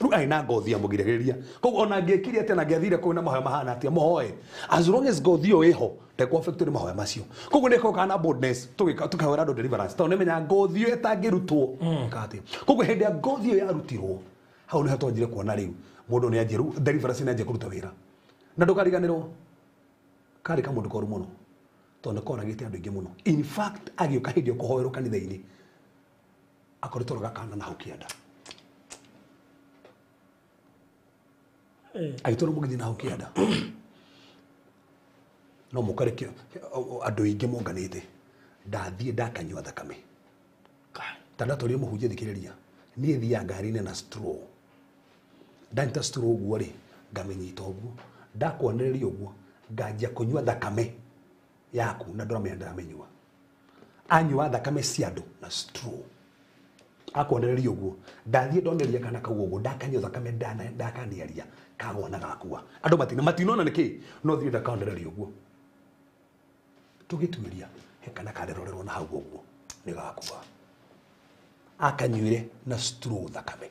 Rĩu arĩ na ngothi yamũgiragĩrĩria. Koguo ona angĩekire atĩa na angĩathire kũu na mahoya mahana atĩa, mũhoe. As long as ngothi ĩyo ĩho, ndekũ affect nĩ mahoya macio. Koguo nĩ ĩkoragwo na boldness, tũkahoera andũ deliverance. Tondũ nĩmenya ngothi ĩyo ĩtangĩrutwo. Atĩa. Koguo hĩndĩ ya ngothi ĩyo yarutirwo, hau nĩho twanjire kuona rĩu mũndũ nĩ anjie rĩu deliverance nĩ anjia kũruta wĩra. Na ndũkariganĩrwo, karĩ kamũndũ koru mũno. Tondũ nĩkoragĩte andũ aingĩ mũno. In fact agĩũka hĩndĩ ĩyo kũhoerwo kanitha-inĩ, akoretwo gakana na hau kĩanda. Agĩtwarwo mũgithi na hau kĩanda. No mũkore andũ aingĩ monganĩte. Ndathiĩ ndakanyua thakame. Ta ndatwarire mũhunjia thikĩrĩria. Niĩ thiaga ngari-inĩ na straw. Ndanyita straw ũguo rĩ, ngamĩnyita ũguo. Ndakwanĩrĩria ũguo, nganjia kũnyua thakame yaku na ndũramenya ndĩramĩnyua. Anyua thakame cia andũ na straw. Akonereria ũguo ndathiĩ ndoneria kana kau ũguo ndakanyua thakame ndakaniaria kagwa na gakua andũ matina matinona nĩkĩ no thiĩ ndakaonereria ũguo tũgĩtuĩria he kana karerorerwo na hau ũguo nĩ gakua akanyuire na straw thakame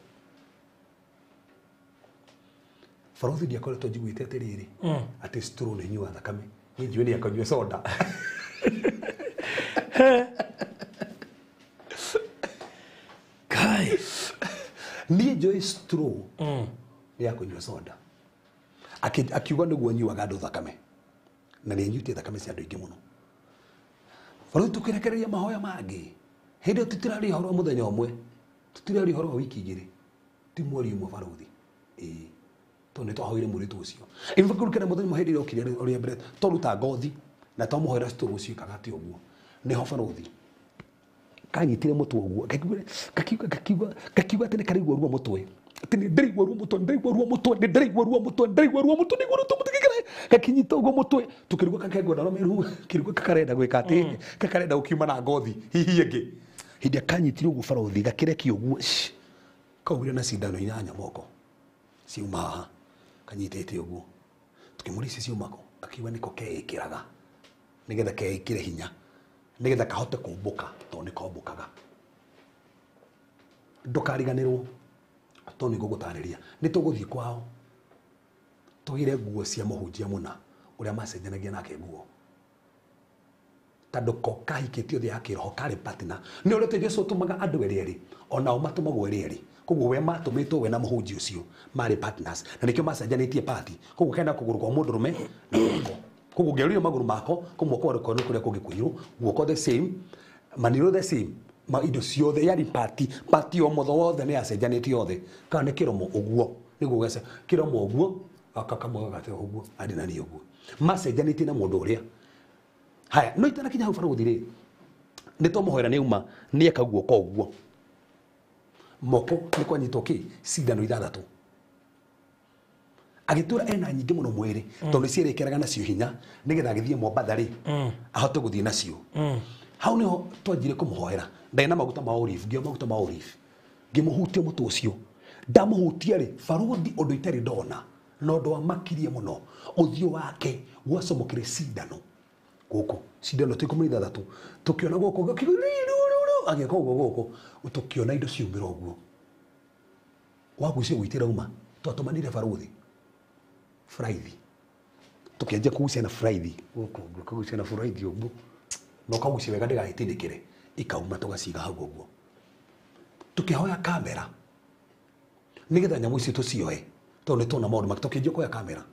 Barothi ndiakoretwo njiguĩte atĩrĩrĩ atĩ straw nĩ nyua thakame niĩ njũĩ nĩ akanyua soda Kai niĩ njũĩ straw nĩ ya kũnyua soda akiuga nĩguo nyuaga andũ thakame na nĩ nyuĩte thakame cia andũ aingĩ mũno Barothi tũkĩrekereria mahoya mangĩ hĩndĩ ĩyo tũtiraria ũhoro wa mũthenya ũmwe tũtiraria ũhoro wa wiki igĩrĩ ti mweri ũmwe barothi ĩĩ tondũ nĩ twahoire mũirĩtu ũcio in fact kũrikana mũthenya ũmwe hĩndĩ ĩrĩa okire ũrĩa mbere twaruta ngothi na twamũhoera straw ũcio ĩkaga atĩ ũguo nĩho barothi kanyitire mũtwe ũguo gakiuga atĩ nĩ karaigua ruo mũtwe atĩ nĩ ndĩraigua ruo mũtwe ndĩraigua ruo mũtwe nĩ ndĩraigua ruo mũtwe ndĩraigua ruo mũtwe ndĩraigua ruo mũtwe gakinyita ũguo mũtwe tũkĩrigwo kakengwo na rũmĩru kĩrigwo kakarenda gwĩka atĩ kakarenda gũkiuma na ngothi hihi ĩngĩ hĩndĩ ĩrĩa kanyitire ũguo barothi gakĩrekia ũguo kaumire na cindano inyanya moko ciuma haha kanyitĩte ũguo tũkĩmũria ici ciuma kũ akiuga nĩko keĩkĩraga nĩgetha keĩkĩre hinya nĩgetha kahote kũmbũka tondũ nĩ kombũkaga ndũkariganĩrwo tondũ nĩ ngũgũtarĩria nĩ tũgũthiĩ kwao tũgĩre nguo cia mũhunjia mũna ũrĩa macenjanagia nake nguo tondũ ko kahikĩtio thĩ ya kĩroho karĩ partner nĩ ũrĩa Jesũ atũmaga andũ erĩ erĩ onao matũmagwo erĩ erĩ koguo we matũmĩtwo we na mũhunjia ũcio marĩ partners na nĩkĩo macenjanĩtie party koguo kena kũgũrũ kwa mũndũrũme na guoko koguo ngĩaruria magũrũ mako kũmwe kwa rũkono kũrĩa kũngĩ kũirũ guoko the same maniro the same ma indo ciothe yari party party o motho wothe nĩ yacenjanĩtie othe kana nĩ kĩromo ũguo nĩguo gece kĩromo ũguo gaka kamwe gagate ũguo arĩ na niĩ ũguo macenjanĩtie na mũndũ ũrĩa haya no itanakinya hau barothi rĩ nĩ twamũhoera nĩ uma nĩ eka guoko ũguo moko nĩ kwanyitwo kĩ cindano ithathatũ agĩtũra ena nyingĩ mũno mwĩrĩ tondũ nĩ ciĩrĩkĩraga nacio hinya nĩgetha agĩthiĩ Mombatha rĩ ahote gũthiĩ nacio hau nĩho twanjire kũmũhoera ndarĩ na maguta ma olive ngĩoya maguta ma olive ngĩmũhutia mũtwe ũcio ndamũhutia rĩ barothi ũndũ itarĩ ndona na ũndũ wamakirie mũno ũthiũ wake gwacomokire cindano gũkũ cindano ta 16 tũkĩona gũkũ agĩka ũguo gũkũ tũkĩona indo ciumĩra ũguo wagucia gwĩtĩra uma twatũmanire barothi fraithi tũkĩanjia kũgucia na fraithi gũkũ ũguo kũgucia na fraithi ũguo na ũkagucia wega ndĩgagĩtindĩkĩre ikauma tũgaciga hau ũguo tũkĩhoya kamera nĩgetha nyamũ icio tũcioe tondũ nĩ tuona maũndũ make tũkĩanjia kuoya kamera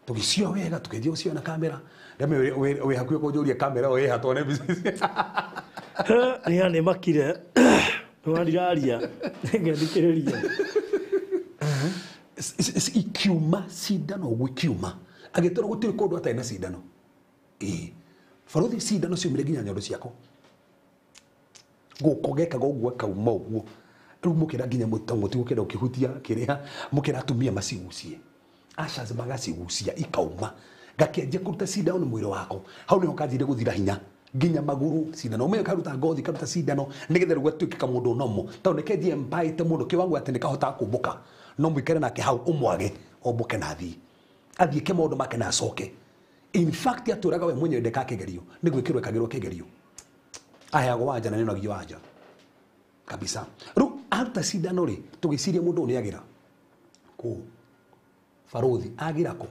tũgĩcioa wega tũkĩanjia gũcioa na kamera ndame wĩ hakuhĩ kũnjũria kamera ĩyo ĩha tuone mbica ici. Nĩ nĩ makire nĩwandiraria ngethikĩrĩria Ikiuma cindano ũguo ikiuma agĩtũra gũtirĩ kũndũ atarĩ na cindano ĩĩ barothi cindano ciumire nginya nyondo ciako gũkũ gekaga ũguo akauma ũguo rĩu mũkĩra nginya mũtigũkĩenda ũkĩhutia kĩrĩa mũkĩra atumia macigucie ashers magacigucia ikauma gakĩanjia kũruta cindano nĩ mwĩrĩ wako hau nĩho kanjire gũthira hinya nginya magũrũ cindano ũmenye karuta ngothi karuta cindano nĩgetha rĩu gatuĩke kamũndũ nomo tondũ nĩ kenjie mpaĩte mũno kĩwango atĩ nĩ kahotaga kũmbũka no mũikare nake hau ũmwage ombũke na athiĩ athiĩ ke maũndũ make na acoke in fact atũraga we mwenyewe ndeka kĩgerio nĩ gwĩkĩrwo ekagĩrwo kĩgerio aheagwo wanja na nĩonagio wanja kabisa rĩu aruta cindano rĩ tũgĩciria mũndũ ũyũ nĩagĩra kũ barothi agĩra kũ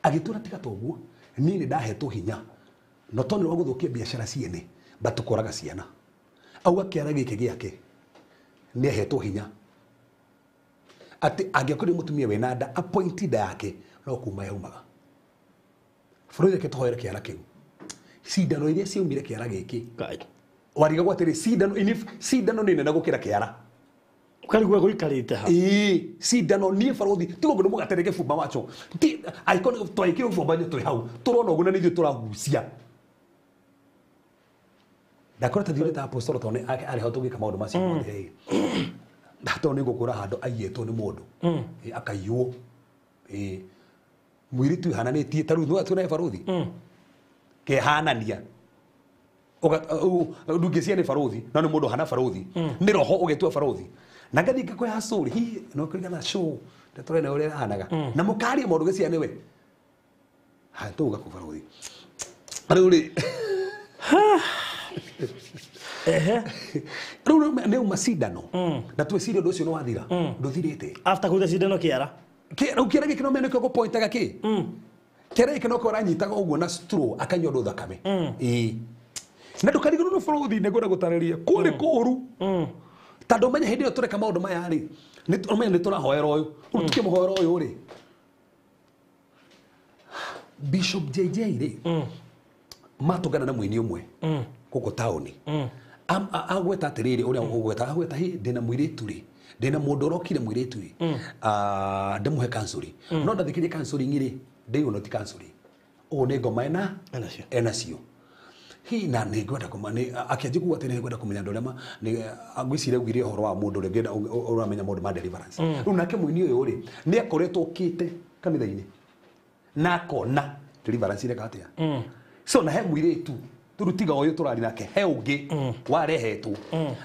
agĩtũra tiga toguo niĩ nĩ ndahetwo hinya no tondũ wa gũthũkia biacara ciene batũkoraga ciana auga kĩara gĩkĩ gĩake nĩ ahetwo hinya atĩ angĩakorire mũtumia wĩna nda appoint nda yake no kuma yaumaga bũrũri reke tũhoere kĩara kĩu cindano iria ciaumire kĩara gĩkĩ warigagwo atĩrĩ cindano cindano nĩ nene gũkĩra kĩara ũkarigwo gũikarĩte ha ĩĩ cindano niĩ barothi tigo ngũndũ mũgatere gĩbumba wacho ti angĩkorwo twaĩkĩrwo gĩbumba twĩ hau tũrona ũguo na nĩ ithuĩ tũragucia ndakora ta thiũrĩ ta apostolo tondũ nĩ arĩ ho tũgĩka maũndũ macio mothe tondũ nĩ ngũkũra handũ aiyĩtwo nĩ mũndũ akaiywo mũirĩtu ihananĩtie ta rĩu tuonae barothi kehanania Ndungĩcia nĩ barothi no nĩ mũndũ hana barothi nĩ roho ũgetua barothi na ngathiĩ ngakũhe story hi no kũringana show ndatũre na ũrĩa hanaga na mũkaria maũndũ gĩcia nĩwe ha tũga kũ barothi rĩu rĩ ehe rĩu nĩ uma cindano na twĩcirie ũndũ ũcio nĩ wathira ndũthirĩte after kũruta cindano kĩara rĩu kĩara gĩkĩ no mene nĩkĩo gũpointaga kĩ kĩara gĩkĩ no kĩo aranyitaga ũguo na straw akanyua andũ thakame ĩĩ na ndũkarigĩrwo nĩ bũrũthi nĩ ngwenda gũtarĩria kũrĩ kũũru tondũ ũmenye hĩndĩ ĩyo tũreka maũndũ maya rĩ ũmenye nĩ tũrahoera ũyũ rĩu tũkĩmũhoera ũyũ rĩ Bishop JJ rĩ matũngana na mũini ũmwe gũkũ taũni agweta atĩrĩrĩ ũrĩa ũgweta agweta hi ndĩna mũirĩtu rĩ ndĩna mũndũ ũrokire mũirĩtu rĩ ndĩmũhe counseling no ndathikĩrie counseling rĩ ndĩiguo ti counseling ũũ nĩ ngoma ena enacio hi na nĩ ngwenda akĩanjia kuga atĩ nĩ ngwenda kũmenya andũ arĩa ngwĩciria augire ũhoro wa mũndũ ũrĩa ũngĩenda ũramenya maũndũ ma deliverance rĩu nake mũini ũyũ rĩ nĩ akoretwo okĩte kanitha-inĩ na akona deliverance ireka atĩa so na he mũirĩtu tũrutiga ũyũ tũrari nake he ũngĩ warehetwo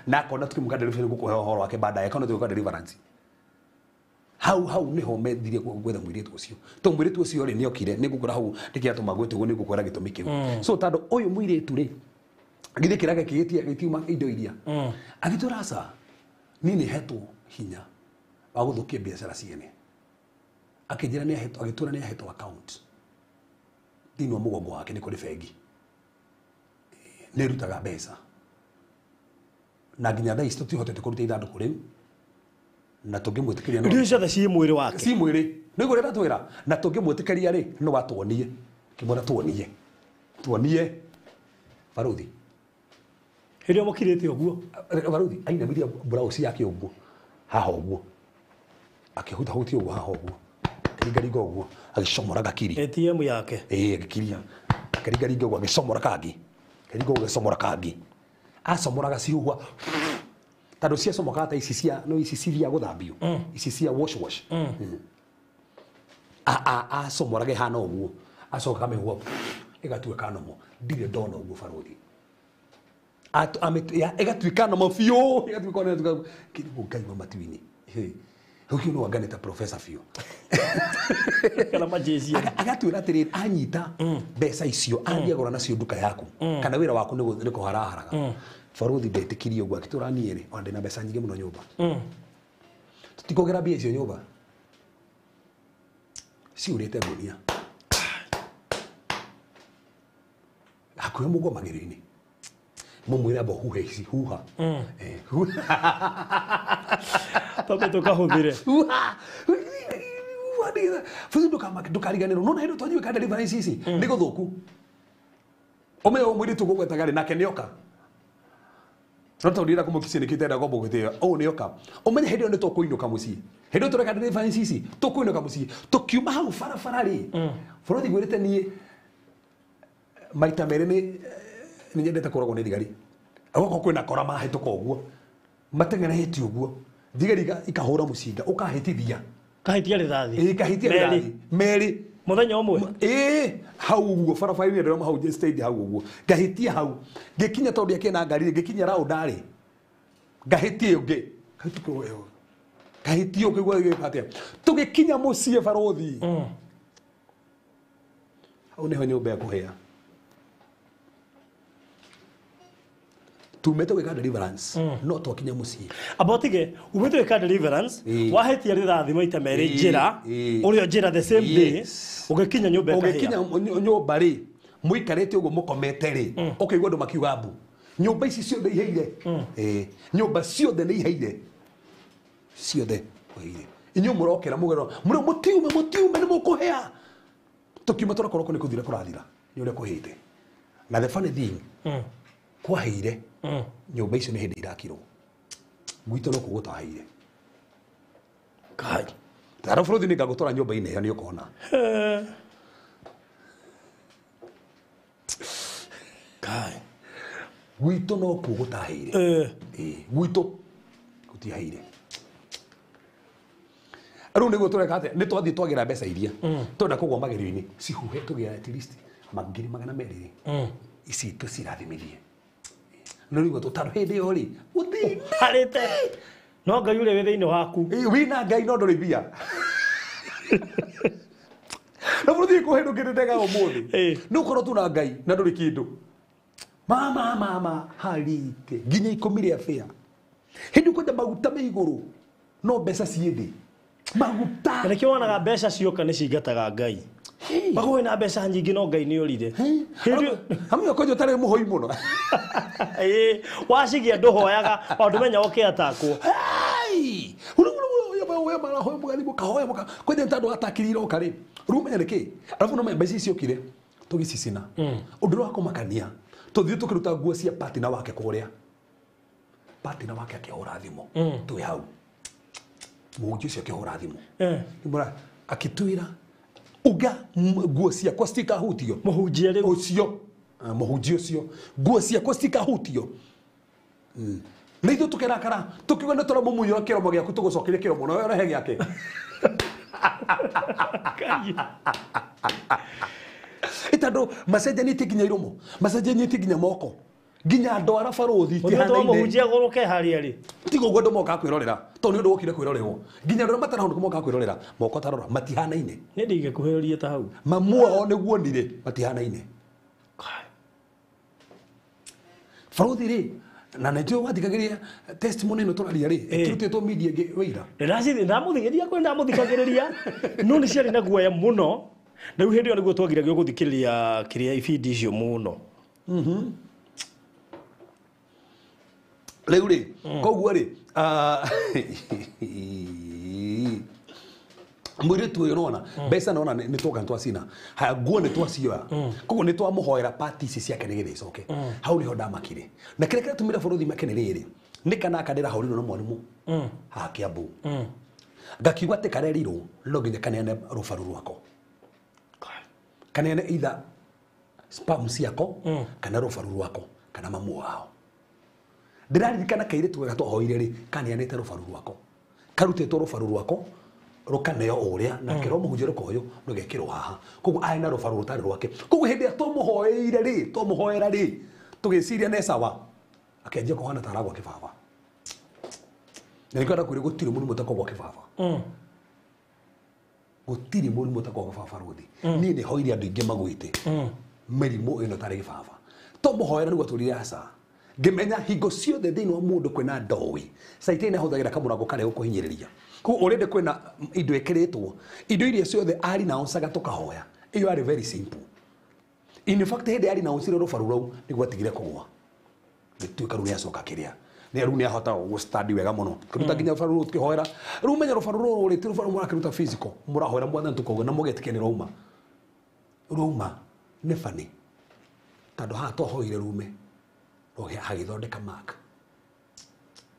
na akona tũkĩmũka deliverance gũkũhe ũhoro wake baadaye akona tũgĩka deliverance hau hau niho methire gwetha mũirĩtu ũcio to mũirĩtu ũcio rĩ nĩokire nĩ ngũkwĩra hau nĩkĩatũma gwĩtwo ũguo nĩ ngũkwĩra gĩtũmi kĩu so tondũ ũyũ mũirĩtu rĩ githĩ kĩraga gĩtiuma indo iria agĩtwĩra aca niĩ nĩ hetwo hinya wa gũthũkia biacara ciene akĩnjĩra nĩ ahetwo agĩtwĩra nĩ ahetwo account thĩinĩ wa mũgongo wake nĩ kũrĩ bengi nĩ ĩrutaga mbeca na nginya thaa ici tũtihotete kũruta ithandũkũ rĩu na tũngĩmwĩtĩkĩria no irio ciothe ci mwĩrĩ wake ci mwĩrĩ nĩguo ũrĩa twĩra na tũngĩmwĩtĩkĩria rĩ no atuonie kĩmwĩra tuonie tuonie baruthi hĩndĩ ĩyo mũkirĩte ũguo baruthi ainamirie blouse yake ũguo haha ũguo akĩhutahutia ũguo haha ũguo akĩringaringa ũguo agĩcomora gakiri ATM yake ĩĩ agĩkiria akĩringaringa ũguo agĩcomora kangĩ akĩringa ũguo agĩcomora kangĩ acomoraga cihuhwa tondũ ciacomokaga ta ici cia no ici cithiaga gũthambio ici cia wash wash acomoraga ĩhana ũguo acoka akamĩhuha ĩgatuĩka nomo ndirĩ ndona ũguo barothi ĩgatuĩka nomo biũ ĩgatuĩka kĩrigũ Ngai wa matu-inĩ hau kĩu no anganĩte professor biũ kana majeshi agatwĩra atĩrĩrĩ anyita mbeca icio athiĩ agũra nacio nduka yaku kana wĩra waku nĩ kũharaharaga barothi ndetĩkirie ũguo akĩtwĩra niĩ rĩ ona ndĩna mbeca nyingĩ mũno nyũmba tũtikũgera mbia icio nyũmba ciurĩte ngũnia hakuhĩ mũgomagĩrio-inĩ mũmwĩre amba huhe ici huha twambe tũkahũthĩre huha bũthi ndũkariganĩrwo nona hĩndĩ twanyiwe ka deliverance ici nĩ gũthũku ũmenye ũyũ mũirĩtu ũgũgwetaga rĩ nake nĩoka no tondũ ndĩrenda kũmũkicia nĩkĩo itenda kwamba gwĩtĩra ũũ nĩoka ũmenye hĩndĩ ĩyo nĩ tũkũinũka mũciĩ hĩndĩ ĩyo tũreka deliverance ici tũkũinũka mũciĩ tũkiuma hau barabara rĩ bũrũri ngwĩrĩte niĩ maita merĩ nĩ nyendete kũragwo nĩ thigari agokorwo kwĩna kora mahĩtũka ũguo mateng'erete ũguo thigari ikahũra mũcinga ũkahĩtithia kahĩtia rĩthathi ĩĩ kahĩtia rĩthathi merĩ mũthenya ũmwe ĩĩ hau ũguo barabara-inĩ ndĩrona hau stage hau ũguo ngahĩtia hau ngĩkinya tondũ ndiakĩrĩ na ngari ngĩkinya round rĩ ngahĩtia ũngĩ kahĩtia ũngĩ gĩka atĩa tũgĩkinya mũciĩ barothi hau nĩho nyũmba ĩkũhĩa tumete gwĩka deliverance no twakinya mũciĩ amba ũtige umĩte gwĩka deliverance wahĩtia rĩthathi maita merĩ njĩra ũrĩa njĩra the same day ũgĩkinya nyũmba ĩkahĩa ũgĩkinya nyũmba rĩ mũikarĩte ũguo mũkomete rĩ ũkaigua andũ makiuga mbu nyũmba ici ciothe iheire nyũmba ciothe nĩ iheire ciothe iheire inyuĩ mũrokĩra mũgerwo mũrĩ mũtiume mũtiume nĩ mũkũhĩa tũkiuma tũrakorwo nĩ kũthira kũrathira nĩ ũrĩa kũhĩte na the funny thing kwaheire nyũmba icio nĩ hĩndĩ irakirwo gwitũ no kũu gũtaheire Kai tara bũrũri nĩ ngagũtwara nyũmba-inĩ ĩyo nĩ ũkona Kai gwitũ no kũu gũtaheire gwitũ gũtiaheire rĩu nĩguo tũreka atĩa nĩ twathiĩ twagĩra mbeca iria twenda kũgwa magerio-inĩ cihuhe tũgĩra at least ngiri 200 rĩ ici tũcirathimithie Nĩ rĩu tũtarũ hĩndĩ ĩyo rĩ gũtirĩ harĩte no Ngai ũrĩa wĩ thĩinĩ waku wĩna Ngai no ndũrĩ mbia. Na bũrũri kũhĩndũkĩte ndega ũmũthĩ nĩ ũkorwo tu na Ngai na ndũrĩ kĩndũ. Mama mama harite nginya 10 rĩa bĩa hĩndĩ kwenda maguta me igũrũ no mbeca ciĩ thĩ maguta. Na nĩkĩo wonaga mbeca cioka nĩ cingataga Ngai. Mago wĩna mbeca nyingĩ no Ngai nĩ orire. Hamwe okonjo tarĩ mũhoi mũno. Wacigia ndũhoyaga o ndũmenya ũkĩ atakwo. Kwenda tondũ atakirire oka rĩ rĩu menya nĩkĩ arabu no mbeca ici ciokire tũgĩcicina. Ũndũ ũrĩa wa kũmakania tũthiĩ tũkĩruta nguo cia partner wake kũrĩa partner wake akĩhũra thimũ twĩ hau mũhunjia ũcio akĩhũra thimũ akĩtwĩra uga nguo ciakwa citikahutio. Mũhunjia rĩu ũcio mũhunjia ũcio nguo ciakwa citikahutio. Na ithuĩ tũkĩrakara tũkiuga nĩ tũramũmunyũra kĩromo gĩaku tũgũcokeria kĩromo na we ũrehe gĩake. Ĩtandũ macenjanĩtie nginya iromo macenjanĩtie nginya moko nginya ndwara barũthi itihanaine. Mũhunjia gũrũke harĩa rĩ tiga ũguo andũ mokaga kwĩrorera tondũ nĩ ũndũ wokire kwĩrorerwo nginya andũ arĩa matarahũnũka mokaga kwĩrorera moko tarora matihanaine. Nĩ ndingĩkuhĩrĩria ta hau mamu wao nĩguo onire matihanaine. Barũthi rĩ na nĩnjũĩ wathikagĩrĩria testimony ĩno tũraria rĩ ĩkĩrutĩtwo media ĩngĩ wĩira ndamũthikagĩrĩria kwĩ ndamũthikagĩrĩria no nĩ ciarĩ na guoya mũno. Rĩu hĩndĩ ĩyo nĩguo twagiragio gũthikĩrĩria kĩrĩa ibindi icio mũno. Rĩu rĩ koguo rĩ mũirĩtu ũyũ nona mbeca nona nĩ twoka nĩ twacina haya nguo nĩ twacioya koguo nĩ twamũhoera pati ici ciake nĩgetha icoke. Hau nĩho ndamakire na kĩrĩa kĩratũmire bũrũri make nĩ rĩrĩ nĩ kana aka ndĩrahũrirwo na mwarimũ haha Kiambu ngakiuga atĩ karerirwo no nginya kaneane rũbaru rwako kaneane either spam ciako kana rũbaru rwako kana mamu wao. Ndĩraririkana kairĩtu gaka twahoire rĩ kaneanĩte rũbaru rwako karutĩtwo rũbaru rwako rũkaneo ũrĩa na kĩro mũhunjia rũkoyũ rũgekĩrwo haha koguo arĩ na rũbaru rũtarĩ rwake. Koguo hĩndĩ ĩrĩa twamũhoeire rĩ twamũhoera rĩ tũgĩciria nĩ sawa akĩanjia kũhana ta aragwa kĩbaba. Na nĩkĩo ndakwĩrire gũtirĩ mũrimũ ũtakogwa kĩbaba. Gũtirĩ mũrimũ ũtakogwa kĩbaba rũthi. Niĩ nĩ hoire andũ aingĩ magwĩte mĩrimũ ĩno tarĩ gĩbaba. Twamũhoera nĩguo atũrire aca ngĩmenya hingo ciothe thĩinĩ wa mũndũ kwĩna ndoĩ caitani ahũthagĩra kamũrango karĩa gũkũhinyĩrĩria. Koguo already kwĩna indo ĩkĩrĩtwo indo iria ciothe arinaũcaga tũkahoya ĩyo yarĩ very simple. In fact hĩndĩ arinaũcire rũbaru rũu nĩguo atigire kũgũa gĩtuĩka rĩu nĩacoka kĩrĩa nĩ rĩu nĩahota gũstandi wega mũno kĩruta nginya rũbaru rũu tũkĩhoera. Rĩu menya rũbaru rũrũ rĩ ti rũbaru mũrakĩruta physical mũrahoera mwathani tũkauga na mũgetĩkia nĩ rwauma rwauma nĩ bani tondũ haha twahoire rume hagĩthondeka mark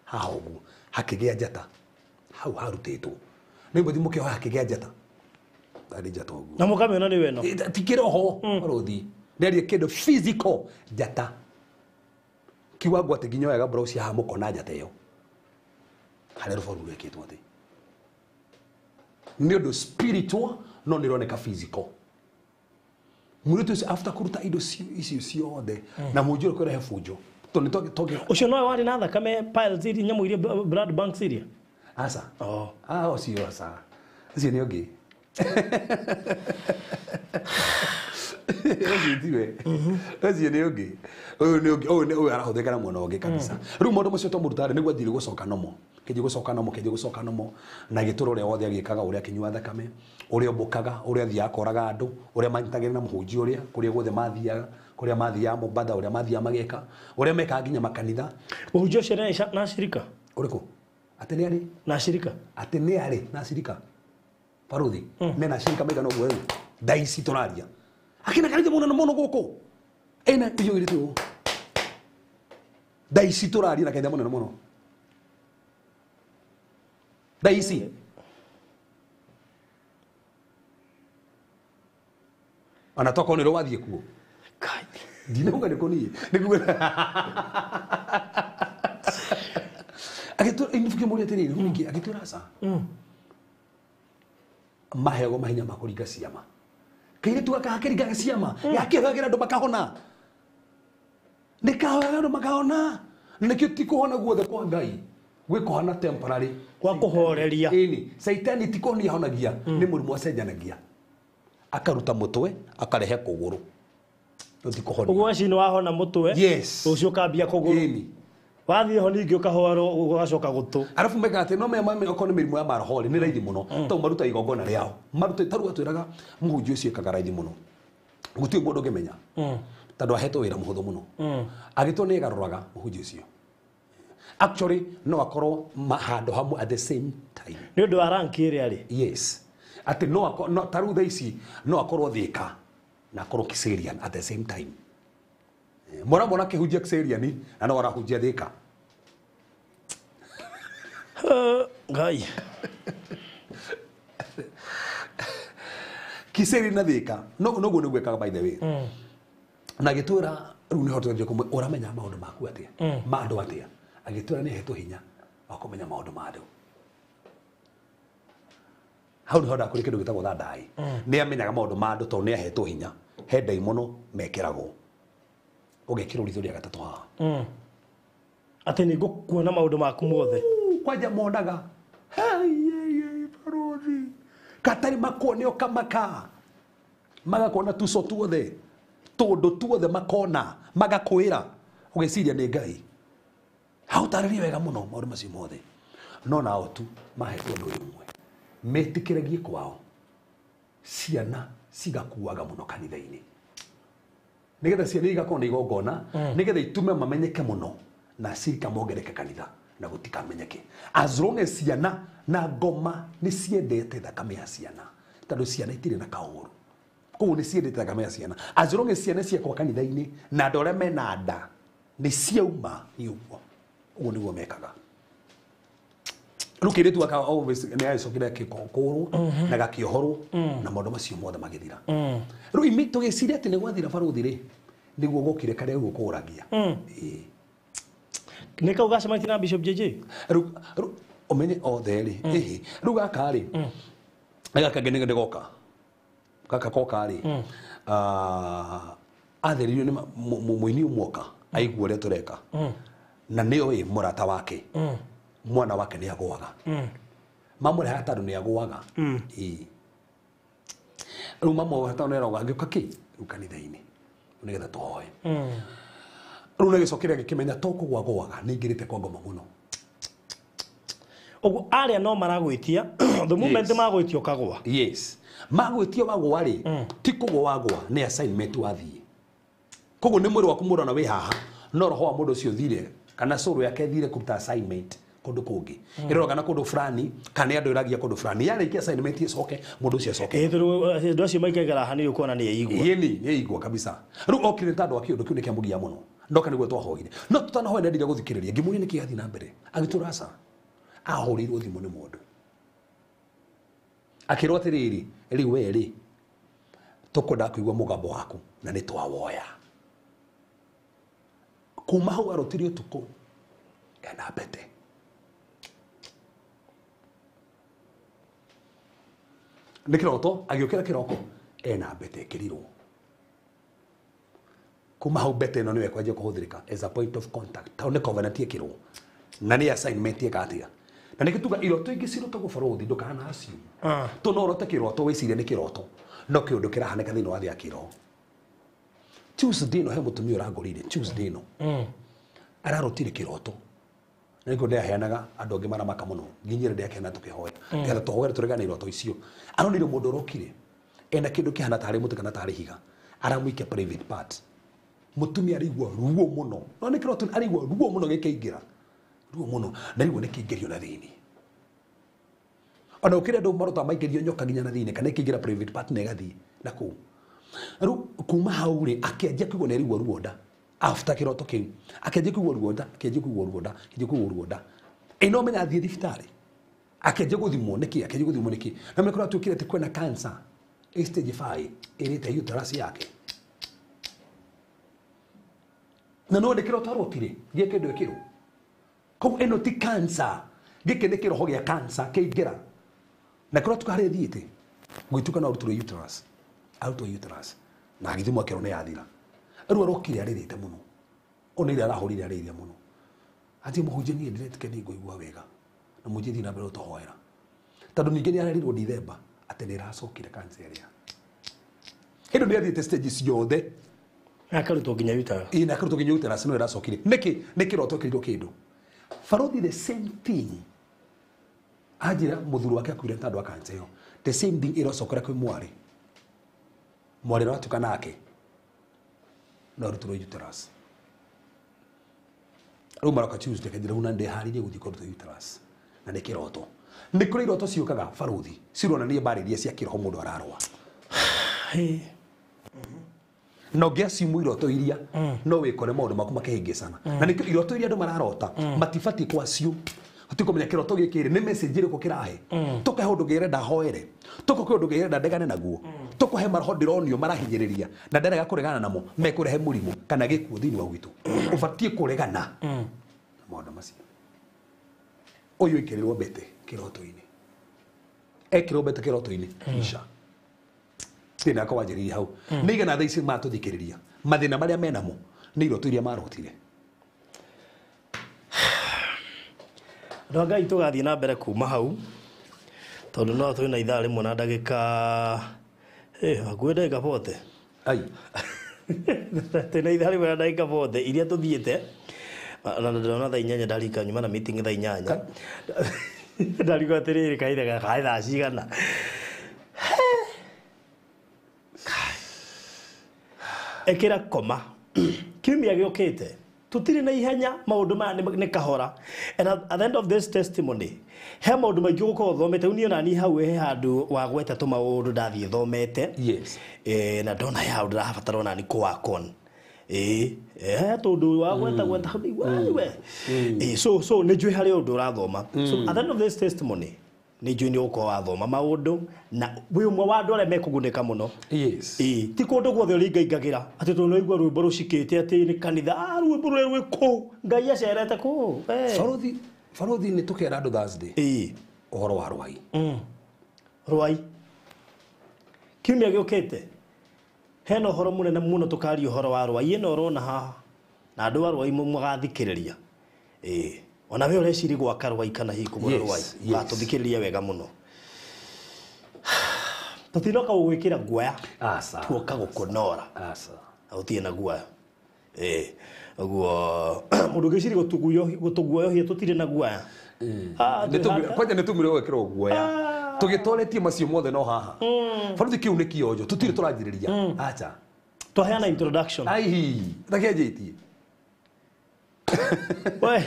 haha ũguo hakĩgĩa njata hau harutĩtwo nĩ mũthiĩ mũkĩhoya hakĩgĩa njata tarĩ njata ũguo na mũkamĩona nĩ weno ti kĩroho barũthi nĩarie kĩndũ physical njata kiwango atĩ nginya wega blouse haha mũkona njata ĩyo harĩa rũbaru rwĩkĩtwo atĩ nĩ ũndũ spiritual no nĩ ĩroneka physical. Mũirĩtu ũcio after kũruta indo icio ciothe na mũnjũ ũrĩa kũrehe bunjo tondũ nĩ ũcio nowe warĩ na thakame piles iria nyamũ iria blood banks iria aca ũcio aca ũcio nĩ ũngĩ ũcio tiwe ũcio nĩ ũngĩ ũyũ nĩ ũngĩ ũyũ ũyũ arahũthĩka na mwena ũngĩ kabisa. Rĩu maũndũ macio twamũruta rĩ nĩguo athire gũcoka nomo kĩnji gũcoka nomo kĩnji gũcoka nomo na gĩtũra ũrĩa wothe agĩkaga ũrĩa akĩnyua thakame ũrĩa ombũkaga ũrĩa athiaga akoraga andũ ũrĩa manyitagĩra na mũhunjia ũrĩa kũrĩa guothe mathiaga kũrĩa mathiaga Mombatha ũrĩa mathiaga mageka ũrĩa mekaga nginya makanitha. Mũhunjia ũcio nĩ na cirika ũrĩkũ atĩ nĩ arĩ na cirika atĩ nĩ arĩ na cirika barũthi nĩ na cirika maigana ũguo rĩu thaa ici tũraria akĩna kanitha mũnene mũno gũkũ ĩna iyũrĩte ũũ thaa ici tũraria na kanitha mũnene mũno thaa ici ona tokorwo nĩ wathiĩ kuo ndinauga nĩ kũniĩ nĩkuo agĩtwĩra ngĩmũria atĩrĩrĩ rĩu ningĩ agĩtwĩra aca maheagwo mahinya ma kũringa ciama kairĩtu gaka gakĩringaga ciama gakĩhoyagĩra andũ makahona nĩ kahoyaga andũ makahona. Nĩkĩo ti kũhona guothe kwa Ngai gwĩkũhona temporary Kwa kũhoreria. Ĩni Saitani ti kũhonia ahonagia nĩ mũrimũ acenjanagia akaruta mũtwe akarehe kũgũrũ no ti kũhonia Ũguo waci nĩ wahona mũtwe. Yes. Rũciũ ũkambia kũgũrũ. Ĩni Wathiĩ ho ningĩ ũkahoerwo ũgacoka gũtũ. Arabu mekaga atĩ no me okorwo nĩ mĩrimũ ya maroho rĩ nĩ raithi mũno tondũ maruta igongona rĩao maruta tarĩu atwĩraga mũhunjia ũcio ekaga raithi mũno gũtirĩ mũndũ ũngĩmenya tondũ ahetwo wĩra mũhũthũ mũno agĩtwo nĩ ĩgarũraga mũhunjia ũcio actually no akorwo handũ hamwe at the same time Nĩ ũndũ wa rank ĩrĩa rĩ. Yes atĩ no no tarĩu thaa ici no akorwo Thĩka na akorwo Kiserian at the same time. Mũramwona akĩhunjia Kiserian na no arahunjia Thĩka. Ngai. Kiserian na Thĩka noguo nĩguo ekaga by the way. Na agĩtwĩra rĩu nĩho twanjia kũmwe ũramenya maũndũ maku atĩa ma andũ atĩa agĩtwĩra nĩ ahetwo hinya wa kũmenya maũndũ ma andũ. Hau nĩho ndakũrĩ kĩndũ gĩtagwo thandai. Nĩ amenyaga maũndũ ma andũ tondũ nĩ ahetwo hinya he ndaimono mekĩragwo ũgekĩrwo ritho rĩa gatatũ haha. Atĩ nĩ ngũkuona maũndũ maku mothe. Kwanja monaga barothi katarĩ makuone ũkamaka magakuona tuco tuothe tũndũ tuothe makona magakwĩra ũgĩciria nĩ Ngai hautarĩrie wega mũno maũndũ macio mothe no nao tu mahetwo ũndũ ũyũ ũmwe metĩkĩragie kwao ciana cigakuaga mũno kanitha-inĩ nĩgetha ciana igakorwo nĩ igongona nĩgetha itume mamenyeke mũno na cirika mongereke kanitha na gũtikamenyeke as long as ciana na ngoma nĩ ciendete thakame ya ciana tondũ ciana itirĩ na kaũru koguo nĩ ciendete thakame ya ciana as long as ciana ciakwa kanitha-inĩ na andũ arĩa mena nda nĩ ciauma nĩ ũguo ũguo nĩguo mekaga. Rĩu kĩirĩtu gaka nĩ agĩcokire agĩkũrwo na gakĩohorwo na maũndũ macio mothe magĩthira. Rĩu imi tũgĩciria atĩ nĩ gwathira barothi rĩ nĩguo gũkire karĩa rĩu ũkũragia. Ĩĩ. Nĩ kau gacemanĩtie na Bishop JJ? Rĩu ũmenye othe rĩ ĩhĩ rĩu gaka rĩ gaka kangĩ nĩ goka gaka koka rĩ atheririo nĩ mũini ũmwe oka aigua ũrĩa tũreka na nĩoĩ mũrata wake mwana wake nĩ agũaga mamũrehaga tondũ nĩ agũaga. Ĩĩ rĩu mamũrehaga tondũ nĩ arauga angĩũka kĩ rĩu kanitha-inĩ nĩgetha tũhoe. Rĩu nĩgĩcokire agĩkĩmenya to kũgũa gũaga nĩ ingĩrĩte kwa ngoma mũno. Ũguo arĩa no maragwĩtia the moment magwĩtia ũkagũa. Yes magwĩtia wagũa rĩ ti kũgũa wagũa nĩ assignment wathiĩ koguo nĩ mwĩrĩ waku mũrona wĩ haha no roho wa mũndũ ũcio ũthire kana soul yake ĩthire kũruta assignment kũndũ kũngĩ ĩroraga na kũndũ fulani kana nĩ andũ ĩragia kũndũ fulani yarĩkia assignment ĩcoke mũndũ ũcio acoke. Ĩĩ tondũ andũ acio maikaikara haha nĩ ũkuona nĩ eigua. Ĩni nĩ eigua kabisa. Rĩu okire nĩ tondũ wa kĩũndũ kĩu nĩ kĩamũgia mũno ndoka nĩguo twahoire no tũtanahoya nendire gũthikĩrĩria ngĩmũria nĩkĩ gĩathiĩ na mbere agĩtũra aca ahũrĩirwo thimũ nĩ mũndũ akĩrwo atĩrĩrĩ rĩu we rĩ tũkwendaga kũigua mũgambo waku na nĩ twawoya. Kuma hau arotire ũtukũ ena mbete. Nĩ kĩroto agĩũkĩra kĩroko ena mbete ĩkĩrirwo. Kuma hau mbete ĩno nĩyo ĩkwanjia kũhũthĩrĩka as a point of contact tondũ nĩ covenant ĩkĩrwo na nĩ assignment ĩka atĩa na nĩkĩo tuga iroto ingĩ cirotagwo barothi ndũkana assume to no ũrote kĩroto wĩcirie nĩ kĩroto no kĩũndũ kĩrahanĩka thĩinĩ wa thĩ ya kĩroho. Tuesday ĩno he mũtumia ũrangũrire Tuesday ĩno ararotire kĩroto na nĩkĩo ndĩaheanaga andũ angĩ maramaka mũno nginya ĩrĩa ndĩakena tũkĩhoya nĩgetha tũhoere tũregane iroto icio. Aronire mũndũ ũrokire ena kĩndũ kĩhana tarĩ mũtĩ kana tarĩ higa aramũikia private part mũtumia araigua ruo mũno no nĩ kĩroto araigua ruo mũno gĩkĩingĩra ruo mũno na rĩu nĩ kĩingĩrio na thĩinĩ ona ũkĩrĩ andũ marota maingĩrio nyoka nginya na thĩinĩ kana ĩkĩingĩra private part na ĩgathiĩ na kũu. Rĩu kuma hau rĩ akĩanjia kũigua nĩ araigua ruo nda after kĩroto kĩu akĩanjia kũigua ruo nda akĩanjia kũigua ruo nda akĩanjia kũigua ruo nda ĩ no menya athiĩ thibitarĩ akĩanjia gũthimwo nĩkĩ akĩanjia gũthimwo nĩkĩ na mekora tuĩkire atĩ kwĩna cancer ĩ stage 5 ĩrĩte uterus yake na no nĩ kĩroto arotire gĩkĩ ndũ ĩkĩrwo koguo ĩno ti cancer gĩkĩ nĩ kĩroho gĩa cancer kĩingĩra na kĩroto harĩa ĩthiĩte gwĩtuka no arutwo uterus arutwo uterus na agĩthimwo akĩrwo nĩ yathira. Rĩu arokire arĩrĩte mũno ona ira arahũrire arĩrĩte mũno Ati mũhunjia niĩ ndĩretĩkia nĩ ngũigua wega na mũhunjia thiĩ na mbere gũtũhoera tondũ ningĩ nĩ arerirwo Dithemba atĩ nĩ ĩracokire cancer ĩrĩa hĩndĩ nĩ athiĩte stage ciothe akarutwo nginya uterus. Ĩĩ, na akarutwo nginya uterus no ĩracokire. Nĩkĩ? Nĩ kĩroto kĩrirwo kĩndũ. Barothi the same thing anjĩra mũthuri wake akuire tondũ wa cancer ĩyo, the same thing ĩracokera kwĩ mwarĩ, mwarĩ ũratuĩka nake no arutirwo uterus. Rĩu maroka Tuesday kanjĩra rĩu na ndĩharĩirie gũthiĩ kũrutwo uterus na nĩ kĩroto. Nĩ kũrĩ iroto ciũkaga barothi cironania mbara iria cia kĩroho mũndũ ararũa. Na ũngĩacimu iroto iria no wĩkore maũndũ maku makĩhĩngĩcana. Na nĩkĩo iroto iria andũ mararota matibatiĩ kwaciu. Tũkũmenya kĩroto gĩkĩ rĩ nĩ message ĩrĩkũ kĩrahe. Tũkahe ũndũ ngĩrenda hoere, tũkũhe ũndũ ngĩrenda ndegane naguo, tũkũhe maroho ndĩronio marahinyĩrĩria na ndarega kũregana namo mekũrehe mũrimũ kana gĩkuũ thĩinĩ wa gwitũ. Ũbatiĩ kũregana na maũndũ macio. Ũyũ ĩkĩrĩrwo mbete kĩroto-inĩ, ekĩrwo mbete kĩroto-inĩ isha thĩna wakwa wanjĩrĩirie hau. Nĩ igana thaa ici matũthikĩrĩria mathĩna marĩa menamo nĩ iroto iria marotire. Andũ a Ngai tũgathiĩ na mbere kuma hau tondũ no twĩna ithaa rĩmwe na ndagĩka hakuhĩ ndagĩka 40. Ai. Twĩna ithaa rĩmwe na ndagĩka 40 iria tũthiĩte na ndĩrona thaa 8 ndarika nyuma na meeting thaa 8. Ndarigwo atĩrĩrĩ kahinda gaka thaa cigana. Ĩkĩra koma kiumia gĩũkĩte tutire na ihenya maundu maya nĩ kahora. And at the end of this testimony he maundu maingĩ ũgũkorwo ũthomete. Niĩ ona niĩ hau he handũ wa gweta tũmaũndũ ndathiĩ thomete. Yes. Na ndona he handũ ndĩrabatara ona nĩ kũwakon. Tondũ wa gweta gweta hau we. So nĩ njũĩ harĩ ũndũ ũrathoma. So at the end of this testimony nĩ njũĩ nĩ ũgũkorwo wathoma maũndũ na wĩ ũmwe wa andũ arĩa mekũgunĩka mũno. Yes. Ti kũndũ guothe ũringaingagĩra atĩ tondũ nĩwaigua rwĩmbo rũcikĩte atĩ nĩ kanitha, rwĩmbo rũrĩa rwĩ kũu Ngai acerete kũu. Barothi nĩ tũkera andũ Thursday ũhoro wa rwai. Rwai kiumia gĩũkĩte hena ũhoro mũnene mũno tũkaria ũhoro wa rwai ĩno ũrona haha na andũ a rwai mũgathikĩrĩria. Ona we ũreciria gwaka rwai kana hihi kũgũra rwai gatũthikĩrĩria wega mũno. Tũtinoka gũgwĩkĩra guoya tuoka gũkũnora gũtirĩ na guoya. Ũguo mũndũ ũngĩciria gũtũguoyohia tũtirĩ na guoya. Kwanja nĩ tumire gwĩkĩrwo guoya tũgĩtoretie macio mothe no haha. Barothi kĩu nĩ kĩonjo tũtirĩ tũranjĩrĩria. Acha twaheana introduction. Ai takĩanjĩtie. We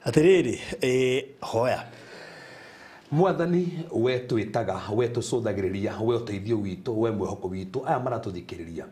atĩrĩrĩ hoya. Mwathani we twĩtaga, we tũcũthagĩrĩria, we ũteithio witũ, we mwĩhoko witũ, aya maratũthikĩrĩria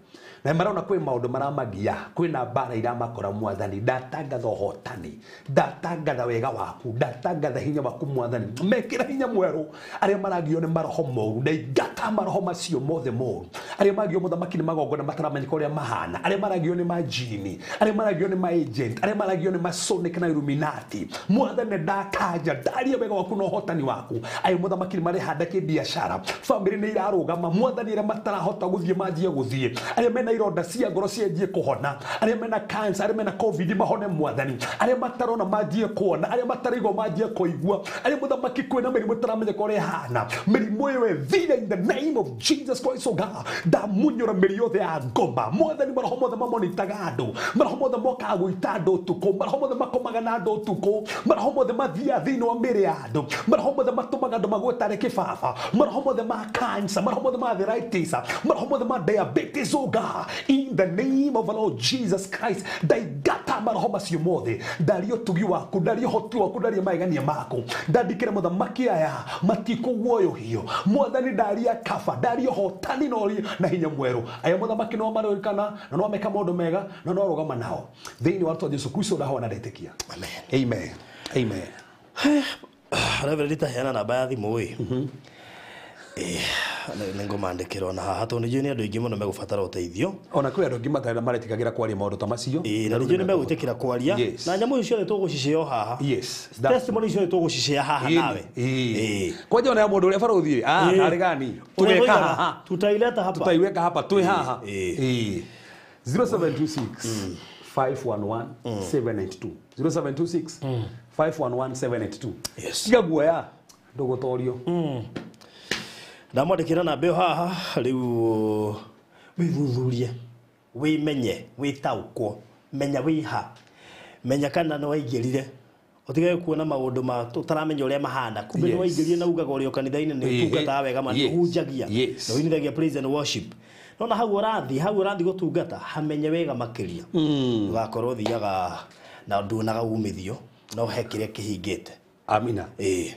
na marona kwĩ maũndũ maramagia, kwĩna mbara iramakora. Mwathani ndatangatha ũhotani, ndatangatha wega waku, ndatangatha hinya waku. Mwathani mekĩra hinya mwerũ arĩa maragio nĩ maroho moru, ndaingata maroho macio mothe moru, arĩa maragio mũthamaki nĩ magongona mataramenyeka ũrĩa mahana, arĩa maragio nĩ majini, arĩa maragio nĩ maagent, arĩa maragio nĩ masonic na illuminati. Mwathani ndakanja ndaria wega waku na ũhotani waku. Ayo mũthamaki nĩ marehanda kĩbiacara, bamĩrĩ nĩ irarũgama. Mwathani arĩa matarahota gũthiĩ manjie gũthiĩ, arĩa mena ironda cia ngoro cianjie kũhona, arĩa mena cancer, arĩa mena covid mahone. Mwathani arĩa matarona manjie kuona, arĩa mataraigua manjie kũigua, arĩa mũthamaki kwĩna mĩrimũ ĩtaramenyeka ũrĩa ĩhana, mĩrimũ ĩyo ĩthire in the name of Jesus Christ o God. Ndamunyũra mĩri yothe ya ngoma. Mwathani maroho mothe mamonitaga andũ, maroho mothe mokaga gũita andũ ũtukũ, maroho mothe makomaga na andũ ũtukũ, maroho mothe mathiaga thĩinĩ wa mĩĩrĩ ya andũ, maroho mothe matũmaga andũ magwe tarĩ kĩbaba, maroho mothe ma cancer, maroho mothe ma arthritis, maroho mothe ma diabetes o God, in the name of our Lord Jesus Christ ndaingata maroho macio mothe. Ndaria ũtugi waku, ndaria ũhoti waku, ndaria maegania maku, ndandikĩre mũthamaki aya matikũguoyohio. Mwathani ndaria kaba, ndaria ũhotani na hinya mwerũ. Aya mũthamaki no marũrikana na no meka maũndũ mega na no arũgama nao thĩinĩ wa rĩtwa Jesũ Kristo ndahoya na ndetĩkia. Amen. Amen. Amen. Reverend taheana namba ya thimũ ĩ. Nĩ ngũmandĩkĩra ona haha tondũ nĩ njũĩ nĩ andũ aingĩ mũno megũbatara ũteithio. Ona kwĩ andũ aingĩ maretigagĩra kwaria maũndũ ta macio. Na nĩ njũĩ nĩ megwĩtĩkĩra kwaria. Na nyamũ icio ciothe tũgũcicĩa o haha. Yes. Testimony ciothe tũgũcicĩa haha nawe. Kwanja ona ya mũndũ ũrĩa barothi tarĩ gani tũgeka haha. Tutaileta hapa. Tutaiweka hapa twĩ haha. 0726 511 792. 0726 511 792. Yes. Tiga guoya, ndũgũtorio. Ndamwandĩkĩra namba ĩyo haha. Rĩu wĩthuthurie, wĩmenye, wĩtaũkwo, menya wĩha, menya kana nĩ waingĩrire, ũtigage kuona maũndũ ma ũtaramenya ũrĩa mahana. Kumbe nĩ waingĩrire na ugaga ũrĩ o kanitha-inĩ, nĩ ũtungataga wega ma, nĩ ũhunjagia, nĩ ũinithagia praise and worship, nona hau ũrathiĩ, hau ũrathiĩ gũtungata, hamenye wega makĩria. Ndũgakorwo ũthiaga na nduonaga umithio, no he kĩrĩa kĩhingĩte. Amina. Ĩĩ,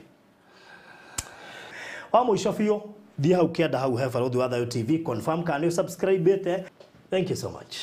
wa mũico biũ, thiĩ hau kĩanda hau he Barũthi wa Thayũ TV, confirm kana nĩ ũsubscribe. Thank you so much.